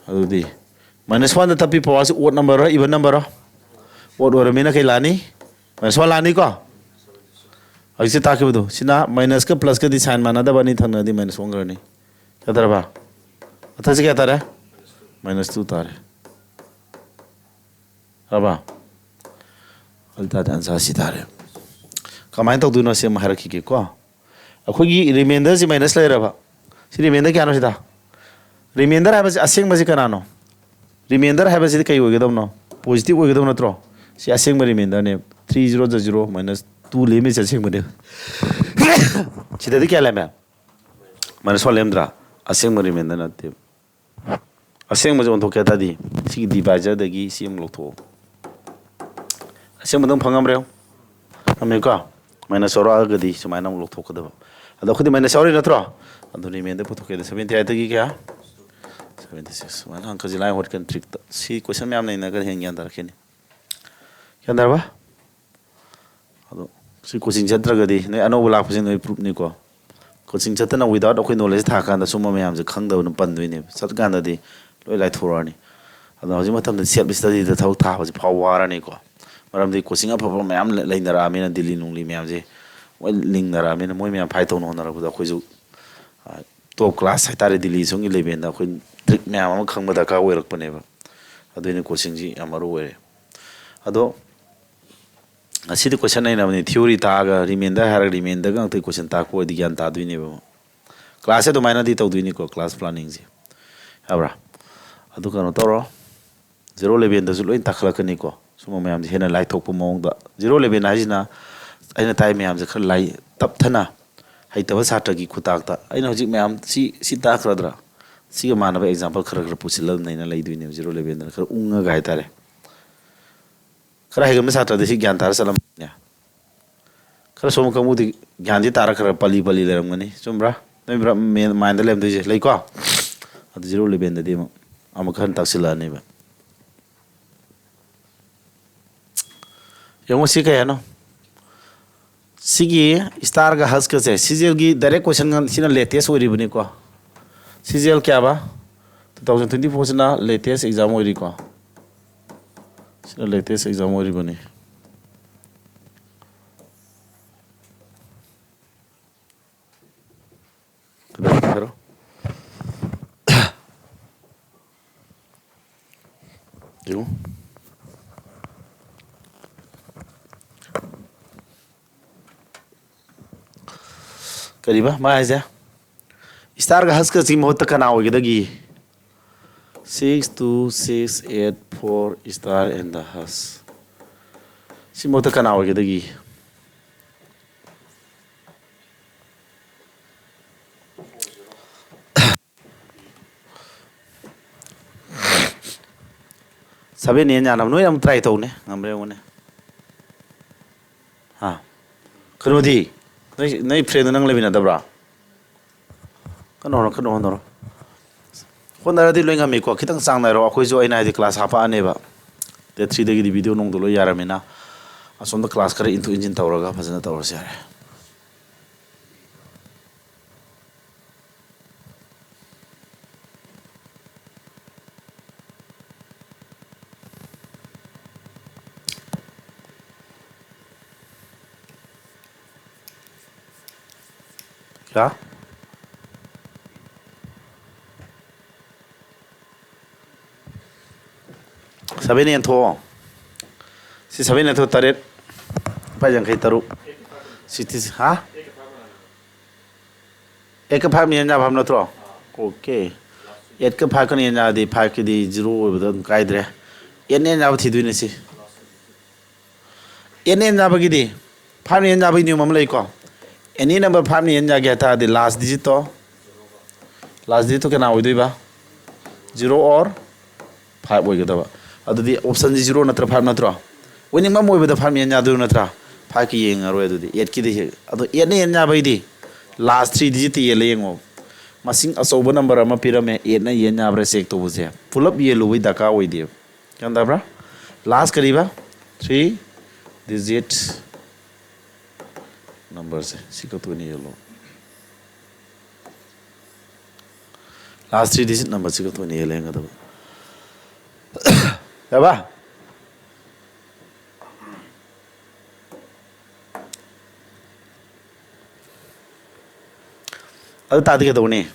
ꯑꯗꯨꯗꯤ ꯃꯥꯏꯅꯁ ꯋꯥꯟꯗ ꯇꯞꯄꯤ ꯄꯋꯥꯔꯁꯤ ꯑꯣꯗ ꯅꯝꯕꯔꯔꯣ, ꯏꯚꯟ ꯅꯝꯕꯔꯔꯣ? ꯑꯣꯗ ꯑꯣꯏꯔꯝꯃꯤꯅ ꯀꯩ ꯂꯥꯛꯑꯅꯤ? ꯃꯥꯏꯅꯁ ꯋꯥꯟ ꯂꯥꯛꯑꯅꯤꯀꯣ? ꯍꯧꯖꯤꯛꯁꯦ ꯇꯥꯛꯈꯤꯕꯗꯣ ꯁꯤꯅ ꯃꯥꯏꯅꯁꯀ ꯄ꯭ꯂꯁꯀꯗꯤ ꯁꯥꯏꯟ ꯃꯥꯟꯅꯗꯕ, ꯑꯅꯤ ꯊꯪꯅꯔꯗꯤ ꯃꯥꯏꯅꯁ ꯑꯣꯟꯈ꯭ꯔꯅꯤ꯫ ꯀꯌꯥ ꯇꯥꯔꯕ? ꯃꯊꯛꯁꯦ ꯀꯌꯥ ꯇꯥꯔꯦ? ꯃꯥꯏꯅꯁ ꯇꯨ ꯇꯥꯔꯦ꯫ ꯇꯥꯔꯕ? ꯑꯗꯨ ꯇꯥꯔꯗꯤ ꯑꯟꯁꯥꯔ ꯁꯤ ꯇꯥꯔꯦ꯫ ꯀꯃꯥꯏꯅ ꯇꯧꯗꯣꯏꯅꯣ ꯁꯤ ꯑꯃ ꯍꯥꯏꯔꯛꯈꯤꯒꯦꯀꯣ꯫ ꯑꯩꯈꯣꯏꯒꯤ ꯔꯤꯃꯦꯟꯗꯔꯁꯤ ꯃꯥꯏꯅꯁ ꯂꯩꯔꯕ꯫ ꯁꯤ ꯔꯤꯃꯦꯟꯗꯔ ꯀꯌꯥꯅꯣ ꯁꯤꯗ? ꯔꯤꯃꯦꯟꯗꯔ ꯍꯥꯏꯕꯁꯤ ꯑꯁꯦꯡꯕꯁꯤ ꯀꯅꯥꯅꯣ? ꯔꯤꯃꯦꯟꯗꯔ ꯍꯥꯏꯕꯁꯤꯗꯤ ꯀꯩ ꯑꯣꯏꯒꯗꯕꯅꯣ? ꯄꯣꯖꯤꯇꯤꯚ ꯑꯣꯏꯒꯗꯕ ꯅꯠꯇ꯭ꯔꯣ? ꯁꯤ ꯑꯁꯦꯡꯕ ꯔꯤꯃꯦꯟꯗꯔꯅꯦ꯫ ꯊ꯭ꯔꯤ ꯖꯤꯔꯣ ꯖ ꯖꯤꯔꯣ ꯃꯥꯏꯅꯁ ꯇꯨ ꯂꯦꯝꯃꯤꯁꯦ ꯑꯁꯦꯡꯕꯅꯦ꯫ ꯁꯤꯗꯗꯤ ꯀꯌꯥ ꯂꯦꯝꯃꯦ? Minus one ꯂꯦꯝꯗ꯭ꯔꯥ? ꯑꯁꯦꯡꯕ ꯔꯤꯃꯦꯟꯗꯔ ꯅꯠꯇꯦꯕ꯫ ꯑꯁꯦꯡꯕꯁꯦ ꯑꯣꯟꯊꯣꯛꯀꯦ ꯍꯥꯏ ꯇꯥꯔꯗꯤ ꯁꯤꯒꯤ ꯗꯤꯚꯥꯏꯖꯔꯗꯒꯤ ꯁꯤ ꯑꯃꯨꯛ ꯂꯧꯊꯣꯛꯑꯣ꯫ ꯑꯁꯦꯡꯕꯗꯪ ꯐꯪꯉꯝꯕ꯭ꯔꯦ? ꯉꯝꯃꯦꯀꯣ? ꯃꯥꯏꯅꯁ ꯌꯥꯎꯔꯛꯑꯒꯗꯤ ꯁꯨꯃꯥꯏꯅ ꯑꯃꯨꯛ ꯂꯧꯊꯣꯛꯀꯗꯕ꯫ ꯑꯗꯣ ꯑꯩꯈꯣꯏꯗꯤ ꯃꯥꯏꯅꯁ ꯌꯥꯎꯔꯤ ꯅꯠꯇ꯭ꯔꯣ? ꯑꯗꯨ ꯔꯤꯃꯦꯟꯗꯔ ꯄꯨꯊꯣꯛꯀꯦ꯫ ꯁꯚꯦꯟꯇꯤ ꯑꯩꯠꯇꯒꯤ ꯀꯌꯥ? Seventy six. ꯁꯨꯃꯥꯏꯅ ꯍꯪꯉꯛꯀꯁꯤ ꯂꯥꯏ ꯍꯣꯠꯀꯅꯤ ꯇ꯭ꯔꯤꯛꯇ꯫ ꯁꯤ ꯀꯣꯏꯁꯟ ꯃꯌꯥꯝ ꯂꯩꯅꯒ꯭ꯔꯦ, ꯍꯌꯦꯡ ꯒ꯭ꯌꯥꯟ ꯇꯥꯔꯛꯈꯤꯅꯤ꯫ ꯒ꯭ꯌꯥꯟ ꯇꯥꯔꯕ? ꯑꯗꯣ ꯁꯤ ꯀꯣꯆꯤꯡ ꯆꯠꯇ꯭ꯔꯒꯗꯤ ꯅꯣꯏ ꯑꯅꯧꯕ ꯂꯥꯛꯄꯁꯤꯡ ꯅꯣꯏ ꯄ꯭ꯔꯨꯞꯅꯤꯀꯣ꯫ ꯀꯣꯆꯤꯡ ꯆꯠꯇꯅ without ꯑꯩꯈꯣꯏ ꯅꯣꯂꯦꯖ ꯊꯥꯀꯥꯟꯗ ꯁꯨꯝꯕ ꯃꯌꯥꯝꯁꯦ ꯈꯪꯗꯕꯅ ꯄꯟꯗꯣꯏꯅꯦꯕ꯫ ꯆꯠꯀꯥꯟꯗꯗꯤ ꯂꯣꯏ ꯂꯥꯏꯊꯣꯔꯛꯑꯅꯤ꯫ ꯑꯗꯣ ꯍꯧꯖꯤꯛ ꯃꯇꯝꯗ ꯁꯦꯜꯐ ꯁ꯭ꯇꯗꯤꯗ ꯊꯕꯛ ꯊꯥꯕꯁꯦ ꯐꯥꯎ ꯋꯥꯔꯅꯤꯀꯣ꯫ ꯃꯔꯝꯗꯤ ꯀꯣꯆꯤꯡ ꯑꯐꯕ ꯃꯌꯥꯝ ꯂꯩ-, ꯂꯩꯅꯔꯛꯑꯃꯤꯅ ꯗꯤꯜꯂꯤ ꯅꯨꯡꯂꯤ ꯃꯌꯥꯝꯁꯦ ꯃꯣꯏ ꯂꯤꯡꯅꯔꯛꯑꯃꯤꯅ ꯃꯣꯏ ꯃꯌꯥꯝ ꯐꯥꯏꯠ ꯇꯧꯅ ꯍꯣꯠꯅꯔꯛꯄꯗ ꯑꯩꯈꯣꯏꯁꯨ, ꯑ, ꯇꯣꯞ ꯀ꯭ꯂꯥꯁ ꯍꯥꯏꯇꯥꯔꯦ, ꯗꯤꯜꯂꯤ ꯁꯣꯝꯒꯤ ꯂꯦꯚꯦꯜꯗ ꯑꯩꯈꯣꯏ ꯇ꯭ꯔꯤꯛ ꯃꯌꯥꯝ ꯑꯃ ꯈꯪꯕ ꯗꯔꯀꯥꯔ ꯑꯣꯏꯔꯛꯄꯅꯦꯕ꯫ ꯑꯗꯨꯏꯅ ꯀꯣꯆꯤꯡꯁꯤ ꯌꯥꯝ ꯃꯔꯨ ꯑꯣꯏꯔꯦ꯫ ꯑꯗꯣ ꯉꯁꯤꯗꯤ ꯀꯣꯏꯁꯟ ꯅꯩꯅꯕꯅꯤ꯫ ꯊꯤꯑꯣꯔꯤ ꯇꯥꯛꯑꯒ ꯔꯤꯃꯦꯟꯗꯔ ꯍꯥꯏꯔꯒ ꯔꯤꯃꯦꯟꯗꯔꯒ ꯉꯥꯛꯇ ꯀꯣꯏꯁꯟ ꯇꯥꯛꯄ ꯑꯣꯏꯗꯤ ꯒ꯭ꯌꯥꯟ ꯇꯥꯗꯣꯏꯅꯦꯕ꯫ ꯀ꯭ꯂꯥꯁꯁꯦ ꯑꯗꯨꯃꯥꯏꯅꯗꯤ ꯇꯧꯗꯣꯏꯅꯤꯀꯣ, ꯀ꯭ꯂꯥꯁ ꯄ꯭ꯂꯥꯅꯤꯡꯁꯦ꯫ ꯌꯥꯕ꯭ꯔꯥ? ꯑꯗꯨ ꯀꯩꯅꯣ ꯇꯧꯔꯣ, ꯖꯦꯔꯣ ꯂꯦꯚꯦꯟꯗꯁꯨ ꯂꯣꯏ ꯇꯥꯈꯠꯂꯛꯀꯅꯤꯀꯣ꯫ ꯁꯨꯝꯕ ꯃꯌꯥꯝꯁꯦ ꯍꯦꯟꯅ ꯂꯥꯏꯊꯣꯛꯄ ꯃꯑꯣꯡꯗ꯫ ꯖꯦꯔꯣ ꯂꯦꯚꯦꯟ ꯍꯥꯏꯁꯤꯅ ꯑꯩꯅ ꯇꯥꯏ ꯃꯌꯥꯝꯁꯦ ꯈꯔ ꯂꯥꯏ ꯇꯞꯊꯅ ꯍꯩꯇꯕ ꯁꯥꯇ꯭ꯔꯒꯤ ꯈꯨꯇꯥꯛꯇ꯫ ꯑꯩꯅ ꯍꯧꯖꯤꯛ ꯃꯌꯥꯝ ꯁꯤ, ꯁꯤ ꯇꯥꯛꯈ꯭ꯔꯗ꯭ꯔꯥ? ꯁꯤꯒ ꯃꯥꯟꯅꯕ ꯑꯦꯛꯖꯥꯝꯄꯜ ꯈꯔ ꯈꯔ ꯄꯨꯁꯤꯜꯂꯒ ꯅꯩꯅ ꯂꯩꯗꯣꯏꯅꯦꯕ, ꯖꯦꯔꯣ ꯂꯦꯚꯦꯟꯗꯅ ꯈꯔ ꯎꯪꯉꯒ ꯍꯥꯏꯇꯥꯔꯦ꯫ ꯈꯔ ꯍꯩꯒꯟꯕ ꯁꯥꯇ꯭ꯔꯗꯤ ꯁꯤ ꯒ꯭ꯌꯥꯟ ꯇꯥꯔ ꯆꯠꯂꯝꯕꯅꯦ꯫ ꯈꯔ ꯁꯣꯟꯕ ꯀꯥꯡꯕꯨꯗꯤ ꯒ꯭ꯌꯥꯟꯗꯤ ꯇꯥꯔ ꯈꯔ ꯄꯜꯂꯤ ꯄꯜꯂꯤ ꯂꯩꯔꯝꯒꯅꯤ꯫ ꯆꯨꯝꯕ꯭ꯔꯥ? ꯅꯣꯏ ꯕ꯭ꯔ-, ꯃꯦꯟ-, ꯃꯥꯏꯟꯗ ꯂꯩꯔꯝꯗꯣꯏꯁꯦ ꯂꯩꯀꯣ? ꯑꯗꯨ ꯖꯤꯔꯣ ꯏꯂꯦꯚꯦꯟꯗꯗꯤ ꯑꯃꯨꯛ, ꯑꯃꯨꯛ ꯈꯔ ꯇꯥꯛꯁꯤꯜꯂꯛꯑꯅꯦꯕ꯫ ꯌꯦꯡꯉꯣ ꯁꯤ ꯀꯩ ꯍꯥꯏꯅꯣ? ꯁꯤꯒꯤ ꯁ꯭ꯇꯥꯔꯒ ꯍꯁꯀꯁꯦ, ꯁꯤꯖꯦꯜꯒꯤ ꯗꯥꯏꯔꯦꯛ ꯀꯣꯏꯁꯟ ꯁꯤꯅ ꯂꯦꯇꯦꯁ ꯑꯣꯏꯔꯤꯕꯅꯤꯀꯣ꯫ ꯁꯤꯖꯦꯜ ꯀꯌꯥꯕ? Two thousand twenty four ꯁꯤꯅ ꯂꯦꯇꯦꯁ ꯑꯦꯛꯖꯥꯝ ꯑꯣꯏꯔꯤꯀꯣ꯫ ꯁꯤꯅ ꯂꯦꯇꯦꯁ ꯑꯦꯛꯖꯥꯝ ꯑꯣꯏꯔꯤꯕꯅꯤ꯫ ꯀꯗꯥꯏ ꯆꯠꯈ꯭ꯔꯣ? ꯌꯦꯡꯉꯨ꯫ ꯀꯔꯤꯕ ꯃꯥ ꯍꯥꯏꯁꯦ? ꯁ꯭ꯇꯥꯔꯒ ꯍꯁꯀꯁꯤ ꯃꯍꯨꯠꯇ ꯀꯅꯥ ꯑꯣꯏꯒꯗꯒꯦ? Six two six eight four star and the husk꯫ ꯁꯤ ꯃꯍꯨꯠꯇ ꯀꯅꯥ ꯑꯣꯏꯒꯗꯒꯦ? ꯁꯚꯦꯟ ꯑꯦꯟ ꯌꯥꯅꯕ ꯅꯣꯏ ꯑꯃꯨꯛ ꯇ꯭ꯔꯥꯏ ꯇꯧꯅꯦ, ꯉꯝꯕ꯭ꯔꯥ ꯌꯦꯡꯉꯨꯅꯦ꯫ ꯍꯥ? ꯀꯩꯅꯣꯗꯤ, ꯅꯣꯏ, ꯅꯣꯏ ꯐ꯭ꯔꯦꯟꯗꯣ ꯅꯪ ꯂꯩꯃꯤꯟꯅꯗꯕ꯭ꯔꯥ? ꯀꯟꯅ ꯍꯣꯠꯅꯔꯣ, ꯀꯟꯅ ꯍꯣꯠꯅꯔꯣ꯫ ꯍꯣꯠꯅꯔꯗꯤ ꯂꯣꯏ ꯉꯝꯃꯤꯀꯣ꯫ ꯈꯤꯇꯪ ꯆꯥꯡ ꯅꯥꯏꯔꯣ꯫ ꯑꯩꯈꯣꯏꯁꯨ, ꯑꯩꯅ ꯍꯥꯏꯗꯤ, ꯀ꯭ꯂꯥꯁ ꯍꯥꯞꯄꯛꯑꯅꯦꯕ꯫ ꯗꯦꯠ ꯊ꯭ꯔꯤꯗꯒꯤꯗꯤ ꯚꯤꯗꯤꯑꯣ ꯅꯨꯡꯗꯣ ꯂꯣꯏ ꯌꯥꯔꯝꯃꯤꯅ, ꯑꯁꯣꯝꯗ ꯀ꯭ꯂꯥꯁ ꯈꯔ ꯏꯟꯊꯣꯛ ꯏꯟꯁꯤꯟ ꯇꯧꯔꯒ ꯐꯖꯅ ꯇꯧꯔꯁꯨ ꯌꯥꯔꯦ꯫ ꯀꯌꯥ? ꯁꯚꯦꯟ ꯌꯦꯟꯊꯣꯛꯑꯣ꯫ ꯁꯤ ꯁꯚꯦꯟ ꯌꯦꯟꯊꯣꯛ ꯇꯔꯦꯠ, ꯂꯨꯄꯥ ꯌꯥꯡꯈꯩ ꯇꯔꯨꯛ꯫ ꯁꯤꯛꯁꯇꯤ, ꯍꯥ? ꯑꯦꯠꯀ ꯐꯥꯏꯚꯅ ꯌꯦꯟ ꯌꯥꯕ ꯍꯥꯏꯕ ꯅꯠꯇ꯭ꯔꯣ? ꯑꯣꯀꯦ꯫ ꯑꯦꯠꯀ ꯐꯥꯏꯚꯀꯅ ꯌꯦꯟ ꯌꯥꯔꯗꯤ ꯐꯥꯏꯚꯀꯤꯗꯤ ꯖꯤꯔꯣ ꯑꯣꯏꯕꯗ ꯑꯗꯨꯝ ꯀꯥꯏꯗ꯭ꯔꯦ꯫ ꯑꯦꯠꯅ ꯌꯦꯟ ꯌꯥꯕ ꯊꯤꯗꯣꯏꯅꯦ ꯁꯤ꯫ ꯑꯦꯠꯅ ꯌꯦꯟ ꯌꯥꯕꯒꯤꯗꯤ, ꯐꯥꯏꯚꯅ ꯌꯦꯟ ꯌꯥꯕꯒꯤ ꯅꯤꯌꯣꯝ ꯑꯃ ꯂꯩꯀꯣ꯫ ꯑꯦꯅꯤ ꯅꯝꯕꯔ ꯐꯥꯏꯚꯅ ꯌꯦꯟ ꯌꯥꯒꯦ ꯍꯥꯏ ꯇꯥꯔꯗꯤ ꯂꯥꯁ ꯗꯤꯖꯤꯠꯇꯣ, ꯂꯥꯁ ꯗꯤꯖꯤꯠꯇꯣ ꯀꯅꯥ ꯑꯣꯏꯗꯣꯏꯕ? ꯖꯤꯔꯣ ꯑꯣꯔ ꯐꯥꯏꯚ ꯑꯣꯏꯒꯗꯕ꯫ ꯑꯗꯨꯗꯤ ꯑꯣꯞꯁꯟꯁꯤ ꯖꯤꯔꯣ ꯅꯠꯇ꯭ꯔ ꯐꯥꯏꯚ ꯅꯠꯇ꯭ꯔꯣ? ꯋꯤꯅꯤꯡ ꯑꯃ ꯑꯣꯏꯕꯗ ꯐꯥꯏꯚꯅ ꯌꯦꯟ ꯌꯥꯗꯣꯏ ꯅꯠꯇ꯭ꯔꯥ? ꯐꯥꯏꯚꯀꯤ ꯌꯦꯡꯉꯔꯣꯏ ꯑꯗꯨꯗꯤ, ꯑꯦꯠꯀꯤꯗꯤ ꯍꯦꯛ꯫ ꯑꯗꯣ ꯑꯦꯠꯅ ꯌꯦꯟ ꯌꯥꯕꯩꯗꯤ ꯂꯥꯁ ꯊ꯭ꯔꯤ ꯗꯤꯖꯤꯠꯇ ꯌꯦꯜꯂ ꯌꯦꯡꯉꯣ꯫ ꯃꯁꯤꯡ ꯑꯆꯧꯕ ꯅꯝꯕꯔ ꯑꯃ ꯄꯤꯔꯝꯃꯦ, ꯑꯦꯠꯅ ꯌꯦꯟ ꯌꯥꯕ꯭ꯔꯥ ꯆꯦꯛ ꯇꯧꯕꯁꯦ꯫ ꯄꯨꯂꯞ ꯌꯦꯜꯂꯨꯕꯩ ꯗꯔꯀꯥꯔ ꯑꯣꯏꯗꯦꯕ꯫ ꯒ꯭ꯌꯥꯟ ꯇꯥꯕ꯭ꯔꯥ? ꯂꯥꯁ ꯀꯔꯤꯕ? ꯊ꯭ꯔꯤ ꯗꯤꯖꯤꯠ ꯅꯝꯕꯔꯁꯦ ꯁꯤ ꯈꯛꯇ ꯑꯣꯏꯅ ꯌꯦꯜꯂꯣ꯫ ꯂꯥꯁ ꯊ꯭ꯔꯤ ꯗꯤꯖꯤꯠ ꯅꯝꯕꯔꯁꯤ ꯈꯛꯇ ꯑꯣꯏꯅ ꯌꯦꯜꯂ ꯌꯦꯡꯒꯗꯕ꯫ ꯌꯥꯕ? ꯑꯗꯨ ꯇꯥꯔꯗꯤ ꯀꯩꯗꯧꯅꯤ?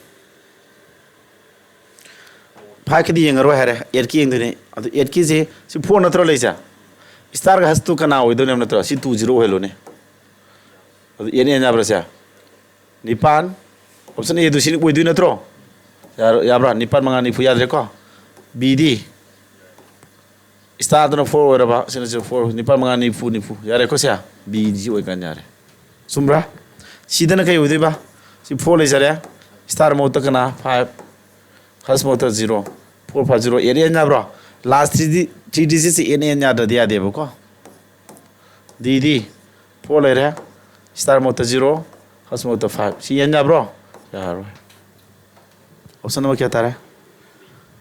ꯐꯥꯏꯚꯀꯤꯗꯤ ꯌꯦꯡꯉꯔꯣꯏ ꯍꯥꯏꯔꯦ, ꯑꯦꯠꯀꯤ ꯌꯦꯡꯗꯣꯏꯅꯦ꯫ ꯑꯗꯨ ꯑꯦꯠꯀꯤꯁꯦ ꯁꯤ ꯐꯣꯔ ꯅꯠꯇ꯭ꯔꯣ ꯂꯩꯁꯦ? ꯁ꯭ꯇꯥꯔꯒ ꯍꯁꯇꯨ ꯀꯅꯥ ꯑꯣꯏꯗꯣꯏꯅꯣ ꯅꯠꯇ꯭ꯔꯣ? ꯁꯤ ꯇꯨ ꯖꯤꯔꯣ ꯑꯣꯏꯍꯜꯂꯣꯅꯦ꯫ ꯑꯗꯨ ꯑꯦꯠꯅ ꯌꯥꯕ꯭ꯔꯥ ꯁꯦ? ꯅꯤꯄꯥꯟ, ꯑꯣꯞꯁꯟ ꯑꯦꯗꯨ ꯁꯤ ꯑꯣꯏꯗꯣꯏ ꯅꯠꯇ꯭ꯔꯣ? ꯌꯥꯔ-, ꯌꯥꯕ꯭ꯔꯥ? ꯅꯤꯄꯥꯟ ꯃꯉꯥ ꯅꯤꯐꯨ ꯌꯥꯗ꯭ꯔꯦꯀꯣ? ꯕꯤꯗꯤ? ꯁ꯭ꯇꯥꯔꯗꯨꯅ ꯐꯣꯔ ꯑꯣꯏꯔꯕ, ꯁꯤꯅ ꯁꯤ ꯐꯣꯔ, ꯅꯤꯄꯥꯜ ꯃꯉꯥ ꯅꯤꯐꯨ, ꯅꯤꯐꯨ꯫ ꯌꯥꯔꯦꯀꯣ ꯁꯦ? ꯕꯤꯁꯤ ꯑꯣꯏꯀꯥꯟ ꯌꯥꯔꯦ꯫ ꯆꯨꯝꯕ꯭ꯔꯥ? ꯁꯤꯗꯅ ꯀꯩ ꯑꯣꯏꯗꯣꯏꯕ? ꯁꯤ ꯐꯣꯔ ꯂꯩꯖꯔꯦ꯫ ꯁ꯭ꯇꯥꯔ ꯃꯍꯨꯠꯇ ꯀꯅꯥ? ꯐꯥꯏꯚ꯫ ꯍꯁ ꯃꯍꯨꯠꯇ zero. Four five zero. Eight ꯑꯦꯟ ꯌꯥꯕ꯭ꯔꯣ? ꯂꯥꯁ ꯊ꯭ꯔꯤꯗꯤ ꯊ꯭ꯔꯤ ꯗꯤꯖꯤꯠꯁꯦ ꯑꯦꯟ ꯑꯦꯟ ꯌꯥꯗ꯭ꯔꯗꯤ ꯌꯥꯗꯦꯕꯀꯣ꯫ ꯗꯤ ꯗꯤ ꯐꯣꯔ ꯂꯩꯔꯦ, ꯁ꯭ꯇꯥꯔ ꯃꯣꯠꯇ ꯖꯤꯔꯣ, ꯍꯥꯎꯁ ꯃꯣꯠꯇ ꯐꯥꯏꯚ꯫ ꯁꯤ ꯑꯦꯟ ꯌꯥꯕ꯭ꯔꯣ? ꯌꯥꯔꯣꯏ꯫ ꯑꯣꯞꯁꯟ ꯅꯝꯕꯔ ꯀꯌꯥ ꯇꯥꯔꯦ?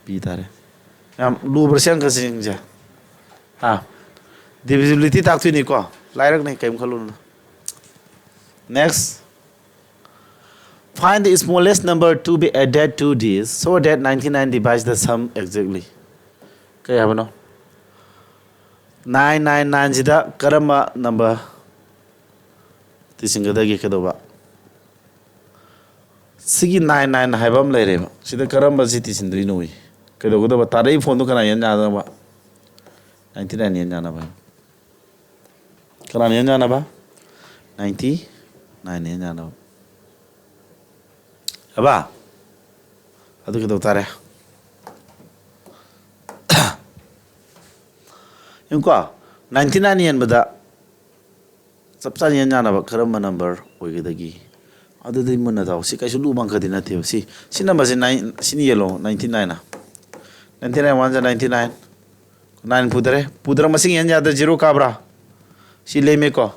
ꯕꯤ ꯇꯥꯔꯦ꯫ ꯌꯥꯝ ꯂꯨꯕ꯭ꯔꯥ ꯁꯤ ꯑꯪꯀꯁꯤꯡꯁꯦ? ꯍꯥ? ꯗꯤꯚꯤꯖꯤꯕꯤꯂꯤꯇꯤ ꯇꯥꯛꯇꯣꯏꯅꯤꯀꯣ꯫ ꯂꯥꯏꯔꯛꯅꯤ, ꯀꯔꯤꯝ ꯈꯜꯂꯨꯅꯨ꯫ Next. Find the smallest number to be added to this so that ninety nine divides the sum exactly. ꯀꯩ ꯍꯥꯏꯕꯅꯣ? ꯅꯥꯏꯟ ꯅꯥꯏꯟ ꯅꯥꯏꯟꯁꯤꯗ ꯀꯔꯝꯕ ꯅꯝꯕꯔ ꯇꯤꯁꯤꯟꯒꯗꯒꯦ? ꯀꯩꯗꯧꯕ? ꯁꯤꯒꯤ ꯅꯥꯏꯟ ꯅꯥꯏꯟ ꯍꯥꯏꯕ ꯑꯃ ꯂꯩꯔꯦꯕ꯫ ꯁꯤꯗ ꯀꯔꯝꯕ ꯁꯤ ꯇꯤꯁꯤꯟꯗꯣꯏꯅꯣ? ꯀꯩꯗꯧꯒꯗꯕ? ꯇꯥꯔꯛꯏ ꯐꯣꯟꯗꯣ ꯀꯅꯥ ꯌꯦꯟ ꯌꯥꯅꯕ? ꯅꯥꯏꯟꯇꯤ ꯅꯥꯏꯟ ꯌꯦꯟ ꯌꯥꯅꯕ꯫ ꯀꯅꯥꯅ ꯌꯦꯟ ꯌꯥꯅꯕ? ꯅꯥꯏꯟꯇꯤ ꯅꯥꯏꯟ ꯌꯦꯟ ꯌꯥꯅꯕ꯫ ꯑꯕ? ꯑꯗꯨ ꯀꯩꯗꯧ ꯇꯥꯔꯦ? ꯌꯦꯡꯉꯨꯀꯣ, ꯅꯥꯏꯟꯇꯤ ꯅꯥꯏꯟ ꯌꯦꯟꯕꯗ ꯆꯞ ꯆꯥꯅ ꯌꯦꯟ ꯌꯥꯅꯕ ꯀꯔꯝꯕ ꯅꯝꯕꯔ ꯑꯣꯏꯒꯗꯒꯦ? ꯑꯗꯨꯗꯤ ꯃꯨꯟꯅ ꯇꯥꯎ꯫ ꯁꯤ ꯀꯩꯁꯨ ꯂꯨꯕ ꯑꯪꯀꯗꯤ ꯅꯠꯇꯦꯕ꯫ ꯁꯤ, ꯁꯤ ꯅꯝꯕꯔꯁꯦ ꯅꯥꯏꯟ, ꯁꯤꯅ ꯌꯦꯜꯂꯣ, ꯅꯥꯏꯟꯇꯤ ꯅꯥꯏꯟꯅ꯫ ꯅꯥꯏꯟꯇꯤ ꯅꯥꯏꯟ ꯋꯥꯟ ꯖꯥ ꯅꯥꯏꯟꯇꯤ ꯅꯥꯏꯟ꯫ ꯅꯥꯏꯟ ꯄꯨꯗꯔꯦ꯫ ꯄꯨꯗ꯭ꯔ ꯃꯁꯤꯡ ꯌꯦꯟ ꯌꯥꯗ꯭ꯔꯦ, ꯖꯤꯔꯣ ꯀꯥꯕ꯭ꯔꯥ? ꯁꯤ ꯂꯦꯝꯃꯦꯀꯣ꯫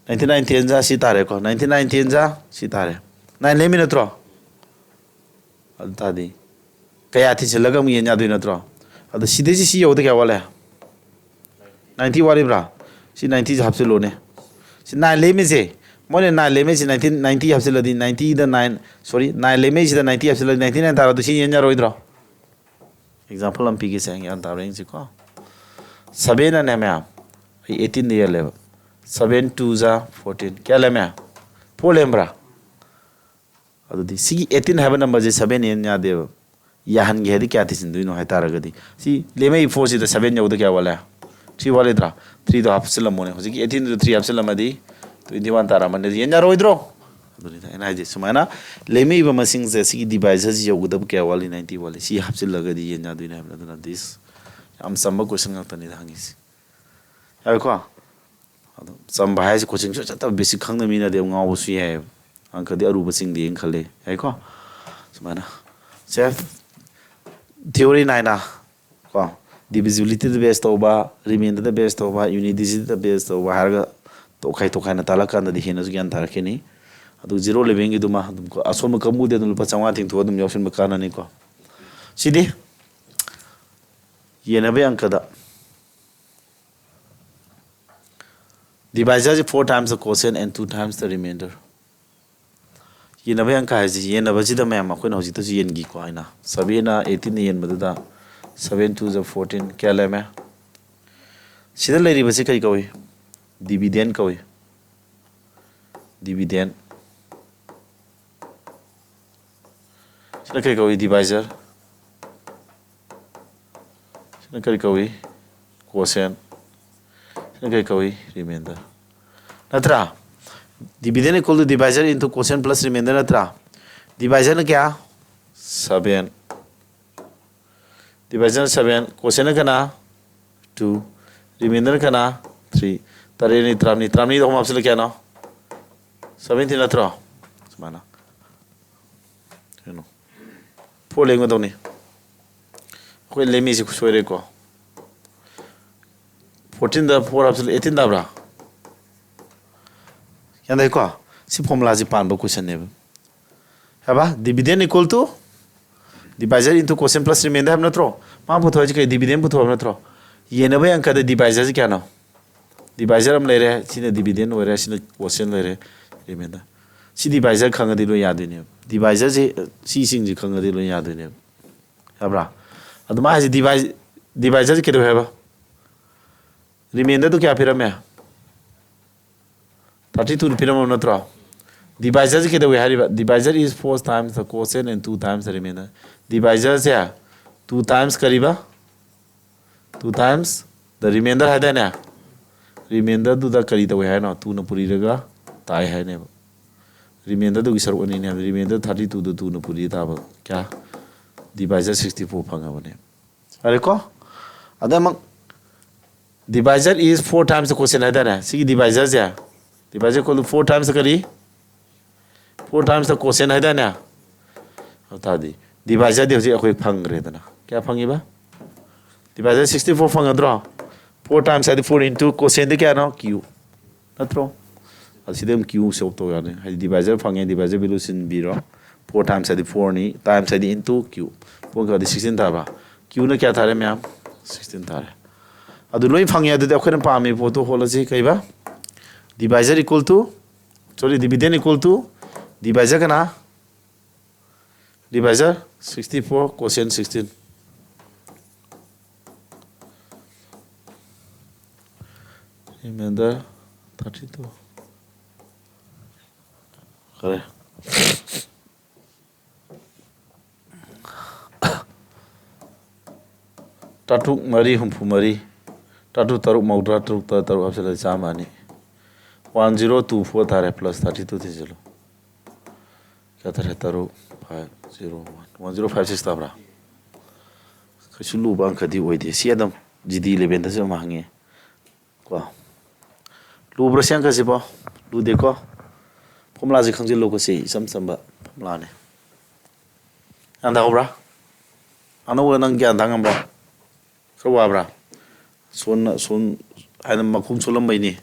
ꯅꯥꯏꯟꯇꯤ ꯅꯥꯏꯟ ꯇꯦꯟ ꯖꯥ ꯁꯤ ꯇꯥꯔꯦꯀꯣ꯫ ꯅꯥꯏꯟꯇꯤ ꯅꯥꯏꯟ ꯇꯦꯟ ꯖꯥ ꯁꯤ ꯇꯥꯔꯦ꯫ ꯅꯥꯏꯟ ꯂꯦꯝꯃꯤ ꯅꯠꯇ꯭ꯔꯣ? ꯑꯗꯨ ꯇꯥꯔꯗꯤ ꯀꯌꯥ ꯊꯤꯖꯤꯜꯂꯒ ꯑꯃꯨꯛ ꯌꯦꯟ ꯌꯥꯗꯣꯏ ꯅꯠꯇ꯭ꯔꯣ? ꯑꯗꯣ ꯁꯤꯗꯩꯁꯤ ꯁꯤ ꯌꯧꯕꯗ ꯀꯌꯥ ꯋꯥꯠꯂꯦ? ꯅꯥꯏꯟꯇꯤ ꯋꯥꯠꯂꯤꯕ꯭ꯔꯥ? ꯁꯤ ꯅꯥꯏꯟꯇꯤꯁꯤ ꯍꯥꯞꯆꯤꯜꯂꯨꯅꯦ꯫ ꯁꯤ ꯅꯥꯏꯟ ꯂꯦꯝꯃꯤꯁꯦ, ꯃꯣꯏꯅ ꯅꯥꯏꯟ ꯂꯦꯝꯃꯤꯁꯤ ꯅꯥꯏꯟꯇꯤ, ꯅꯥꯏꯟꯇꯤ ꯍꯥꯞꯆꯤꯜꯂꯗꯤ ꯅꯥꯏꯟꯇꯤꯗ ꯅꯥꯏꯟ, ꯁꯣꯔꯤ, ꯅꯥꯏꯟ ꯂꯦꯝꯃꯤꯁꯤꯗ ꯅꯥꯏꯟꯇꯤ ꯍꯥꯞꯆꯤꯜꯂꯗꯤ ꯅꯥꯏꯟꯇꯤ ꯅꯥꯏꯟ ꯇꯥꯔꯣ? ꯑꯗꯨ ꯁꯤ ꯌꯦꯟ ꯌꯥꯔꯣꯏꯗ꯭ꯔꯣ? ꯑꯦꯛꯖꯥꯝꯄꯜ ꯑꯃ ꯄꯤꯒꯦꯁꯦ, ꯒ꯭ꯌꯥꯟ ꯇꯥꯕ꯭ꯔꯥ ꯌꯦꯡꯁꯤꯀꯣ꯫ ꯁꯕꯦꯟꯅꯅꯦ ꯃꯌꯥꯝ, ꯑꯩ ꯑꯩꯠꯇꯤꯟꯗ ꯌꯦꯜꯂꯦꯕ꯫ ꯁꯕꯦꯟ ꯇꯨ ꯖꯥ ꯐꯣꯔꯇꯤꯟ꯫ ꯀꯌꯥ ꯂꯦꯝꯃꯦ? ꯐꯣꯔ ꯂꯦꯝꯕ꯭ꯔꯥ? ꯑꯗꯨꯗꯤ ꯁꯤꯒꯤ ꯑꯩꯠꯇꯤꯟ ꯍꯥꯏꯕ ꯅꯝꯕꯔꯁꯦ ꯁꯕꯦꯟ ꯌꯦꯟ ꯌꯥꯗꯦꯕ꯫ ꯌꯥꯍꯟꯒꯦ ꯍꯥꯏꯗꯤ ꯀꯌꯥ ꯊꯤꯖꯤꯟꯗꯣꯏꯅꯣ ꯍꯥꯏ ꯇꯥꯔꯒꯗꯤ, ꯁꯤ ꯂꯦꯝꯃꯛꯏ ꯐꯣꯔꯁꯤꯗ ꯁꯕꯦꯟ ꯌꯧꯕꯗ ꯀꯌꯥ ꯋꯥꯠꯂꯦ? ꯊ꯭ꯔꯤ ꯋꯥꯠꯂꯤꯗ꯭ꯔꯥ? ꯊ꯭ꯔꯤꯗꯣ ꯍꯥꯞꯆꯤꯜꯂꯝꯃꯣꯅꯦ꯫ ꯍꯧꯖꯤꯛꯀꯤ ꯑꯩꯠꯇꯤꯟꯗꯨꯗ ꯊ꯭ꯔꯤ ꯍꯥꯞꯆꯤꯜꯂꯝꯃꯗꯤ ꯇ꯭ꯋꯦꯟꯇꯤ ꯋꯥꯟ ꯇꯥꯔꯝꯃꯅꯤ꯫ ꯑꯗꯨ ꯌꯦꯟ ꯌꯥꯔꯣꯏꯗ꯭ꯔꯣ? ꯑꯗꯨꯅꯤꯗ ꯑꯩꯅ ꯍꯥꯏꯁꯦ, ꯁꯨꯃꯥꯏꯅ ꯂꯦꯝꯃꯛꯏꯕ ꯃꯁꯤꯡꯁꯦ ꯁꯤꯒꯤ ꯗꯤꯚꯥꯏꯖꯔꯁꯤ ꯌꯧꯒꯗꯕ ꯀꯌꯥ ꯋꯥꯠꯂꯤ? ꯅꯥꯏꯟꯇꯤ ꯋꯥꯠꯂꯤ꯫ ꯁꯤ ꯍꯥꯞꯆꯤꯜꯂꯒꯗꯤ ꯌꯦꯟ ꯌꯥꯗꯣꯏꯅꯦ ꯍꯥꯏꯕꯅꯤ꯫ ꯑꯗꯨꯅ ꯗꯤꯁ ꯌꯥꯝ ꯆꯝꯕ ꯀꯣꯏꯁꯟ ꯉꯥꯛꯇꯅꯤꯗ ꯍꯪꯉꯤꯁꯦ꯫ ꯌꯥꯔꯦꯀꯣ? ꯑꯗꯣ ꯆꯝꯕ ꯍꯥꯏꯁꯦ ꯀꯣꯆꯤꯡ ꯁꯨꯡꯆꯠ ꯆꯠꯇꯕ ꯕꯦꯁꯤꯛ ꯈꯪꯗꯕ ꯃꯤꯅꯗꯤ ꯑꯃꯨꯛ ꯉꯥꯎꯕꯁꯨ ꯌꯥꯏꯑꯕ꯫ ꯑꯪꯀꯗꯤ ꯑꯔꯨꯕ ꯆꯤꯡꯗꯦꯅ ꯈꯜꯂꯦ꯫ ꯌꯥꯏꯀꯣ? ꯁꯨꯃꯥꯏꯅ꯫ ꯁꯦ, ꯊꯤꯑꯣꯔꯤ ꯅꯥꯏꯅ ꯀꯣ, divisibility ꯗ base ꯇꯧꯕ, remainder ꯗ base ꯇꯧꯕ, unity ꯗ base ꯇꯧꯕ ꯍꯥꯏꯔꯒ ꯇꯣꯈꯥꯏ ꯇꯣꯈꯥꯏꯅ ꯇꯥꯜꯂꯛꯀꯥꯟꯗꯗꯤ ꯍꯦꯟꯅꯁꯨ ꯒ꯭ꯌꯥꯟ ꯇꯥꯔꯛꯈꯤꯅꯤ꯫ ꯑꯗꯨ zero eleven ꯒꯤꯗꯨꯃ ꯑꯗꯨꯝ ꯑꯁꯣꯟꯕ ꯀꯥꯡꯕꯨꯗꯤ ꯑꯗꯨꯝ ꯂꯨꯄꯥ ꯆꯥꯝꯃꯉꯥ ꯇꯤꯡꯊꯣꯛꯑ ꯑꯗꯨꯝ ꯌꯥꯎꯁꯟꯕ ꯀꯥꯟꯅꯅꯤꯀꯣ꯫ ꯁꯤꯗꯤ ꯌꯦꯟꯅꯕꯒꯤ ꯑꯪꯀꯗ divisor ꯁꯤ four times the quotient and two times the remainder꯫ ꯌꯦꯟꯅꯕꯒꯤ ꯑꯪꯀ ꯍꯥꯏꯁꯤ, ꯌꯦꯟꯅꯕꯁꯤꯗ ꯃꯌꯥꯝ ꯑꯩꯈꯣꯏꯅ ꯍꯧꯖꯤꯛꯇꯁꯨ ꯌꯦꯟꯈꯤꯀꯣ ꯍꯥꯏꯅ, seven ꯅ eighteen ꯅ ꯌꯦꯟꯕꯗꯨꯗ seven two the fourteen ꯀꯌꯥ ꯂꯩꯔꯝꯃꯦ? ꯁꯤꯗ ꯂꯩꯔꯤꯕꯁꯤ ꯀꯔꯤ ꯀꯧꯏ? Dividend ꯀꯧꯏ꯫ Dividend꯫ ꯁꯤꯅ ꯀꯔꯤ ꯀꯧꯏ? Divisor꯫ ꯁꯤꯅ ꯀꯔꯤ ꯀꯧꯏ? Quotient꯫ ꯁꯤꯅ ꯀꯔꯤ ꯀꯧꯏ? Remainder꯫ ꯅꯠꯇ꯭ꯔꯥ? Dividend equal to divisor into quotient plus remainder ꯅꯠꯇ꯭ꯔꯥ? Divisor ꯅ ꯀꯌꯥ? Seven꯫ Divisor ꯅ seven, quotient ꯅ ꯀꯅꯥ? Two꯫ Remainder ꯅ ꯀꯅꯥ? Three꯫ ꯇꯔꯦꯠꯅꯤ, ꯇꯔꯥꯃꯔꯤ, ꯇꯔꯥꯃꯔꯤꯗ ꯑꯍꯨꯝ ꯍꯥꯞꯆꯤꯜꯂ ꯀꯌꯥꯅꯣ? Seventeen ꯅꯠꯇ꯭ꯔꯣ? ꯁꯨꯃꯥꯏꯅ꯫ ꯀꯩꯅꯣ? Four ꯂꯦꯡꯒꯗꯧꯅꯤ꯫ ꯑꯩꯈꯣꯏ ꯂꯦꯝꯃꯤꯁꯤ ꯁꯣꯏꯔꯦꯀꯣ꯫ Fourteen ꯗ four ꯍꯥꯞꯆꯤꯜꯂ eighteen ꯇꯥꯕ꯭ꯔꯥ? ꯒ꯭ꯌꯥꯟ ꯇꯥꯏꯀꯣ? ꯁꯤ formula ꯁꯤ ꯄꯥꯟꯕ question ꯅꯦꯕ꯫ ꯍꯥꯏꯕ? Dividend equal to divisor into quotient plus remainder ꯍꯥꯏꯕ ꯅꯠꯇ꯭ꯔꯣ? ꯃꯥ ꯄꯨꯊꯣꯛꯏꯁꯤ ꯀꯩ? Dividend ꯄꯨꯊꯣꯛꯑꯕ ꯅꯠꯇ꯭ꯔꯣ? ꯌꯦꯟꯅꯕꯒꯤ ꯑꯪꯀꯗ divisor ꯁꯤ ꯀꯌꯥꯅꯣ? Divisor ꯑꯃ ꯂꯩꯔꯦ, ꯁꯤꯅ dividend ꯑꯣꯏꯔꯦ, ꯁꯤꯅ quotient ꯂꯩꯔꯦ, remainder꯫ ꯁꯤ divisor ꯈꯪꯉꯗꯤ ꯂꯣꯏ ꯌꯥꯗꯣꯏꯅꯦꯕ꯫ Divisor ꯁꯤ, ꯁꯤꯁꯤꯡꯁꯤ ꯈꯪꯉꯗꯤ ꯂꯣꯏ ꯌꯥꯗꯣꯏꯅꯦꯕ꯫ ꯌꯥꯕ꯭ꯔꯥ? ꯑꯗꯨꯃꯥꯏꯅ ꯍꯥꯏꯁꯤ divide, divisor ꯁꯤ ꯀꯩꯗꯧꯋꯦ ꯍꯥꯏꯕ? Remainder ꯗꯨ ꯀꯌꯥ ꯄꯤꯔꯝꯃꯦ? Thirty two ꯄꯤꯔꯝꯃꯕ ꯅꯠꯇ꯭ꯔꯣ? Divisor ꯁꯤ ꯀꯩꯗꯧꯋꯦ ꯍꯥꯏꯔꯤꯕ? Divisor is four times the quotient and two times the remainder꯫ Divisor say two times ꯀꯔꯤꯕ? Two times the remainder ꯍꯥꯏꯗꯥꯏꯅꯦ? Remainder ꯗꯨꯗ ꯀꯔꯤ ꯇꯧꯋꯦ ꯍꯥꯏꯅꯣ? Two ꯅ ꯄꯨꯔꯤꯔꯒ ꯇꯥꯏ ꯍꯥꯏꯅꯦꯕ꯫ Remainder ꯗꯨꯒꯤ ꯁꯔꯨꯛ ꯑꯅꯤꯅꯦ ꯍꯥꯏꯕ꯫ Remainder thirty two ꯗꯨ two ꯅ ꯄꯨꯔꯤ ꯇꯥꯕ ꯀꯌꯥ? Divisor sixty four ꯐꯪꯉꯕꯅꯦ꯫ ꯌꯥꯔꯦꯀꯣ? ꯑꯗ ꯑꯃꯨꯛ divisor is four times the quotient ꯍꯥꯏꯇꯥꯔꯦ꯫ ꯁꯤꯒꯤ divisor say, divisor equal to four times ꯀꯔꯤ? Four times the quotient ꯍꯥꯏꯇꯥꯔꯦ꯫ ꯑꯗꯨ ꯇꯥꯔꯗꯤ divisor ꯗꯤ ꯍꯧꯖꯤꯛ ꯑꯩꯈꯣꯏ ꯐꯪꯈ꯭ꯔꯦꯗꯅ꯫ ꯀꯌꯥ ꯐꯪꯉꯤꯕ? Divisor sixty four ꯐꯪꯒꯗ꯭ꯔꯣ? Four times ꯍꯥꯏꯗꯤ four into quotient ꯗꯤ ꯀꯌꯥꯅꯣ? Q ꯅꯠꯇ꯭ꯔꯣ? ꯑꯁꯤꯗ ꯑꯗꯨꯝ Q solve ꯇꯧ ꯌꯥꯅꯤ꯫ ꯍꯥꯏꯗꯤ divisor ꯐꯪꯉꯦ, divisor value ꯁꯤꯟꯕꯤꯔꯣ, four times ꯍꯥꯏꯗꯤ four ꯅꯤ, times ꯍꯥꯏꯗꯤ into Q꯫ Four ꯀꯌꯥꯗꯤ sixteen ꯇꯥꯕ? Q ꯅ ꯀꯌꯥ ꯇꯥꯔꯦ ꯃꯌꯥꯝ? Sixteen ꯇꯥꯔꯦ꯫ ꯑꯗꯨ ꯂꯣꯏ ꯐꯪꯉꯦ꯫ ꯑꯗꯨꯗꯤ ꯑꯩꯈꯣꯏꯅ ꯄꯥꯝꯃꯤ ꯄꯣꯠꯇꯣ ꯍꯣꯠꯂꯁꯤ꯫ ꯀꯩꯕ? Divisor equal to, sorry, dividend equal to divisor ꯀꯅꯥ? Divisor sixty four, quotient sixteen, remainder thirty two꯫ ꯈꯔꯦ꯫ ꯇꯔꯥꯇꯔꯨꯛ ꯃꯔꯤ ꯍꯨꯝꯐꯨ ꯃꯔꯤ, ꯇꯔꯥꯇꯔꯨꯛ ꯇꯔꯨꯛ ꯃꯧꯗ꯭ꯔꯥ ꯇꯔꯨꯛ, ꯇꯔꯥ ꯇꯔꯨꯛ ꯍꯥꯞꯆꯤꯜꯂꯗꯤ ꯆꯥꯝꯃ ꯑꯅꯤ꯫ One zero two four ꯇꯥꯔꯦ, plus thirty two ꯊꯤꯖꯤꯜꯂꯨ꯫ ꯀꯌꯥ ꯇꯥꯔꯦ? ꯇꯔꯨꯛ, five zero one, one zero five six ꯇꯥꯕ꯭ꯔꯥ? ꯀꯩꯁꯨ ꯂꯨꯕ ꯑꯪꯀꯗꯤ ꯑꯣꯏꯗꯦ꯫ ꯁꯤ ꯑꯗꯨꯝ G D level ꯗꯁꯨ ꯑꯗꯨꯝ ꯍꯪꯉꯦ꯫ ꯀꯣ꯫ ꯂꯨꯕ꯭ꯔꯥ ꯁꯤ ꯑꯪꯀꯁꯤꯕꯣ? ꯂꯨꯗꯦꯀꯣ? Formula ꯁꯤ ꯈꯪꯖꯤꯜꯂꯨꯀꯣ, ꯁꯤ ꯏꯆꯝ ꯆꯝꯕ formula ꯅꯤ꯫ ꯒ꯭ꯌꯥꯟ ꯇꯥꯍꯧꯕ꯭ꯔꯥ? ꯑꯅꯧꯕ ꯅꯪ ꯒ꯭ꯌꯥꯟ ꯇꯥ ꯉꯝꯕ꯭ꯔꯥ? ꯈꯔ ꯋꯥꯕ꯭ꯔꯥ? ꯁꯣꯟꯅ-, ꯁꯣꯟ-, ꯍꯥꯏꯅ ꯃꯈꯣꯡ ꯁꯣꯜꯂꯝꯕꯩꯅꯤ꯫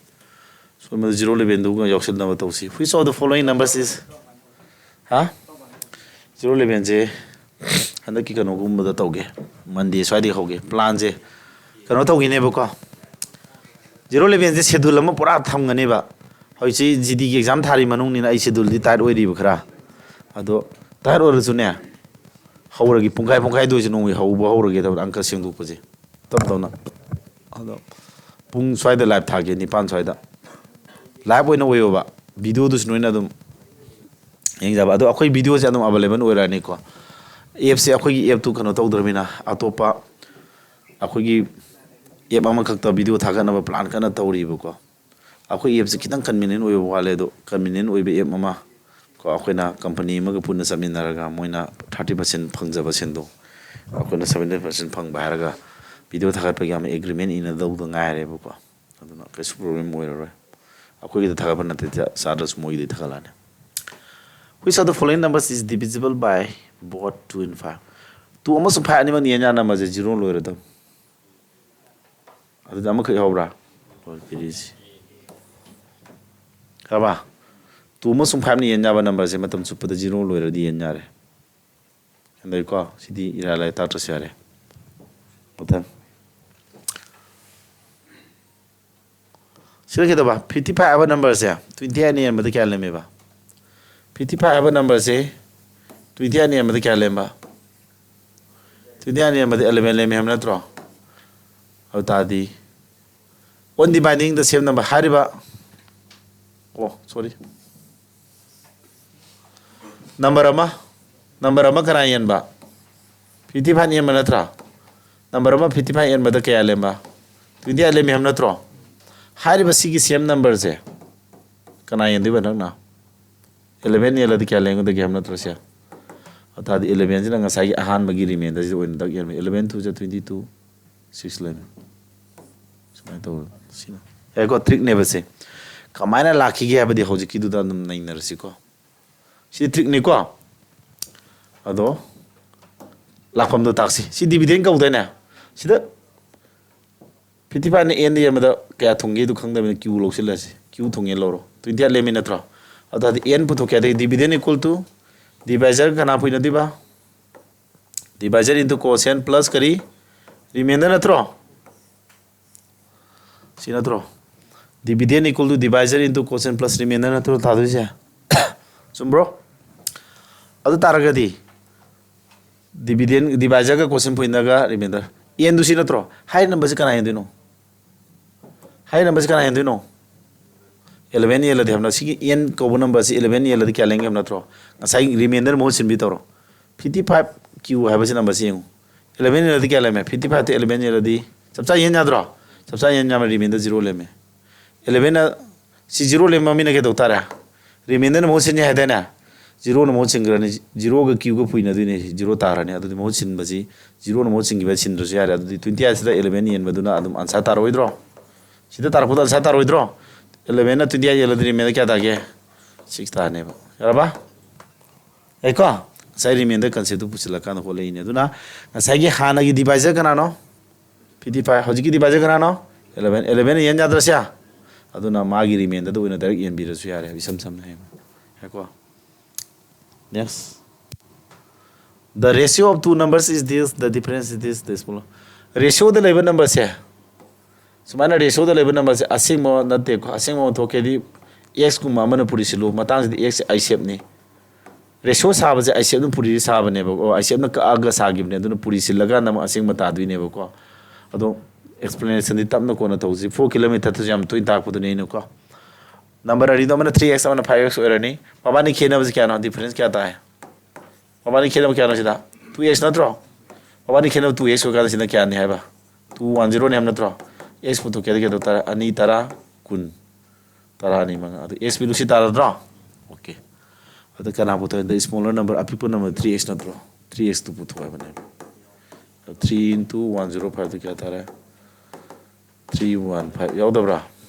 ꯁꯣꯟꯕꯗ zero level ꯗꯨꯒ ꯌꯥꯎꯁꯤꯟꯅꯕ ꯇꯧꯁꯤ꯫ Which of the following numbers is, ꯍꯥ? Zero level ꯁꯦ ꯍꯟꯗꯛꯀꯤ ꯀꯩꯅꯣꯒꯨꯝꯕꯗ ꯇꯧꯒꯦ, Monday ꯁ꯭ꯋꯥꯏꯗꯒꯤ ꯍꯧꯒꯦ꯫ Plan ꯁꯦ ꯀꯩꯅꯣ ꯇꯧꯈꯤꯅꯦꯕꯀꯣ, zero level ꯁꯦ schedule ꯑꯃ ꯄꯨꯔꯥ ꯊꯝꯒꯅꯦꯕ꯫ ꯍꯧꯖꯤꯛꯁꯤ G D ꯒꯤ exam ꯊꯥꯔꯤ ꯃꯅꯨꯡꯅꯤꯅ ꯑꯩ schedule ꯗꯤ tight ꯑꯣꯏꯔꯤꯕ ꯈꯔ, ꯑꯗꯣ tight ꯑꯣꯏꯔꯁꯨꯅꯦ, ꯍꯧꯔꯒꯦ, ꯄꯨꯡꯈꯥꯏ ꯄꯨꯡꯈꯥꯏꯗ ꯑꯣꯏꯁꯨ ꯅꯣꯡꯃꯒꯤ ꯍꯧꯕ ꯍꯧꯔꯒꯦ ꯇꯧꯕꯅꯦ ꯑꯪꯀ ꯁꯦꯡꯗꯣꯛꯄꯁꯦ꯫ ꯇꯞ ꯇꯞꯅ꯫ ꯑꯗꯣ ꯄꯨꯡ ꯁ꯭ꯋꯥꯏꯗ live ꯊꯥꯒꯦ, ꯅꯤꯄꯥꯟ ꯁ꯭ꯋꯥꯏꯗ꯫ Live ꯑꯣꯏꯅ ꯑꯣꯏꯌꯣꯕ, video ꯗꯨꯁꯨ ꯅꯣꯏꯅ ꯑꯗꯨꯝ ꯌꯦꯡꯖꯕ꯫ ꯑꯗꯣ ꯑꯩꯈꯣꯏ video ꯁꯦ ꯑꯗꯨꯝ available ꯑꯣꯏꯔꯛꯑꯅꯤꯀꯣ꯫ App ꯁꯦ ꯑꯩꯈꯣꯏꯒꯤ app ꯇꯨ ꯀꯩꯅꯣ ꯇꯧꯗ꯭ꯔꯃꯤꯅ, ꯑꯇꯣꯞꯄ ꯑꯩꯈꯣꯏꯒꯤ app ꯑꯃꯈꯛꯇ video ꯊꯥꯒꯠꯅꯕ plan ꯀꯟꯅ ꯇꯧꯔꯤꯕꯀꯣ꯫ ꯑꯩꯈꯣꯏ app ꯁꯦ ꯈꯤꯇꯪ convenient ꯑꯣꯏꯕ ꯋꯥꯠꯂꯦ, ꯑꯗꯣ convenient ꯑꯣꯏꯕ app ꯑꯃ ꯀꯣ, ꯑꯩꯈꯣꯏꯅ company ꯑꯃꯒ ꯄꯨꯟꯅ ꯆꯠꯃꯤꯟꯅꯔꯒ ꯃꯣꯏꯅ thirty percent ꯐꯪꯖꯕ ꯁꯦꯟꯗꯣ ꯑꯩꯈꯣꯏꯅ seventy percent ꯐꯪꯕ ꯍꯥꯏꯔꯒ video ꯊꯥꯒꯠꯄꯒꯤ ꯑꯃ agreement ꯏꯅꯗꯧꯗ ꯉꯥꯏꯔꯦꯕꯀꯣ꯫ ꯑꯗꯨꯅ ꯀꯩꯁꯨ problem ꯑꯣꯏꯔꯔꯣꯏ꯫ ꯑꯩꯈꯣꯏꯒꯤꯗ ꯊꯥꯒꯠꯄ ꯅꯠꯇꯦ, ꯆꯥ-, ꯆꯥꯗ꯭ꯔꯁꯨ ꯃꯣꯏꯒꯤꯗꯤ ꯊꯥꯒꯠꯂꯛꯑꯅꯤ꯫ Which of the following numbers is divisible by both two and five? Two ꯑꯃꯁꯨꯡ five ꯑꯅꯤꯃꯛ ꯌꯦꯟ ꯌꯥꯅꯕꯁꯦ zero ꯂꯣꯏꯔꯗꯕ꯫ ꯑꯗꯨꯗꯤ ꯑꯃꯈꯛ ꯌꯥꯎꯕ꯭ꯔꯥ? ꯂꯣꯏ ꯄꯤꯔꯤꯁꯤ꯫ ꯈꯪꯉꯕ? Two ꯑꯃꯁꯨꯡ five ꯅ ꯌꯦꯟ ꯌꯥꯕ number ꯁꯦ ꯃꯇꯝ ꯆꯨꯞꯄꯗ zero ꯂꯣꯏꯔꯗꯤ ꯌꯦꯟ ꯌꯥꯔꯦ꯫ ꯒ꯭ꯌꯥꯟ ꯇꯥꯏꯀꯣ? ꯁꯤꯗꯤ ꯏꯔꯥꯏ ꯂꯥꯏ, ꯇꯥꯛꯇ꯭ꯔꯁꯨ ꯌꯥꯔꯦ꯫ ꯃꯊꯪ꯫ ꯁꯤꯗ ꯀꯩꯗꯧꯕ? Fifty five ꯍꯥꯏꯕ number ꯁꯦ twenty eight ꯅ ꯌꯦꯟꯕꯗ ꯀꯌꯥ ꯂꯦꯝꯃꯦꯕ? Fifty five ꯍꯥꯏꯕ number ꯁꯦ twenty eight ꯅ ꯌꯦꯟꯕꯗ ꯀꯌꯥ ꯂꯦꯝꯕ? Twenty eight ꯅ ꯌꯦꯟꯕꯗ eleven ꯂꯦꯝꯃꯦ ꯍꯥꯏꯕ ꯅꯠꯇ꯭ꯔꯣ? ꯑꯗꯨ ꯇꯥꯔꯗꯤ, on dividing the same number ꯍꯥꯏꯔꯤꯕ, ꯑꯣ, sorry, number ꯑꯃ, number ꯑꯃ ꯀꯅꯥ ꯌꯦꯟꯕ? Fifty five ꯌꯦꯟꯕ ꯅꯠꯇ꯭ꯔꯥ? Number ꯑꯃ fifty five ꯌꯦꯟꯕꯗ ꯀꯌꯥ ꯂꯦꯝꯕ? Twenty eight ꯂꯦꯝꯃꯤ ꯍꯥꯏꯕ ꯅꯠꯇ꯭ꯔꯣ? ꯍꯥꯏꯔꯤꯕ ꯁꯤꯒꯤ same number ꯁꯦ ꯀꯅꯥ ꯌꯦꯟꯗꯣꯏꯕ ꯅꯪꯅ? Eleven ꯌꯦꯜꯂꯗꯤ ꯀꯌꯥ ꯂꯦꯝꯒꯗꯒꯦ ꯍꯥꯏꯕ ꯅꯠꯇ꯭ꯔꯣ ꯁꯦ? ꯑꯗꯨ ꯇꯥꯔꯗꯤ eleven ꯁꯤꯅ ꯉꯁꯥꯏꯒꯤ ꯑꯍꯥꯟꯕꯒꯤ remainder ꯁꯤꯗ ꯑꯣꯏꯅ ꯗꯛ ꯌꯦꯟꯕ꯫ Eleven two ꯖꯥ twenty two, six ꯂꯩꯔꯦ꯫ ꯁꯨꯃꯥꯏꯅ ꯇꯧꯔ ꯁꯤꯅ, ꯌꯥꯏꯀꯣ? Trick ꯅꯦꯕ ꯁꯦ꯫ ꯀꯃꯥꯏꯅ ꯂꯥꯛꯈꯤꯒꯦ ꯍꯥꯏꯕꯗꯤ ꯍꯧꯖꯤꯛꯀꯤꯗꯨꯗ ꯑꯗꯨꯝ ꯅꯩꯅꯔꯁꯤꯀꯣ꯫ ꯁꯤ trick ꯅꯤꯀꯣ꯫ ꯑꯗꯣ ꯂꯥꯛꯐꯝꯗꯣ ꯇꯥꯛꯁꯤ꯫ ꯁꯤ dividend ꯀꯧꯗꯣꯏꯅꯦ꯫ ꯁꯤꯗ fifty five ꯅ n ꯗ ꯌꯦꯟꯕꯗ ꯀꯌꯥ ꯊꯨꯡꯒꯦꯗꯨ ꯈꯪꯗꯕꯅꯤꯅ q ꯂꯧꯁꯤꯜꯂꯁꯤ꯫ Q ꯊꯨꯡꯉꯦ ꯂꯧꯔꯣ꯫ Twenty eight ꯂꯦꯝꯃꯤ ꯅꯠꯇ꯭ꯔꯣ? ꯑꯗꯨ ꯇꯥꯔꯗꯤ n ꯄꯨꯊꯣꯛꯀꯦ ꯍꯥꯏꯔꯗꯤ dividend equal to divisor ꯀꯅꯥ ꯄꯨꯏꯅꯗꯣꯏꯕ? Divisor into quotient plus ꯀꯔꯤ? Remainder ꯅꯠꯇ꯭ꯔꯣ? ꯁꯤ ꯅꯠꯇ꯭ꯔꯣ? Dividend equal to divisor into quotient plus remainder ꯅꯠꯇ꯭ꯔꯣ ꯊꯥꯗꯣꯏꯁꯦ? ꯆꯨꯝꯕ꯭ꯔꯣ? ꯑꯗꯨ ꯇꯥꯔꯒꯗꯤ dividend, divisor ꯒ quotient ꯄꯨꯏꯅꯒ remainder, n ꯗꯨ ꯁꯤ ꯅꯠꯇ꯭ꯔꯣ? Higher number ꯁꯤ ꯀꯅꯥ ꯍꯦꯟꯗꯣꯏꯅꯣ? Higher number ꯁꯤ ꯀꯅꯥ ꯍꯦꯟꯗꯣꯏꯅꯣ? Eleven ꯌꯦꯜꯂꯗꯤ ꯍꯥꯏꯕꯅ ꯁꯤꯒꯤ n ꯀꯧꯕ number ꯁꯤ eleven ꯌꯦꯜꯂꯗꯤ ꯀꯌꯥ ꯂꯦꯝꯒꯦ ꯍꯥꯏꯕ ꯅꯠꯇ꯭ꯔꯣ? ꯉꯁꯥꯏ remainder ꯃꯍꯨꯠ ꯁꯤꯟꯕꯤ ꯇꯧꯔꯣ꯫ Fifty five q ꯍꯥꯏꯕꯁꯤ number ꯁꯤ ꯌꯦꯡꯉꯨ꯫ Eleven ꯌꯦꯜꯂꯗꯤ ꯀꯌꯥ ꯂꯩꯔꯝꯃꯦ? Fifty five ꯇ eleven ꯌꯦꯜꯂꯗꯤ ꯆꯞ ꯆꯥ ꯌꯦꯟ ꯌꯥꯗ꯭ꯔꯣ? ꯆꯞ ꯆꯥ ꯌꯦꯟ ꯌꯥꯝꯃꯦ, remainder zero ꯂꯩꯔꯝꯃꯦ꯫ Eleven ꯁꯤ zero ꯂꯩꯔꯝꯃꯃꯤꯅ ꯀꯩꯗꯧ ꯇꯥꯔꯦ? Remainder ꯅ ꯃꯍꯨꯠ ꯁꯤꯟꯅꯤ ꯍꯥꯏꯗꯥꯏꯅꯦ? Zero ꯅ ꯃꯍꯨꯠ ꯁꯤꯟꯈ꯭ꯔꯅꯤ꯫ Zero ꯒ q ꯒ ꯄꯨꯏꯅꯗꯣꯏꯅꯦ꯫ Zero ꯇꯥꯔꯅꯤ꯫ ꯑꯗꯨꯗꯤ ꯃꯍꯨꯠ ꯁꯤꯟꯕꯁꯤ zero ꯅ ꯃꯍꯨꯠ ꯁꯤꯟꯈꯤꯕ ꯁꯤꯟꯗ꯭ꯔꯁꯨ ꯌꯥꯔꯦ꯫ ꯑꯗꯨꯗꯤ twenty eight ꯁꯤꯗ eleven ꯌꯦꯟꯕꯗꯨꯅ ꯑꯗꯨꯝ answer ꯇꯥꯔꯣꯏꯗ꯭ꯔꯣ? ꯁꯤꯗ ꯇꯥꯔꯛꯄꯗ answer ꯇꯥꯔꯣꯏꯗ꯭ꯔꯣ? Eleven ꯅ twenty eight ꯌꯦꯜꯂꯗꯤ remainder ꯀꯌꯥ ꯇꯥꯒꯦ? Six ꯇꯥꯔꯅꯦꯕ꯫ ꯌꯥꯔꯕ? ꯌꯥꯏꯀꯣ? ꯉꯁꯥꯏ remainder concept ꯇꯨ ꯄꯨꯁꯤꯜꯂꯀꯥꯟꯗ ꯍꯣꯠꯂꯛꯏꯅꯦ꯫ ꯑꯗꯨꯅ ꯉꯁꯥꯏꯒꯤ ꯍꯥꯟꯅꯒꯤ divisor ꯀꯅꯥꯅꯣ? fifty five, ꯍꯧꯖꯤꯛꯀꯤ divisor ꯀꯅꯥꯅꯣ? Eleven. Eleven ꯌꯦꯟ ꯌꯥꯗ꯭ꯔꯁꯦ? ꯑꯗꯨꯅ ꯃꯥꯒꯤ remainderꯗ ꯑꯣꯏꯅ direct ꯌꯦꯟꯕꯤꯔꯁꯨ ꯌꯥꯔꯦ, ꯏꯁꯝ ꯁꯝꯅ ꯍꯥꯏꯌꯦ꯫ ꯌꯥꯏꯀꯣ? Next. The ratio of two numbers is this, the difference is this, the smaller. Ratioꯗ ꯂꯩꯕ numberꯁꯦ, ꯁꯨꯃꯥꯏꯅ ratioꯗ ꯂꯩꯕ numberꯁꯦ ꯑꯁꯦꯡꯕ ꯅꯠꯇꯦꯀꯣ, ꯑꯁꯦꯡꯕ ꯑꯃ ꯊꯣꯛꯀꯦꯗꯤ x ꯀꯨꯝꯕ ꯑꯃꯅ ꯄꯨꯔꯤꯁꯤꯜꯂꯨ꯫ ꯃꯇꯥꯡꯁꯤꯗ x ꯁꯦ I shapeꯅꯤ꯫ Ratio ꯁꯥꯕꯁꯦ I shapeꯅ ꯄꯨꯔꯤ ꯁꯥꯕꯅꯦꯕꯀꯣ, I shapeꯅ ꯀꯛꯑꯒ ꯁꯥꯈꯤꯕꯅꯦ, ꯑꯗꯨꯅ ꯄꯨꯔꯤ ꯁꯤꯜꯂꯀꯥꯟꯗ ꯑꯃꯨꯛ ꯑꯁꯦꯡꯕ ꯇꯥꯗꯣꯏꯅꯦꯕꯀꯣ꯫ ꯑꯗꯣ explanationꯗꯤ ꯇꯞꯅ ꯀꯣꯟꯅ ꯇꯧꯁꯤ꯫ Four kilometerꯗꯁꯨ ꯌꯥꯝ ꯇꯣꯏꯅ ꯇꯥꯛꯄꯗꯨꯅꯤ ꯑꯩꯅꯀꯣ꯫ Number ꯑꯅꯤꯗꯣ ꯑꯃꯅ three x, ꯑꯃꯅ five x ꯑꯣꯏꯔꯅꯤ꯫ ꯃꯕꯥꯅꯤ ꯈꯦꯠꯅꯕꯁꯦ ꯀꯌꯥꯅꯣ? Difference ꯀꯌꯥ ꯇꯥꯏ? ꯃꯕꯥꯅꯤ ꯈꯦꯠꯅꯕ ꯀꯌꯥꯅꯣ ꯁꯤꯗ? Two x ꯅꯠꯇ꯭ꯔꯣ? ꯃꯕꯥꯅꯤ ꯈꯦꯠꯅꯕ two x ꯑꯣꯏꯔꯀꯥꯟꯗ ꯁꯤꯅ ꯀꯌꯥꯅꯤ ꯍꯥꯏꯕ? Two one zeroꯅꯤ ꯍꯥꯏꯕ ꯅꯠꯇ꯭ꯔꯣ? X ꯄꯨꯊꯣꯛꯀꯦꯗꯤ ꯀꯩꯗꯧ ꯇꯥꯔꯦ? ꯑꯅꯤ, ꯇꯔꯥ, ꯀꯨꯟ꯫ ꯇꯔꯥꯅꯤ ꯃꯉꯥ꯫ ꯑꯗꯨ x value ꯁꯤ ꯇꯥꯔꯗ꯭ꯔꯣ? Okay꯫ ꯑꯗ ꯀꯅꯥ ꯄꯨꯊꯣꯛꯑꯦ? The smaller number, ꯑꯄꯤꯛꯄ number three x ꯅꯠꯇ꯭ꯔꯣ? Three x ꯇꯨ ꯄꯨꯊꯣꯛꯑꯦ ꯍꯥꯏꯕꯅꯦꯕ꯫ Three into one zero five ꯗꯨ ꯀꯌꯥ ꯇꯥꯔꯦ? Three one five ꯌꯥꯎꯗꯕ꯭ꯔꯥ?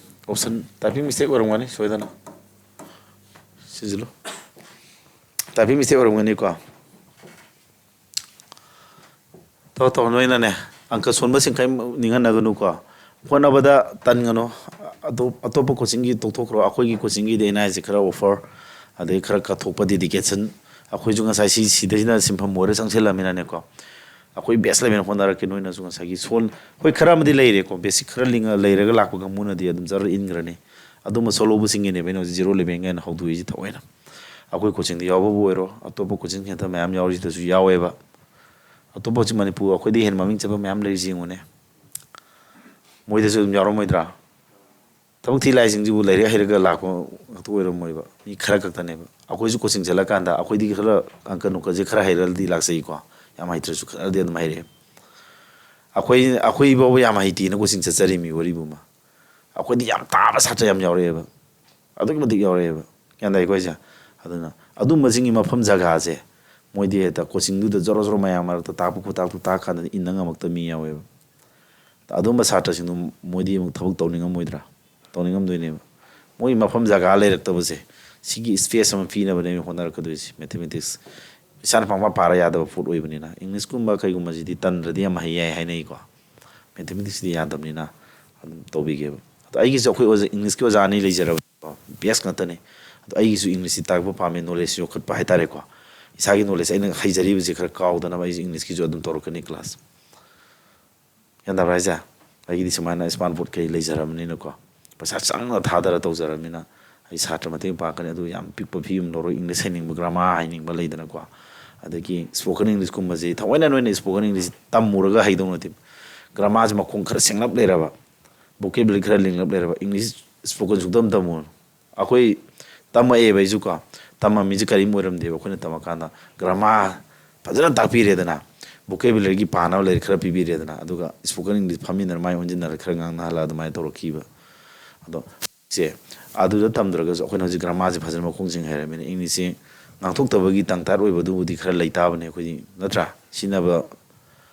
Option typing mistake ꯑꯣꯏꯔꯝꯒꯅꯤ ꯁꯣꯏꯗꯅ꯫ ꯁꯤꯖꯤꯜꯂꯨ꯫ Typing mistake ꯑꯣꯏꯔꯝꯒꯅꯤꯀꯣ꯫ ꯇꯧ ꯇꯧ, ꯅꯣꯏꯅꯅꯦ, ꯑꯪꯀ ꯁꯣꯟꯕꯁꯤꯡ ꯀꯔꯤꯝ ꯅꯤꯡꯍꯟꯅꯒꯅꯨꯀꯣ꯫ ꯍꯣꯠꯅꯕꯗ ꯇꯟꯒꯅꯨ꯫ ꯑꯇꯣꯞ-, ꯑꯇꯣꯞꯄ coachingꯒꯤ ꯇꯣꯛꯊꯣꯛꯈ꯭ꯔꯣ, ꯑꯩꯈꯣꯏꯒꯤ coachingꯒꯤꯗꯤ ꯑꯩꯅ ꯍꯥꯏꯁꯦ ꯈꯔ offer, ꯑꯗꯩ ꯈꯔ ꯀꯠꯊꯣꯛꯄ dedication꯫ ꯑꯩꯈꯣꯏꯁꯨ ꯉꯁꯥꯏ ꯁꯤ, ꯁꯤꯗꯩꯁꯤꯅ ꯁꯤꯟꯐꯝ ꯑꯣꯏꯔ ꯆꯪꯁꯤꯜꯂꯝꯃꯤꯅꯅꯦꯀꯣ, ꯑꯩꯈꯣꯏ best ꯂꯩꯕꯅ ꯍꯣꯠꯅꯔꯛꯀꯦ꯫ ꯅꯣꯏꯅꯁꯨ ꯉꯁꯥꯏꯒꯤ ꯁꯣꯟ-, ꯍꯣꯏ, ꯈꯔ ꯑꯃꯗꯤ ꯂꯩꯔꯦꯀꯣ, basic ꯈꯔ ꯂꯤꯡꯉ-, ꯂꯩꯔꯒ ꯂꯥꯛꯄ ꯀꯥꯡꯕꯨꯅꯗꯤ ꯑꯗꯨꯝ ꯖꯔ ꯏꯟꯈ꯭ꯔꯅꯤ꯫ ꯑꯗꯨꯝꯕ ꯁꯣꯜꯍꯧꯕꯁꯤꯡꯒꯤꯅꯦꯕ ꯑꯩꯅ ꯍꯧꯖꯤꯛ zero eleven ꯀꯥꯏꯅ ꯍꯧꯗꯣꯛꯏꯁꯤ ꯊꯑꯣꯏꯅ꯫ ꯑꯩꯈꯣꯏ coachingꯗ ꯌꯥꯎꯕꯕꯨ ꯑꯣꯏꯔꯣ, ꯑꯇꯣꯞꯄ coaching centre ꯃꯌꯥꯝ ꯌꯥꯎꯔꯤꯁꯤꯗꯁꯨ ꯌꯥꯎꯋꯦꯕ꯫ ꯑꯇꯣꯞꯄ ꯍꯧꯖꯤꯛ ꯃꯅꯤꯄꯨꯔ ꯑꯩꯈꯣꯏꯗꯒꯤ ꯍꯦꯟꯅ ꯃꯃꯤꯡ ꯆꯠꯄ ꯃꯌꯥꯝ ꯂꯩꯔꯤꯁꯤ ꯌꯦꯡꯉꯨꯅꯦ꯫ ꯃꯣꯏꯗꯁꯨ ꯑꯗꯨꯝ ꯌꯥꯎꯔꯝꯃꯣꯏꯗ꯭ꯔꯥ? ꯊꯕꯛ ꯊꯤ ꯂꯥꯛꯏꯁꯤꯡꯁꯤꯕꯨ ꯂꯥꯏꯔꯤꯛ ꯍꯩꯔꯒ ꯂꯥꯛꯄ ꯉꯥꯛꯇ ꯑꯣꯏꯔꯝꯃꯣꯏꯕ, ꯃꯤ ꯈꯔ ꯈꯛꯇꯅꯦꯕ꯫ ꯑꯩꯈꯣꯏꯁꯨ coaching ꯆꯠꯂꯀꯥꯟꯗ ꯑꯩꯈꯣꯏꯗꯒꯤ ꯈꯔ ꯑꯪꯀ ꯅꯨꯡꯀꯁꯦ ꯈꯔ ꯍꯩꯔꯗꯤ ꯂꯥꯛꯆꯩꯀꯣ, ꯌꯥꯝ ꯍꯩꯇ꯭ꯔꯁꯨ ꯈꯔꯗꯤ ꯑꯗꯨꯝ ꯍꯩꯔꯛꯑꯦ꯫ ꯑꯩꯈꯣꯏ, ꯑꯩꯈꯣꯏ ꯐꯥꯎꯕ ꯌꯥꯝ ꯍꯩꯇꯦꯅ coaching ꯆꯠꯆꯔꯤꯃꯤ ꯋꯥꯔꯤꯕꯨ ꯑꯃ꯫ ꯑꯩꯈꯣꯏꯗꯤ ꯌꯥꯝ ꯇꯥꯕ ꯁꯥꯇ꯭ꯔ ꯌꯥꯝ ꯌꯥꯎꯔꯛꯑꯦꯕ, ꯑꯗꯨꯛꯀꯤ ꯃꯇꯤꯛ ꯌꯥꯎꯔꯛꯑꯦꯕ꯫ ꯒ꯭ꯌꯥꯟ ꯇꯥꯏꯀꯣ ꯑꯩꯁꯦ? ꯑꯗꯨꯅ ꯑꯗꯨꯝꯕꯁꯤꯡꯒꯤ ꯃꯐꯝ ꯖꯒꯥꯁꯦ ꯃꯣꯏꯗꯤ ꯍꯦꯛꯇ coachingꯗꯨꯗ ꯖꯣꯔꯣ ꯖꯣꯔꯣ ꯃꯌꯥꯝ ꯃꯔꯛꯇ ꯇꯥꯛꯄ ꯈꯨꯇꯥꯛꯇꯨ ꯇꯥꯛ ꯀꯥꯟꯗꯗꯤ ꯏꯟꯅ ꯉꯝꯃꯛꯇꯕ ꯃꯤ ꯌꯥꯎꯋꯦꯕ꯫ ꯑꯗꯨꯝꯕ ꯁꯥꯇ꯭ꯔꯁꯤꯡꯗꯣ ꯃꯣꯏꯗꯤ ꯑꯃꯨꯛ ꯊꯕꯛ ꯇꯧꯅꯤꯡꯉꯝꯃꯣꯏꯗ꯭ꯔꯥ? ꯇꯧꯅꯤꯡꯉꯝꯗꯣꯏꯅꯦꯕ꯫ ꯃꯣꯏ ꯃꯐꯝ ꯖꯒꯥ ꯂꯩꯔꯛꯇꯕꯁꯦ, ꯁꯤꯒꯤ space ꯑꯃ ꯄꯤꯅꯕꯅꯦ ꯍꯣꯠꯅꯔꯛꯀꯗꯣꯏꯁꯦ꯫ Mathematics ꯏꯁꯥꯅ ꯄꯪꯄꯥ ꯄꯥꯔ ꯌꯥꯗꯕ ꯄꯣꯠ ꯑꯣꯏꯕꯅꯤꯅ, Englishꯀꯨꯝꯕ ꯀꯩꯒꯨꯝꯕꯁꯤꯗꯤ ꯇꯟꯗ꯭ꯔꯗꯤ ꯌꯥꯝ ꯍꯩ ꯌꯥꯏ ꯍꯥꯏꯅꯩꯀꯣ꯫ ꯃꯦꯊꯃꯦꯇꯤꯛꯁꯇꯤ ꯌꯥꯗꯕꯅꯤꯅ ꯑꯗꯨꯝ ꯇꯧꯕꯤꯒꯦꯕ꯫ ꯑꯗꯣ ꯑꯩꯒꯤꯁꯨ ꯑꯩꯈꯣꯏ ꯑꯣꯖꯥ, ꯏꯪꯂꯤꯁꯀꯤ ꯑꯣꯖꯥ ꯑꯅꯤ ꯂꯩꯖꯔꯕꯅꯤꯀꯣ, ꯕꯦꯁ ꯉꯥꯛꯇꯅꯤ꯫ ꯑꯗꯣ ꯑꯩꯒꯤꯁꯨ ꯏꯪꯂꯤꯁꯁꯤ ꯇꯥꯛꯄ ꯄꯥꯝꯃꯦ, ꯅꯣꯂꯦꯖꯁꯤ ꯌꯣꯛꯈꯠꯄ ꯍꯥꯏꯇꯥꯔꯦꯀꯣ꯫ ꯏꯁꯥꯒꯤ ꯅꯣꯂꯦꯖ ꯑꯩꯅ ꯍꯩꯖꯔꯤꯕꯁꯤ ꯈꯔ ꯀꯥꯎꯗꯅꯕ ꯑꯩꯁꯨ ꯏꯪꯂꯤꯁꯀꯤꯁꯨ ꯑꯗꯨꯝ ꯇꯧꯔꯛꯀꯅꯤ ꯀ꯭ꯂꯥꯁ꯫ ꯒ꯭ꯌꯥꯟ ꯇꯥꯕ꯭ꯔꯥ ꯍꯥꯏꯁꯦ? ꯑꯩꯒꯤꯗꯤ ꯁꯨꯃꯥꯏꯅ ꯏꯁꯃꯥꯔꯠ ꯕꯣꯔꯗ ꯀꯩ ꯂꯩꯖꯔꯕꯅꯤꯅꯀꯣ, ꯄꯩꯁꯥ ꯆꯪꯅ ꯊꯥꯗꯔ ꯇꯧꯖꯔꯕꯅꯤꯅ ꯑꯩ ꯁꯥꯇ꯭ꯔ ꯃꯇꯦꯡ ꯄꯥꯡꯉꯛꯀꯅꯤ꯫ ꯑꯗꯨ ꯌꯥꯝ ꯄꯤꯛꯄ ꯐꯤ ꯑꯃ ꯂꯧꯔꯣꯏ, ꯏꯪꯂꯤꯁ ꯍꯩꯅꯤꯡꯕ, ꯒ꯭ꯔꯥꯃꯥ ꯍꯩꯅꯤꯡꯕ ꯂꯩꯗꯅꯀꯣ꯫ ꯑꯗꯒꯤ ꯁ꯭ꯄꯣꯀꯟ ꯏꯪꯂꯤꯁꯀꯨꯝꯕꯁꯤ ꯊꯑꯣꯏꯅ ꯅꯣꯏꯅ ꯁ꯭ꯄꯣꯀꯟ ꯏꯪꯂꯤꯁ ꯇꯝꯃꯨꯔꯒ ꯍꯩꯗꯧ ꯅꯠꯇꯦ꯫ ꯒ꯭ꯔꯥꯃꯥꯁꯤ ꯃꯈꯣꯡ ꯈꯔ ꯁꯦꯡꯂꯞ ꯂꯩꯔꯕ, ꯚꯣꯀꯦꯕꯨꯂꯔꯤ ꯈꯔ ꯂꯤꯡꯂꯞ ꯂꯩꯔꯕ, ꯏꯪꯂꯤꯁ ꯁ꯭ꯄꯣꯀꯟ ꯁꯨꯡꯇꯝ ꯇꯝꯃꯨꯔꯅꯨ꯫ ꯑꯩꯈꯣꯏ ꯇꯝꯃꯛꯑꯦꯕ ꯑꯩꯁꯨꯀꯣ, ꯇꯝꯃꯝꯃꯤꯁꯦ ꯀꯔꯤꯝ ꯑꯣꯏꯔꯝꯗꯦꯕ꯫ ꯑꯩꯈꯣꯏꯅ ꯇꯝꯃꯀꯥꯟꯗ ꯒ꯭ꯔꯥꯃꯥ ꯐꯖꯅ ꯇꯥꯛꯄꯤꯔꯦꯗꯅ, ꯚꯣꯀꯦꯕꯨꯂꯔꯤꯒꯤ ꯄꯥꯅꯕ ꯂꯥꯏꯔꯤꯛ ꯈꯔ ꯄꯤꯕꯤꯔꯦꯗꯅ, ꯑꯗꯨꯒ ꯁ꯭ꯄꯣꯀꯟ ꯏꯪꯂꯤꯁ ꯐꯝꯃꯤꯟꯅꯔ ꯃꯥꯏ ꯑꯣꯟꯁꯤꯟꯅꯔ ꯈꯔ ꯉꯥꯡꯅꯍꯜꯂ ꯑꯗꯨꯃꯥꯏꯅ ꯇꯧꯔꯛꯈꯤꯕ꯫ ꯑꯗꯣ ꯁꯦ, ꯑꯗꯨꯗ ꯇꯝꯗ꯭ꯔꯒꯁꯨ ꯑꯩꯈꯣꯏꯅ ꯍꯧꯖꯤꯛ ꯒ꯭ꯔꯥꯃꯥꯁꯦ ꯐꯖꯅ ꯃꯈꯣꯡ ꯁꯦꯡ ꯍꯩꯔꯕꯅꯤꯅ ꯏꯪꯂꯤꯁꯁꯦ ꯉꯥꯡꯊꯣꯛꯇꯕꯒꯤ ꯇꯪ ꯇꯥꯏꯠ ꯑꯣꯏꯕꯗꯨꯕꯨꯗꯤ ꯈꯔ ꯂꯩꯇꯥꯕꯅꯦ ꯑꯩꯈꯣꯏꯗꯤ, ꯅꯠꯇ꯭ꯔꯥ? ꯁꯤꯖꯤꯟꯅꯕ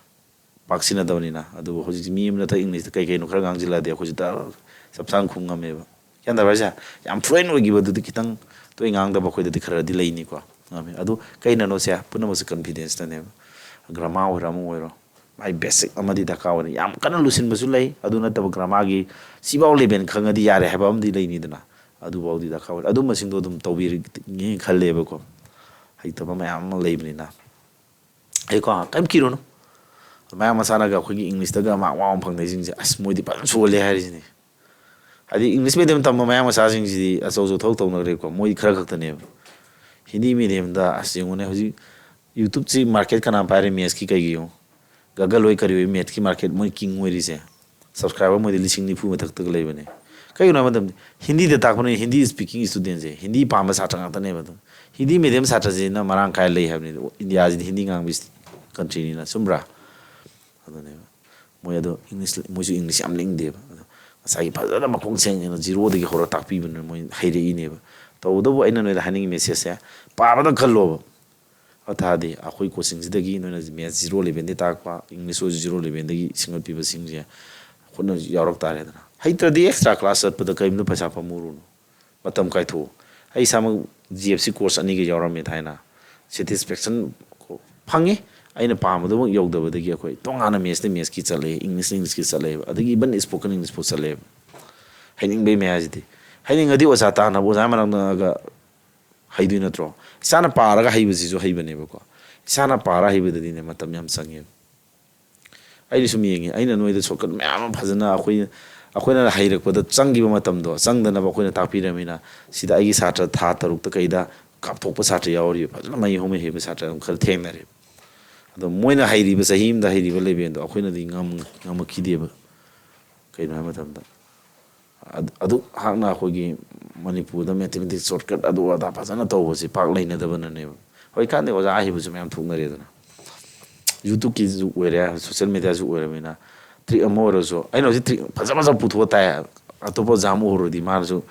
ꯄꯥꯛ ꯁꯤꯖꯤꯟꯅꯗꯕꯅꯤꯅ꯫ ꯑꯗꯨꯕꯨ ꯍꯧꯖꯤꯛꯇꯤ ꯃꯤ ꯑꯃꯅ ꯊꯛ ꯏꯪꯂꯤꯁꯇ ꯀꯩ ꯀꯩꯅꯣ ꯈꯔ ꯉꯥꯡꯁꯤꯜꯂꯛꯑꯗꯤ ꯑꯩꯈꯣꯏꯁꯨ ꯇ-, ꯆꯞ ꯆꯥꯅ ꯈꯨꯝ ꯉꯝꯃꯦꯕ꯫ ꯒ꯭ꯌꯥꯟ ꯇꯥꯕ꯭ꯔꯥ ꯍꯥꯏꯁꯦ? ꯌꯥꯝ ꯐ꯭ꯂꯨꯑꯦꯟ ꯑꯣꯏꯈꯤꯕꯗꯨꯗꯤ ꯈꯤꯇꯪ ꯇꯣꯏ ꯉꯥꯡꯗꯕ ꯑꯩꯈꯣꯏꯗꯗꯤ ꯈꯔꯗꯤ ꯂꯩꯅꯤꯀꯣ, ꯉꯝꯃꯦ꯫ ꯑꯗꯨ ꯀꯩꯅꯅꯣꯁꯦ? ꯄꯨꯝꯅꯃꯛꯁꯦ ꯀꯟꯐꯤꯗꯦꯟꯁꯇꯅꯦꯕ꯫ ꯒ꯭ꯔꯥꯃꯥ ꯑꯣꯏꯔꯣ, ꯑꯃ ꯑꯣꯏꯔꯣ, ꯃꯥꯏ ꯕꯦꯁꯤꯛ ꯑꯃꯗꯤ ꯗꯔꯀꯥꯔ ꯑꯣꯏꯔꯦ꯫ ꯌꯥꯝ ꯀꯟꯅ ꯂꯨꯁꯤꯟꯕꯁꯨ ꯂꯩ, ꯑꯗꯨ ꯅꯠꯇꯕ ꯒ꯭ꯔꯥꯃꯥꯒꯤ ꯁꯤꯐꯥꯎ ꯂꯦꯕꯦꯜ ꯈꯪꯉꯗꯤ ꯌꯥꯔꯦ ꯍꯥꯏꯕ ꯑꯃꯗꯤ ꯂꯩꯅꯤꯗꯅ, ꯑꯗꯨꯐꯥꯎꯗꯤ ꯗꯔꯀꯥꯔ ꯑꯣꯏꯔꯦ꯫ ꯑꯗꯨꯝꯕꯁꯤꯡꯗꯣ ꯑꯗꯨꯝ ꯇꯧꯕꯤꯔꯒꯦ ꯈꯜꯂꯦꯕꯀꯣ, ꯍꯩꯇꯕ ꯃꯌꯥꯝ ꯑꯃ ꯂꯩꯕꯅꯤꯅ꯫ ꯑꯩꯀꯣ, ꯀꯩꯝ ꯀꯤꯔꯨꯅꯨ꯫ ꯃꯌꯥꯡ ꯃꯆꯥꯅꯒ ꯑꯩꯈꯣꯏꯒꯤ ꯏꯪꯂꯤꯁꯇꯒ ꯃꯥꯔꯛ ꯋꯥꯡ ꯐꯪꯅꯩꯁꯤꯡꯁꯦ, ꯑꯁ, ꯃꯣꯏꯗꯤ ꯐꯖꯅ ꯁꯣꯜꯂꯦ ꯍꯥꯏꯔꯤꯁꯤꯅꯦ꯫ ꯍꯥꯏꯗꯤ, ꯏꯪꯂꯤꯁ ꯃꯦꯗꯤꯌꯝ ꯇꯝꯕ ꯃꯌꯥꯡ ꯃꯆꯥꯁꯤꯡꯁꯤꯗꯤ ꯑꯆꯧ ꯑꯆꯧ ꯊꯕꯛ ꯇꯧꯅꯈ꯭ꯔꯦꯀꯣ, ꯃꯣꯏ ꯈꯔ ꯈꯛꯇꯅꯦꯕ꯫ ꯍꯤꯟꯗꯤ ꯃꯦꯗꯤꯌꯝꯗ, ꯑꯁ, ꯌꯦꯡꯉꯨꯅꯦ, ꯍꯧꯖꯤꯛ ꯌꯨꯇ꯭ꯌꯨꯕꯁꯤ ꯃꯥꯔꯀꯦꯠ ꯀꯅꯥ ꯄꯥꯏꯔꯦ ꯃꯦꯠꯁꯀꯤ ꯀꯩꯒꯤ ꯌꯦꯡꯉꯨ? ꯒꯒꯜ ꯍꯣꯏ ꯀꯔꯤ ꯍꯣꯏ ꯃꯦꯠꯁꯀꯤ ꯃꯥꯔꯀꯦꯠ ꯃꯣꯏ ꯀꯤꯡ ꯑꯣꯏꯔꯤꯁꯦ꯫ ꯁꯕꯁꯀ꯭ꯔꯥꯏꯕꯔ ꯃꯣꯏꯗꯤ ꯂꯤꯁꯤꯡ ꯅꯤꯐꯨ ꯃꯊꯛꯇꯒ ꯂꯩꯕꯅꯦ꯫ ꯀꯩꯒꯤꯅꯣ ꯍꯥꯏꯕ ꯃꯇꯝꯗ ꯍꯤꯟꯗꯤꯗ ꯇꯥꯛꯄꯅꯤꯅ ꯍꯤꯟꯗꯤ ꯁ꯭ꯄꯤꯀꯤꯡ ꯁ꯭ꯇꯨꯗꯦꯟꯁꯦ, ꯍꯤꯟꯗꯤ ꯄꯥꯝꯕ ꯁꯥꯇ꯭ꯔ ꯉꯥꯛꯇꯅꯦꯕ꯫ ꯑꯗꯨꯝ ꯍꯤꯟꯗꯤ ꯃꯦꯗꯤꯌꯝ ꯁꯥꯇ꯭ꯔꯁꯤꯅ ꯃꯔꯥꯡ ꯀꯥꯏꯅ ꯂꯩ ꯍꯥꯏꯕꯅꯤ꯫ ꯏꯟꯗꯤꯌꯥꯁꯤꯗꯤ ꯍꯤꯟꯗꯤ ꯉꯥꯡꯕ ꯀꯟꯇ꯭ꯔꯤꯅꯤꯅ, ꯆꯨꯝꯕ꯭ꯔꯥ? ꯑꯗꯨꯅꯦꯕ꯫ ꯃꯣꯏ ꯑꯗꯣ ꯏꯪꯂꯤꯁ, ꯃꯣꯏꯁꯨ ꯏꯪꯂꯤꯁ ꯌꯥꯝ ꯂꯤꯡꯗꯦꯕ꯫ ꯑꯗꯣ ꯉꯁꯥꯏꯒꯤ ꯐꯖꯅ ꯃꯈꯣꯡ ꯁꯦꯡꯅ ꯖꯤꯔꯣꯗꯒꯤ ꯍꯧꯔ ꯇꯥꯛꯄꯤꯕꯅꯤꯅ ꯃꯣꯏ ꯍꯩꯔꯛꯏꯅꯦꯕ꯫ ꯇꯧꯕꯇꯕꯨ ꯑꯩꯅ ꯅꯣꯏꯗ ꯍꯥꯏꯅꯤꯡꯉꯤ ꯃꯦꯁꯦꯖꯁꯦ, ꯄꯥꯕꯗ ꯈꯜꯂꯣꯕ꯫ ꯑꯗꯨ ꯇꯥꯔꯗꯤ ꯑꯩꯈꯣꯏ ꯀꯣꯆꯤꯡꯁꯤꯗꯒꯤ ꯅꯣꯏꯅ ꯃꯦꯠꯁ ꯖꯤꯔꯣ ꯂꯦꯚꯦꯜꯗꯒꯤ ꯇꯥꯛꯄ, ꯏꯪꯂꯤꯁ ꯑꯣꯏꯔꯁꯨ ꯖꯤꯔꯣ ꯂꯦꯚꯦꯜꯗꯒꯤ ꯁꯦꯝꯒꯠꯄꯤꯕꯁꯤꯡꯁꯦ ꯈꯨꯠꯅ ꯌꯥꯎꯔꯛ ꯇꯥꯔꯦꯗꯅ꯫ ꯍꯩꯇ꯭ꯔꯗꯤ ꯑꯦꯛꯁꯇ꯭ꯔꯥ ꯀ꯭ꯂꯥꯁ ꯆꯠꯄꯗ ꯀꯔꯤꯝꯇ ꯄꯩꯁꯥ ꯄꯥꯝꯃꯨꯔꯨꯅꯨ꯫ ꯃꯇꯝ ꯀꯥꯏꯊꯣꯛꯎ꯫ ꯑꯩ ꯏꯁꯥꯃꯛ ꯖꯤ ꯑꯦꯐ ꯁꯤ ꯀꯣꯔꯁ ꯑꯅꯤꯒ ꯌꯥꯎꯔꯝꯃꯦ ꯊꯥꯏꯅ꯫ ꯁꯦꯇꯤꯁꯐꯦꯛꯁꯟ ꯐꯪꯉꯤ꯫ ꯑꯩꯅ ꯄꯥꯝꯕꯗꯨꯃꯛ ꯌꯧꯗꯕꯗꯒꯤ ꯑꯩꯈꯣꯏ ꯇꯣꯉꯥꯟꯅ maths ꯇ maths ꯀꯤ ꯆꯠꯂꯦ, English ꯅ English ꯀꯤ ꯆꯠꯂꯦꯕ, ꯑꯗꯒꯤ even spoken English ꯐꯥꯎ ꯆꯠꯂꯦꯕ꯫ ꯍꯩꯅꯤꯡꯕꯩ ꯃꯌꯥꯏꯁꯤꯗꯤ꯫ ꯍꯩꯅꯤꯡꯉꯗꯤ ꯑꯣꯖꯥ ꯇꯥꯟꯅꯕ, ꯑꯣꯖꯥ ꯃꯅꯥꯛ ꯅꯛꯑꯒ ꯍꯩꯗꯣꯏ ꯅꯠꯇ꯭ꯔꯣ? ꯏꯁꯥꯅ ꯄꯥꯔꯒ ꯍꯩꯕꯁꯤꯁꯨ ꯍꯩꯕꯅꯦꯕꯀꯣ꯫ ꯏꯁꯥꯅ ꯄꯥꯔ ꯍꯩꯕꯗꯗꯤꯅꯦ ꯃꯇꯝ ꯌꯥꯝ ꯆꯪꯉꯦꯕ꯫ ꯑꯩꯗꯤ ꯁꯨꯝ ꯌꯦꯡꯉꯦ, ꯑꯩꯅ ꯅꯣꯏꯗ shortcut ꯃꯌꯥꯝ ꯑꯃ ꯐꯖꯅ ꯑꯩꯈꯣꯏ, ꯑꯩꯈꯣꯏꯅ ꯍꯩꯔꯛꯄꯗ ꯆꯪꯈꯤꯕ ꯃꯇꯝꯗꯣ ꯆꯪꯗꯅꯕ ꯑꯩꯈꯣꯏꯅ ꯇꯥꯛꯄꯤꯔꯃꯤꯅ, ꯁꯤꯗ ꯑꯩꯒꯤ ꯁꯥꯇ꯭ꯔ ꯊꯥ ꯇꯔꯨꯛꯇ ꯀꯩꯗ ꯀꯥꯞꯊꯣꯛꯄ ꯁꯥꯇ꯭ꯔ ꯌꯥꯎꯔꯤꯕ, ꯐꯖꯅ ꯃꯍꯩ ꯍꯧꯃꯩ ꯍꯩꯕ ꯁꯥꯇ꯭ꯔ ꯑꯗꯨꯝ ꯈꯔ ꯊꯦꯡꯅꯔꯦꯕ꯫ ꯑꯗꯣ ꯃꯣꯏꯅ ꯍꯩꯔꯤꯕ, ꯆꯍꯤ ꯑꯃꯗ ꯍꯩꯔꯤꯕ level ꯗꯣ ꯑꯩꯈꯣꯏꯅꯗꯤ ꯉꯝ-, ꯉꯝꯃꯛꯈꯤꯗꯦꯕ꯫ ꯀꯩꯅꯣ ꯍꯥꯏꯕ ꯃꯇꯝꯗ, ꯑꯗꯨ, ꯑꯗꯨꯛ ꯍꯥꯛꯅ ꯑꯩꯈꯣꯏꯒꯤ ꯃꯅꯤꯄꯨꯔꯗ mathematics shortcut ꯑꯗꯨ ꯑꯗꯥ ꯐꯖꯅ ꯇꯧꯕꯁꯤ ꯄꯥꯛ ꯂꯩꯅꯗꯕꯅꯅꯦꯕ꯫ ꯍꯧꯖꯤꯛꯀꯥꯟꯗꯤ ꯑꯣꯖꯥ ꯑꯍꯩꯕꯁꯨ ꯃꯌꯥꯝ ꯊꯣꯛꯅꯔꯦꯗꯅ, YouTube ꯀꯤ ꯖꯨꯛ ꯑꯣꯏꯔꯦ, social media ꯖꯨꯛ ꯑꯣꯏꯔꯕꯅꯤꯅ꯫ Trick ꯑꯃ ꯑꯣꯏꯔꯁꯨ, ꯑꯩꯅ ꯍꯧꯖꯤꯛ trick ꯐꯖ ꯐꯖꯕ ꯄꯨꯊꯣꯛꯑ ꯇꯥꯏ, ꯑꯇꯣꯞꯄ ꯑꯣꯖꯥ ꯑꯃ ꯎꯔꯨꯔꯗꯤ ꯃꯥꯅꯁꯨ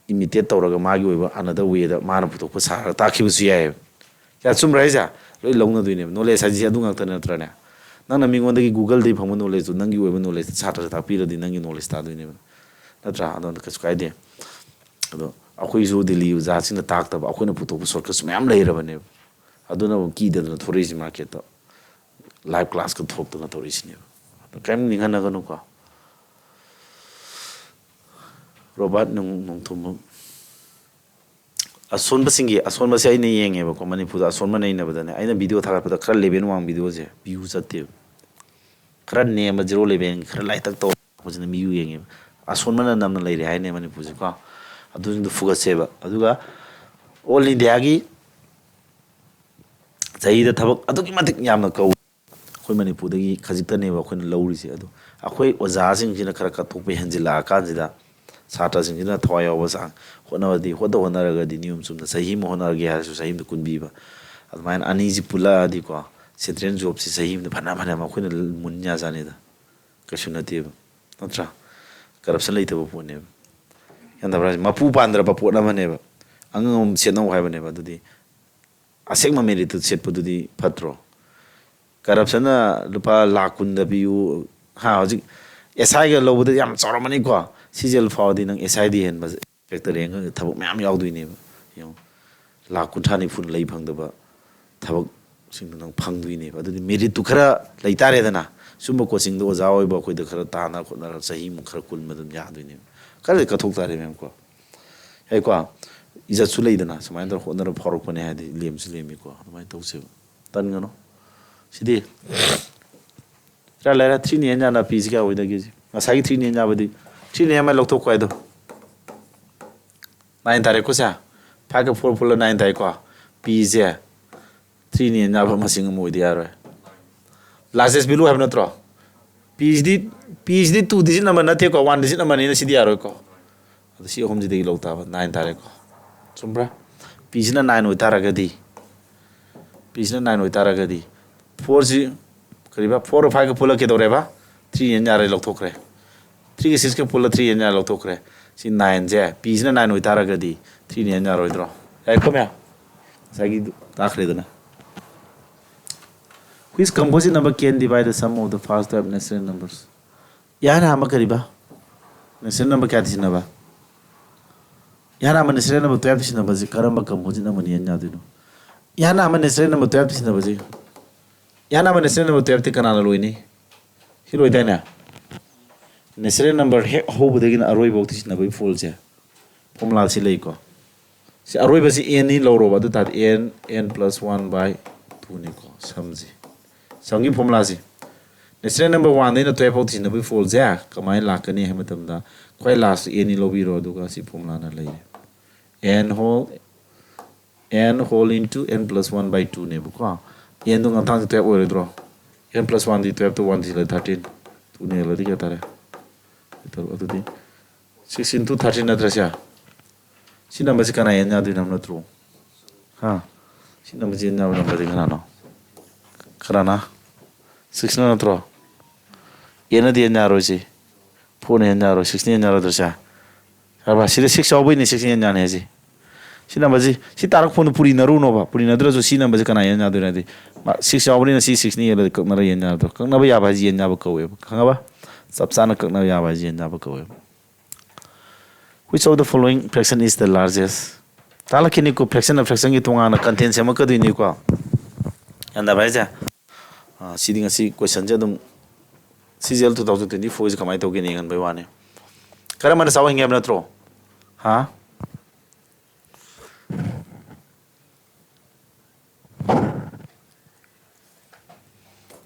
imitate ꯇꯧꯔꯒ ꯃꯥꯒꯤ ꯑꯣꯏꯕ another way ꯗ ꯃꯥꯅ ꯄꯨꯊꯣꯛꯄ ꯁꯥꯔꯒ ꯇꯥꯛꯈꯤꯕꯁꯨ ꯌꯥꯏꯑꯕ꯫ ꯀꯌꯥ ꯆꯨꯝꯕ꯭ꯔꯥ ꯍꯥꯏꯁꯦ? ꯂꯣꯏ ꯂꯧꯅꯗꯣꯏꯅꯦꯕ꯫ Knowledge ꯍꯥꯏꯁꯦ ꯑꯗꯨ ꯉꯥꯛꯇ ꯅꯠꯇ꯭ꯔꯅꯦ? ꯅꯪꯅ ꯃꯤꯉꯣꯟꯗꯒꯤ Google ꯗꯒꯤ ꯐꯪꯕ knowledge ꯇꯨ ꯅꯪꯒꯤ ꯑꯣꯏꯕ knowledge ꯇ ꯁꯥꯇ꯭ꯔꯗ ꯇꯥꯛꯄꯤꯔꯗꯤ ꯅꯪꯒꯤ knowledge ꯇꯥꯗꯣꯏꯅꯦꯕ, ꯅꯠꯇ꯭ꯔꯥ? ꯑꯗꯨꯅ ꯀꯩꯁꯨ ꯀꯥꯏꯗꯦ꯫ ꯑꯗꯣ ꯑꯩꯈꯣꯏꯁꯨ ꯗꯤꯜꯂꯤ ꯑꯣꯖꯥꯁꯤꯡꯅ ꯇꯥꯛꯇꯕ, ꯑꯩꯈꯣꯏꯅ ꯄꯨꯊꯣꯛꯄ shortcut ꯁꯨ ꯃꯌꯥꯝ ꯂꯩꯔꯕꯅꯦꯕ꯫ ꯑꯗꯨꯅ ꯑꯃꯨꯛ ꯀꯤꯗꯗꯅ ꯊꯣꯔꯛꯏꯁꯦ market ꯇ꯫ Live class ꯀ ꯊꯣꯛꯇꯅ ꯇꯧꯔꯛꯏꯁꯤꯅꯦꯕ꯫ ꯑꯗꯣ ꯀꯔꯤꯝ ꯅꯤꯡꯍꯟꯅꯒꯅꯨꯀꯣ꯫ ꯔꯣꯕꯥꯔꯠ ꯅꯣꯡ-, ꯅꯣꯡꯊꯣꯝꯕꯝ꯫ ꯑꯁꯣꯟꯕꯁꯤꯡꯒꯤ, ꯑꯁꯣꯟꯕꯁꯦ ꯑꯩꯅ ꯌꯦꯡꯉꯦꯕꯀꯣ, ꯃꯅꯤꯄꯨꯔꯗ ꯑꯁꯣꯟꯕ ꯅꯩꯅꯕꯗꯅꯦ, ꯑꯩꯅ video ꯊꯥꯒꯠꯄꯗ ꯈꯔ level ꯋꯥꯡꯕ video ꯁꯦ view ꯆꯠꯇꯦꯕ꯫ ꯈꯔ ꯅꯦꯝꯕ zero level ꯒꯤ, ꯈꯔ ꯂꯥꯏꯇꯛ ꯇꯧꯕꯁꯤꯅ view ꯌꯦꯡꯉꯦꯕ꯫ ꯑꯁꯣꯟꯕꯅ ꯅꯝꯅ ꯂꯩꯔꯦ ꯍꯥꯏꯅꯦ ꯃꯅꯤꯄꯨꯔꯁꯦꯀꯣ꯫ ꯑꯗꯨꯁꯤꯡꯗꯣ ꯐꯨꯒꯠꯁꯦꯕ꯫ ꯑꯗꯨꯒ all India ꯒꯤ ꯆꯍꯤꯗ ꯊꯕꯛ ꯑꯗꯨꯛꯀꯤ ꯃꯇꯤꯛ ꯌꯥꯝꯅ ꯀꯧ-, ꯑꯩꯈꯣꯏ ꯃꯅꯤꯄꯨꯔꯗꯒꯤ ꯈꯖꯤꯛꯇꯅꯦꯕ ꯑꯩꯈꯣꯏꯅ ꯂꯧꯔꯤꯁꯦ꯫ ꯑꯗꯣ ꯑꯩꯈꯣꯏ ꯑꯣꯖꯥꯁꯤꯡꯁꯤꯅ ꯈꯔ ꯀꯠꯊꯣꯛꯄ ꯍꯦꯟꯖꯤꯜꯂꯛꯑꯀꯥꯟꯁꯤꯗ, ꯁꯥꯇ꯭ꯔꯁꯤꯡꯁꯤꯅ ꯊꯋꯥꯏ ꯌꯥꯎꯕ ꯆꯥꯡ, ꯍꯣꯠꯅꯕꯗꯤ ꯍꯣꯠꯇ ꯍꯣꯠꯅꯔꯒꯗꯤ ꯅꯤꯌꯣꯝ ꯆꯨꯝꯅ ꯆꯍꯤ ꯑꯃ ꯍꯣꯠꯅꯔꯒꯦ ꯍꯥꯏꯔꯁꯨ ꯆꯍꯤ ꯑꯃꯗ ꯀꯨꯟ ꯄꯤꯕ, ꯑꯗꯨꯃꯥꯏꯅ ꯑꯅꯤꯁꯤ ꯄꯨꯜꯂꯛꯑꯗꯤꯀꯣ, central job ꯁꯤ ꯆꯍꯤ ꯑꯃꯗ ꯐꯅꯌꯥꯝ ꯐꯅꯌꯥꯝ ꯑꯩꯈꯣꯏꯅ ꯃꯨꯟ ꯌꯥꯖꯥꯠꯅꯤꯗ꯫ ꯀꯩꯁꯨ ꯅꯠꯇꯦꯕ, ꯅꯠꯇ꯭ꯔꯥ? Corruption ꯂꯩꯇꯕ ꯄꯣꯠꯅꯦꯕ꯫ ꯒ꯭ꯌꯥꯟ ꯇꯥꯕ꯭ꯔꯥ ꯍꯥꯏꯁꯦ? ꯃꯄꯨ ꯄꯥꯟꯗ꯭ꯔꯕ ꯄꯣꯠ ꯑꯃꯅꯦꯕ꯫ ꯑꯉꯥꯡ ꯑꯃ ꯁꯦꯠꯅꯧ ꯍꯥꯏꯕꯅꯦꯕ꯫ ꯑꯗꯨꯗꯤ ꯑꯁꯦꯡꯕ merit ꯇꯨ ꯁꯦꯠꯄꯗꯨꯗꯤ ꯐꯠꯇ꯭ꯔꯣ? Corruption ꯅ ꯂꯨꯄꯥ ꯂꯥꯈ ꯀꯨꯟꯗ ꯄꯤꯌꯨ, ꯍꯥ, ꯍꯧꯖꯤꯛ S I ꯒ ꯂꯧꯕꯗ ꯌꯥꯝ ꯆꯥꯎꯔꯝꯃꯅꯤꯀꯣ꯫ ꯁꯤ ꯖꯦꯜ ꯐꯥꯎꯔꯗꯤ ꯅꯪ S I ꯗꯤ ꯍꯦꯟꯕ inspector rank ꯊꯕꯛ ꯃꯌꯥꯝ ꯌꯥꯎꯗꯣꯏꯅꯦꯕ꯫ ꯌꯦꯡꯉꯣ, ꯂꯥꯈ ꯀꯨꯟꯊ꯭ꯔꯥ ꯅꯤꯐꯨꯅ ꯂꯩ ꯐꯪꯗꯕ ꯊꯕꯛ ꯁꯤꯡꯗꯣ ꯅꯪ ꯐꯪꯗꯣꯏꯅꯦꯕ꯫ ꯑꯗꯨꯗꯤ merit ꯇꯨ ꯈꯔ ꯂꯩꯇꯥꯔꯦꯗꯅ꯫ ꯁꯨꯝꯕ coaching ꯗ ꯑꯣꯖꯥ ꯑꯣꯏꯕ ꯑꯩꯈꯣꯏꯗ ꯈꯔ ꯇꯥꯟꯅ ꯈꯣꯠꯅꯔ ꯆꯍꯤꯃꯨꯛ ꯈꯔ ꯀꯨꯟꯕ ꯑꯗꯨꯝ ꯌꯥꯗꯣꯏꯅꯦꯕ꯫ ꯈꯔꯗꯤ ꯀꯠꯊꯣꯛ ꯇꯥꯔꯦ, ꯃꯦꯝ ꯀꯣ꯫ ꯌꯥꯏꯀꯣ? ꯏꯖꯠꯁꯨ ꯂꯩꯗꯅ, ꯁꯨꯃꯥꯏꯅ ꯇꯧꯔ ꯍꯣꯠꯅꯔ ꯐꯥꯎꯔꯛꯄꯅꯦ ꯍꯥꯏꯗꯤ ꯂꯦꯝꯁꯨ ꯂꯦꯝꯃꯤꯀꯣ꯫ ꯑꯗꯨꯃꯥꯏꯅ ꯇꯧꯁꯦꯕ꯫ ꯇꯟꯒꯅꯨ꯫ ꯁꯤꯗꯤ ꯈꯔ ꯂꯩꯔꯦ꯫ Three ꯅ ꯍꯦꯟ ꯌꯥꯅ P ꯁꯤ ꯀꯌꯥ ꯑꯣꯏꯗꯒꯦ? ꯉꯁꯥꯏꯒꯤ three ꯅ ꯍꯦꯟ ꯌꯥꯕꯗꯤ, three ꯅ ꯍꯦꯟ ꯌꯥꯝꯃ ꯂꯧꯊꯣꯛꯀꯣ ꯍꯥꯏꯗꯣ꯫ Nine ꯇꯥꯔꯦꯀꯣ ꯁꯦ꯫ Five ꯀ four ꯄꯨꯜꯂ nine ꯇꯥꯏꯀꯣ꯫ P ꯁꯦ three ꯅ ꯍꯦꯟ ꯌꯥꯕ ꯃꯁꯤꯡ ꯑꯃ ꯑꯣꯏꯗ ꯌꯥꯔꯣꯏ꯫ Largest value ꯍꯥꯏꯕ ꯅꯠꯇ꯭ꯔꯣ? P ꯁꯤꯗꯤ, P ꯁꯤꯗꯤ two digit number ꯅꯠꯇꯦꯀꯣ, one digit number ꯅꯤꯅ ꯁꯤꯗꯤ ꯌꯥꯔꯣꯏꯀꯣ꯫ ꯑꯗꯨ ꯁꯤ ꯑꯍꯨꯝꯁꯤꯗꯒꯤ ꯂꯧ ꯇꯥꯕ, nine ꯇꯥꯔꯦꯀꯣ꯫ ꯆꯨꯝꯕ꯭ꯔꯥ? P ꯁꯤꯅ nine ꯑꯣꯏꯇꯥꯔꯒꯗꯤ, P ꯁꯤꯅ nine ꯑꯣꯏꯇꯥꯔꯒꯗꯤ, four ꯁꯤ ꯀꯔꯤꯕ, four ꯒ five ꯒ ꯄꯨꯜꯂ ꯀꯩꯗꯧꯔꯦꯕ? Three ꯍꯦꯟ ꯌꯥꯔꯦ, ꯂꯧꯊꯣꯛꯈ꯭ꯔꯦ꯫ Three ꯒ six ꯀ ꯄꯨꯜꯂ three ꯍꯦꯟ ꯌꯥꯔꯦ, ꯂꯧꯊꯣꯛꯈ꯭ꯔꯦ꯫ ꯁꯤ nine ꯁꯦ, P ꯁꯤꯅ nine ꯑꯣꯏꯇꯥꯔꯒꯗꯤ three ꯅ ꯍꯦꯟ ꯌꯥꯔꯣꯏꯗ꯭ꯔꯣ? ꯌꯥꯏꯀꯣ ꯃꯌꯥꯝ? ꯉꯁꯥꯏꯒꯤ ꯇꯥꯈ꯭ꯔꯦꯗꯅ꯫ Which composite number can divide the sum of the first twelve natural numbers? ꯌꯥꯅ ꯑꯃ ꯀꯔꯤꯕ? Natural number ꯀꯌꯥꯗꯤ ꯁꯤꯟꯅꯕ? ꯌꯥꯅ ꯑꯃ natural number twelve ꯁꯤꯟꯅꯕꯁꯤ ꯀꯔꯝꯕ composite number ꯅ ꯍꯦꯟ ꯌꯥꯗꯣꯏꯅꯣ? ꯌꯥꯅ ꯑꯃ natural number twelve ꯁꯤꯟꯅꯕꯁꯤ, ꯌꯥꯅ ꯑꯃ natural number twelve ꯇꯤ ꯀꯅꯥꯅ ꯂꯣꯏꯅꯤ? ꯁꯤ ꯂꯣꯏꯗꯥꯏꯅꯦ? Natural number ꯍꯦꯛ ꯍꯧꯕꯗꯒꯤꯅ ꯑꯔꯣꯏꯕꯐꯥꯎ ꯁꯤꯟꯅꯕꯒꯤ formula ꯁꯦ, formula ꯁꯤ ꯂꯩꯀꯣ꯫ ꯁꯤ ꯑꯔꯣꯏꯕꯁꯤ n ꯅꯤ ꯂꯧꯔꯣꯕ, ꯑꯗꯨ ꯇꯥꯔꯗꯤ n, n plus one by two ꯅꯤꯀꯣ, sum ꯁꯤ꯫ Sum ꯒꯤ formula ꯁꯤ natural number one ꯗꯩꯅ twelve ꯐꯥꯎ ꯊꯤꯖꯤꯟꯅꯕꯒꯤ formula ꯁꯦ ꯀꯃꯥꯏꯅ ꯂꯥꯛꯀꯅꯤ ꯍꯥꯏꯕ ꯃꯇꯝꯗ, ꯈ꯭ꯋꯥꯏ last ꯇ n ꯅꯤ ꯂꯧꯕꯤꯔꯣ, ꯑꯗꯨꯒ ꯁꯤ formula ꯅ ꯂꯩꯔꯦ꯫ N whole, n whole into n plus one by two ꯅꯦꯕꯀꯣ꯫ N ꯗꯣ ꯉꯟꯊꯥꯡꯁꯦ twelve ꯑꯣꯏꯔꯣꯏꯗ꯭ꯔꯣ? N plus one ꯗꯤ twelve ꯇ one ꯊꯤꯜꯂꯦ, thirteen꯫ Two ꯅ ꯍꯦꯜꯂꯗꯤ ꯀꯌꯥ ꯇꯥꯔꯦ? ꯇꯔꯨꯛ꯫ ꯑꯗꯨꯗꯤ six into thirteen ꯅꯠꯇ꯭ꯔꯥ ꯁꯦ? ꯁꯤ number ꯁꯤ ꯀꯅꯥ ꯍꯦꯟ ꯌꯥꯗꯣꯏꯅꯣ, ꯅꯠꯇ꯭ꯔꯣ? ꯍꯥ? ꯁꯤ number ꯁꯤ ꯍꯦꯟ ꯌꯥꯕ number ꯗꯤ ꯀꯅꯥꯅꯣ? ꯀꯅꯥꯅ? Six ꯅ ꯅꯠꯇ꯭ꯔꯣ? N ꯅꯗꯤ ꯍꯦꯟ ꯌꯥꯔꯣꯏ ꯁꯤ꯫ Four ꯅ ꯍꯦꯟ ꯌꯥꯔꯣꯏ, six ꯅ ꯍꯦꯟ ꯌꯥꯔꯣꯏꯗ꯭ꯔꯣ ꯁꯦ? ꯌꯥꯔꯕ? ꯁꯤꯗ six ꯌꯥꯎꯕꯩꯅꯦ six ꯅ ꯍꯦꯟ ꯌꯥꯅꯤ ꯍꯥꯏꯁꯦ꯫ ꯁꯤ number ꯁꯤ, ꯁꯤ ꯇꯥꯔꯛ formula ꯗꯨ ꯄꯨꯔꯤꯅꯔꯨꯅꯣꯕ꯫ ꯄꯨꯔꯤꯅꯗ꯭ꯔꯁꯨ ꯁꯤ number ꯁꯤ ꯀꯅꯥ ꯍꯦꯟ ꯌꯥꯗꯣꯏꯅꯣ ꯍꯥꯏꯗꯤ, ꯃꯥ six ꯌꯥꯎꯕꯅꯤꯅ ꯁꯤ six ꯅ ꯍꯦꯜꯂꯗꯤ ꯀꯛꯅꯔ ꯍꯦꯟ ꯌꯥꯗ꯭ꯔꯣ? ꯀꯛꯅꯕ ꯌꯥꯕ ꯍꯥꯏꯁꯤ ꯍꯦꯟ ꯌꯥꯕ ꯀꯧꯋꯦꯕ꯫ ꯈꯪꯉꯕ? ꯆꯞ ꯆꯥꯅ ꯀꯛꯅꯕ ꯌꯥꯕ ꯍꯥꯏꯁꯤ ꯍꯦꯟ ꯌꯥꯕ ꯀꯧꯋꯦꯕ꯫ Which of the following fraction is the largest? ꯇꯥꯛꯂꯛꯈꯤꯅꯤꯀꯣ, fraction ꯅ fraction ꯒꯤ ꯇꯣꯉꯥꯟꯅ content ꯁꯦꯝꯃꯛꯀꯗꯣꯏꯅꯤꯀꯣ꯫ ꯒ꯭ꯌꯥꯟ ꯇꯥꯕ꯭ꯔꯥ ꯍꯥꯏꯁꯦ? ꯑꯥ, ꯁꯤꯗꯤ ꯉꯁꯤ ꯀꯣꯏꯁꯟꯁꯦ ꯑꯗꯨꯝ C G L two thousand twenty ꯐꯣꯔꯁꯦ ꯀꯃꯥꯏꯅ ꯇꯧꯒꯦꯅ ꯌꯦꯡꯍꯟꯕꯩ ꯋꯥꯅꯤ꯫ ꯀꯔꯝꯕꯅ ꯆꯥꯎ ꯍꯦꯟꯒꯦ ꯍꯥꯏꯕ ꯅꯠꯇ꯭ꯔꯣ? ꯍꯥ?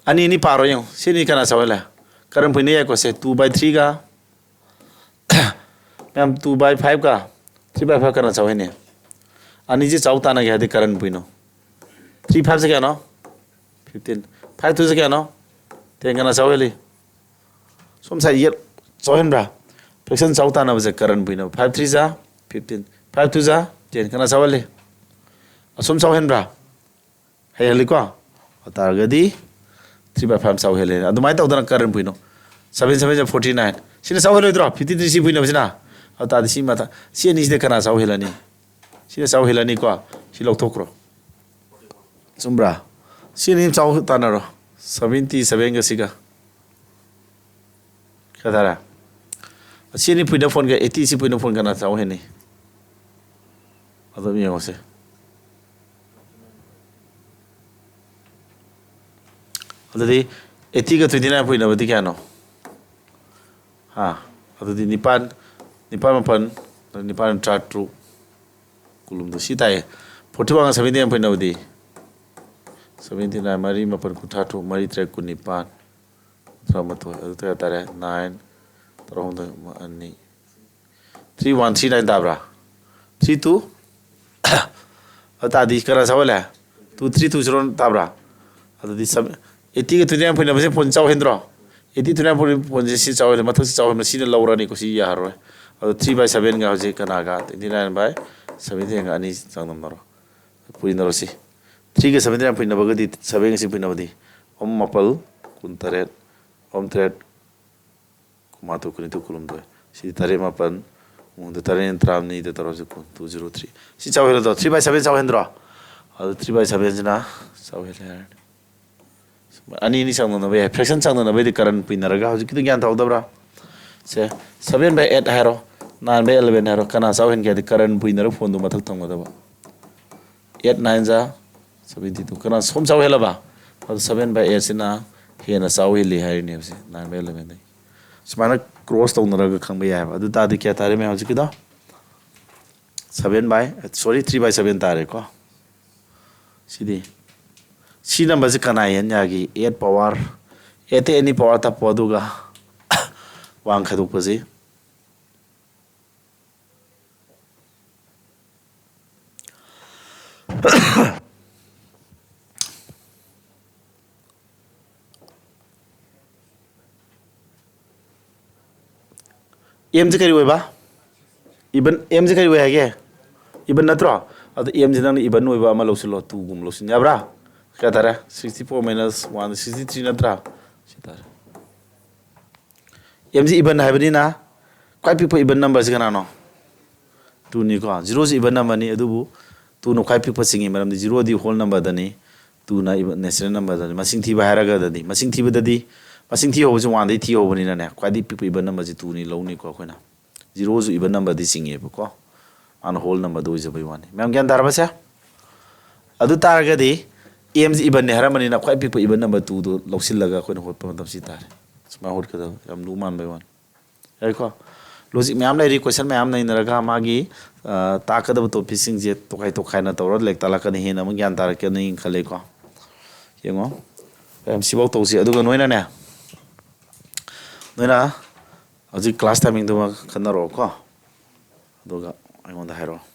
ꯑꯅꯤ ꯑꯅꯤ ꯄꯥꯔꯣ ꯌꯦꯡꯉꯣ꯫ ꯁꯤꯅꯤ ꯀꯅꯥ ꯆꯥꯎꯍꯜꯂꯦ? ꯀꯔꯟ ꯄꯨꯏꯅ ꯌꯥꯏꯀꯣ꯫ ꯁꯦ, two by three ꯒ, ꯃꯌꯥꯝ, two by five ꯒ three by five ꯀꯅꯥ ꯆꯥꯎꯍꯟꯅꯤ? ꯑꯅꯤꯁꯤ ꯆꯥꯎ ꯇꯥꯟꯅꯒꯦ ꯍꯥꯏꯗꯤ ꯀꯔꯟ ꯄꯨꯏꯅꯣ? Three five ꯁꯦ ꯀꯌꯥꯅꯣ? Fifteen. Five two ꯁꯦ ꯀꯌꯥꯅꯣ? Ten꯫ ꯀꯅꯥ ꯆꯥꯎꯍꯜꯂꯤ? ꯁꯣꯝ ꯁꯥꯏ ꯌꯦꯠ ꯆꯥꯎꯍꯟꯕ꯭ꯔꯥ? Fraction ꯆꯥꯎ ꯇꯥꯟꯅꯕꯁꯦ ꯀꯔꯟ ꯄꯨꯏꯅ꯫ Five three ꯖꯥ fifteen, five two ꯖꯥ ten꯫ ꯀꯅꯥ ꯆꯥꯎꯍꯜꯂꯤ? ꯑꯁꯨꯝ ꯆꯥꯎꯍꯟꯕ꯭ꯔꯥ? ꯍꯩꯍꯜꯂꯤꯀꯣ? ꯑꯗꯨ ꯇꯥꯔꯒꯗꯤ three by five ꯆꯥꯎꯍꯜꯂꯦ꯫ ꯑꯗꯨꯃꯥꯏꯅ ꯇꯧꯗꯅ ꯀꯔꯟ ꯄꯨꯏꯅꯣ? Seven seven ꯖꯥ forty nine꯫ ꯁꯤꯅ ꯆꯥꯎꯍꯜꯂꯣꯏꯗ꯭ꯔꯣ? Fifty three ꯁꯤ ꯄꯨꯏꯅꯕꯁꯤꯅ꯫ ꯑꯗꯨ ꯇꯥꯔꯗꯤ ꯁꯤ ꯃꯊꯛ, ꯁꯤ ꯑꯅꯤꯁꯤꯗ ꯀꯅꯥ ꯆꯥꯎꯍꯜꯂꯅꯤ? ꯁꯤꯅ ꯆꯥꯎꯍꯜꯂꯅꯤꯀꯣ? ꯁꯤ ꯂꯧꯊꯣꯛꯈ꯭ꯔꯣ꯫ ꯆꯨꯝꯕ꯭ꯔꯥ? ꯁꯤ ꯑꯅꯤ ꯆꯥꯎ ꯇꯥꯟꯅꯔꯣ꯫ Seventy seven ꯒ ꯁꯤꯒ꯫ ꯀꯌꯥ ꯇꯥꯔꯦ? ꯑꯁꯤ ꯑꯅꯤ ꯄꯨꯏꯅ ꯐꯣꯟꯒ eighty ꯁꯤ ꯄꯨꯏꯅ ꯐꯣꯟ ꯀꯅꯥ ꯆꯥꯎ ꯍꯦꯟꯅꯤ? ꯑꯗꯨꯝ ꯌꯦꯡꯉꯨꯁꯦ꯫ ꯑꯗꯨꯗꯤ eighty ꯒ twenty nine ꯄꯨꯏꯅꯕꯗꯤ ꯀꯌꯥꯅꯣ? ꯍꯥ? ꯑꯗꯨꯗꯤ ꯅꯤꯄꯥꯟ, ꯅꯤꯄꯥꯟ ꯃꯥꯄꯟ, ꯅꯤꯄꯥꯟ ꯇꯔꯥ ꯇꯔꯨꯛ, ꯀꯨꯟꯍꯨꯝꯗꯣꯏ꯫ ꯁꯤ ꯇꯥꯏꯌꯦ꯫ Forty one ꯒ seventy nine ꯄꯨꯏꯅꯕꯗꯤ? Seventy nine, ꯃꯔꯤ ꯃꯥꯄꯟ ꯀꯨꯟꯊ꯭ꯔꯥ ꯇꯔꯨꯛ, ꯃꯔꯤ ꯇꯔꯦꯠ ꯀꯨꯟꯅꯤꯄꯥꯟ, ꯇꯔꯥꯃꯥꯊꯣꯏ꯫ ꯑꯗꯨ ꯀꯌꯥ ꯇꯥꯔꯦ? Nine, ꯇꯔꯥꯍꯨꯝꯗꯣꯏ, ꯑꯅꯤ, three one three nine ꯇꯥꯕ꯭ꯔꯥ? Three two? ꯑꯗꯨ ꯇꯥꯔꯗꯤ ꯀꯅꯥ ꯆꯥꯎꯍꯜꯂꯦ? Two three two zero ꯇꯥꯕ꯭ꯔꯥ? ꯑꯗꯨꯗꯤ sub-, eighty ꯒ twenty nine ꯄꯨꯏꯅꯕꯁꯦ ꯐꯣꯟ ꯆꯥꯎꯍꯦꯟꯗ꯭ꯔꯣ? Eighty twenty nine ꯄꯨꯏ-, ꯐꯣꯟꯁꯦ ꯁꯤ ꯆꯥꯎꯍꯦꯟ-, ꯃꯊꯛꯁꯤ ꯆꯥꯎꯍꯦꯟꯕ, ꯁꯤꯅ ꯂꯧꯔꯅꯤꯀꯣ, ꯁꯤ ꯌꯥꯔꯔꯣꯏ꯫ ꯑꯗꯣ three by seven ꯒ ꯍꯧꯖꯤꯛ ꯀꯅꯥꯒ? Twenty nine by seventy ꯒ ꯑꯅꯤ ꯆꯥꯡꯗꯝꯅꯔꯣ꯫ ꯄꯨꯏꯅꯔꯣ ꯁꯤ꯫ Three ꯒ seventy nine ꯄꯨꯏꯅꯕꯒꯗꯤ, seven ꯒ ꯁꯤ ꯄꯨꯏꯅꯕꯗꯤ ꯑꯍꯨꯝ ꯃꯥꯄꯜ ꯀꯨꯟꯇꯔꯦꯠ, ꯑꯍꯨꯝ ꯇꯔꯦꯠ ꯀꯨꯟꯃꯥꯊꯣꯏ, ꯀꯨꯟꯅꯤꯊꯣꯏ, ꯀꯨꯟꯍꯨꯝꯗꯣꯏ꯫ ꯁꯤꯗꯤ ꯇꯔꯦꯠ ꯃꯥꯄꯜ, ꯃꯉꯣꯟꯗ ꯇꯔꯦꯠ ꯇꯔꯥꯃꯔꯤꯗ ꯇꯧꯔꯁꯤ, ꯀꯨꯟ, two zero three꯫ ꯁꯤ ꯆꯥꯎꯍꯦꯜꯂꯗ꯭ꯔꯣ? Three by seven ꯆꯥꯎꯍꯦꯟꯗ꯭ꯔꯣ? ꯑꯗꯨ three by seven ꯁꯤꯅ ꯆꯥꯎꯍꯦꯜꯂꯦ ꯍꯥꯏꯔꯅꯤ꯫ ꯑꯅꯤ ꯑꯅꯤ ꯆꯥꯡꯗꯝꯅꯕ ꯌꯥꯏ꯫ Fraction ꯆꯥꯡꯗꯝꯅꯕꯩꯗꯤ ꯀꯔꯟ ꯄꯨꯏꯅꯔꯒ ꯍꯧꯖꯤꯛꯀꯤꯗꯣ ꯒ꯭ꯌꯥꯟ ꯇꯥꯍꯧꯗꯕ꯭ꯔꯥ? ꯁꯦ, seven by eight ꯍꯥꯏꯔꯣ, nine by eleven ꯍꯥꯏꯔꯣ, ꯀꯅꯥ ꯆꯥꯎꯍꯦꯟꯒꯦ ꯍꯥꯏꯗꯤ ꯀꯔꯟ ꯄꯨꯏꯅꯔꯒ ꯐꯣꯟꯗꯣ ꯃꯊꯛ ꯊꯝꯒꯗꯕ꯫ Eight nine ꯖꯥ Seventy two꯫ ꯀꯅꯥ ꯁꯣꯝ ꯆꯥꯎ ꯍꯦꯜꯂꯕ? ꯑꯗꯨ seven by eight ꯁꯤꯅ ꯍꯦꯟꯅ ꯆꯥꯎ ꯍꯦꯜꯂꯤ ꯍꯥꯏꯔꯤꯅꯦꯕꯁꯦ, nine by eleven ꯗꯒꯤ꯫ ꯁꯨꯃꯥꯏꯅ ꯀ꯭ꯔꯣꯁ ꯇꯧꯅꯔꯒ ꯈꯪꯕ ꯌꯥꯏꯑꯕ꯫ ꯑꯗꯨ ꯇꯥꯔꯗꯤ ꯀꯌꯥ ꯇꯥꯔꯦ ꯃꯌꯥꯝ ꯍꯧꯖꯤꯛꯀꯤꯗꯣ? Seven by, sorry, three by seven ꯇꯥꯔꯦꯀꯣ꯫ ꯁꯤꯗꯤ, ꯁꯤ ꯅꯝꯕꯔꯁꯦ ꯀꯅꯥ ꯍꯦꯟ ꯌꯥꯒꯦ? Eight power, eight ꯑꯦꯅꯤ ꯄꯋꯥꯔ ꯇꯞꯄꯣ, ꯑꯗꯨꯒ ꯋꯥꯡ ꯈꯥꯏꯗꯣꯛꯄꯁꯤ꯫ ꯑꯦꯝꯁꯦ ꯀꯔꯤ ꯑꯣꯏꯕ? ꯏꯕꯟ꯫ ꯑꯦꯝꯁꯦ ꯀꯔꯤ ꯑꯣꯏ ꯍꯥꯏꯒꯦ? ꯏꯕꯟ ꯅꯠꯇ꯭ꯔꯣ? ꯑꯗꯣ ꯑꯦꯝꯁꯦ ꯅꯪꯅ ꯏꯕꯟ ꯑꯣꯏꯕ ꯑꯃ ꯂꯧꯁꯤꯜꯂꯣ, ꯇꯨꯒꯨꯝꯕ ꯂꯧꯁꯤꯟ ꯌꯥꯕ꯭ꯔꯥ? ꯀꯌꯥ ꯇꯥꯔꯦ? Sixty four minus one, sixty three ꯅꯠꯇ꯭ꯔꯥ? ꯁꯤ ꯇꯥꯔꯦ꯫ ꯑꯦꯝꯁꯤ ꯏꯕꯟ ꯍꯥꯏꯕꯅꯤꯅ ꯈ꯭ꯋꯥꯏ ꯄꯤꯛꯄ ꯏꯕꯟ ꯅꯝꯕꯔꯁꯤ ꯀꯅꯥꯅꯣ? ꯇꯨꯅꯤꯀꯣ꯫ ꯖꯤꯔꯣꯁꯤ ꯏꯕꯟ ꯅꯝꯕꯔꯅꯤ, ꯑꯗꯨꯕꯨ ꯇꯨꯅ ꯈ꯭ꯋꯥꯏ ꯄꯤꯛꯄ ꯆꯤꯡꯉꯤ, ꯃꯔꯝꯗꯤ ꯖꯤꯔꯣꯗꯤ ꯍꯣꯜ ꯅꯝꯕꯔꯗꯅꯤ, ꯇꯨꯅ ꯏꯕ ꯅꯦꯆꯔꯦꯜ ꯅꯝꯕꯔꯗꯅꯤ꯫ ꯃꯁꯤꯡ ꯊꯤꯕ ꯍꯥꯏꯔꯒꯗꯤ, ꯃꯁꯤꯡ ꯊꯤꯕꯗꯗꯤ, ꯃꯁꯤꯡ ꯊꯤ ꯍꯧꯕꯁꯤ ꯋꯥꯟꯗꯩ ꯊꯤ ꯍꯧꯕꯅꯤꯅꯅꯦ, ꯈ꯭ꯋꯥꯏꯗꯒꯤ ꯄꯤꯛꯄ ꯏꯕꯟ ꯅꯝꯕꯔꯁꯤ ꯇꯨꯅꯤ ꯂꯧꯅꯤꯀꯣ ꯑꯩꯈꯣꯏꯅ꯫ ꯖꯤꯔꯣꯁꯨ ꯏꯕꯟ ꯅꯝꯕꯔꯗꯤ ꯆꯤꯡꯉꯦꯕꯀꯣ, ꯃꯥꯅ ꯍꯣꯜ ꯅꯝꯕꯔꯗ ꯑꯣꯏꯖꯕꯩ ꯋꯥꯅꯤ꯫ ꯃꯌꯥꯝ ꯒ꯭ꯌꯥꯟ ꯇꯥꯔꯕꯁꯦ? ꯑꯗꯨ ꯇꯥꯔꯒꯗꯤ ꯑꯦꯝꯁꯤ ꯏꯕꯟꯅꯤ ꯍꯥꯏꯔꯝꯕꯅꯤꯅ ꯈ꯭ꯋꯥꯏ ꯄꯤꯛꯄ ꯏꯕꯟ ꯅꯝꯕꯔ ꯇꯨꯗꯣ ꯂꯧꯁꯤꯜꯂꯒ ꯑꯩꯈꯣꯏꯅ ꯍꯣꯠꯄ ꯃꯇꯝꯁꯤ ꯇꯥꯔꯦ꯫ ꯁꯨꯃꯥꯏꯅ ꯍꯣꯠꯀꯗꯕ, ꯌꯥꯝ ꯂꯨ ꯃꯥꯟꯕꯩ ꯋꯥꯅꯤ꯫ ꯌꯥꯏꯀꯣ? ꯂꯣꯖꯤꯛ ꯃꯌꯥꯝ ꯂꯩꯔꯤ, ꯀꯣꯏꯁꯟ ꯃꯌꯥꯝ ꯅꯩꯅꯔꯒ ꯃꯥꯒꯤ, ꯑ, ꯇꯥꯛꯀꯗꯕ ꯇꯣꯄꯤꯛꯁꯤꯡꯁꯦ ꯇꯣꯈꯥꯏ ꯇꯣꯈꯥꯏꯅ ꯇꯧꯔ ꯂꯥꯏꯔꯤꯛ ꯇꯥꯛꯂꯛꯀꯅꯤ, ꯍꯦꯟꯅ ꯑꯃꯨꯛ ꯒ꯭ꯌꯥꯟ ꯇꯥꯔꯛꯀꯅꯤ ꯈꯜꯂꯦꯀꯣ꯫ ꯌꯦꯡꯉꯣ, ꯃꯌꯥꯝ ꯁꯤꯐꯥꯎ ꯇꯧꯁꯤ꯫ ꯑꯗꯨꯒ ꯅꯣꯏꯅꯅꯦ, ꯅꯣꯏꯅ ꯍꯧꯖꯤꯛ ꯀ꯭ꯂꯥꯁ ꯇꯥꯏꯃꯤꯡꯗꯨꯃ ꯈꯟꯅꯔꯛꯑꯣꯀꯣ, ꯑꯗꯨꯒ ꯑꯩꯉꯣꯟꯗ ꯍꯥꯏꯔꯛꯑꯣ꯫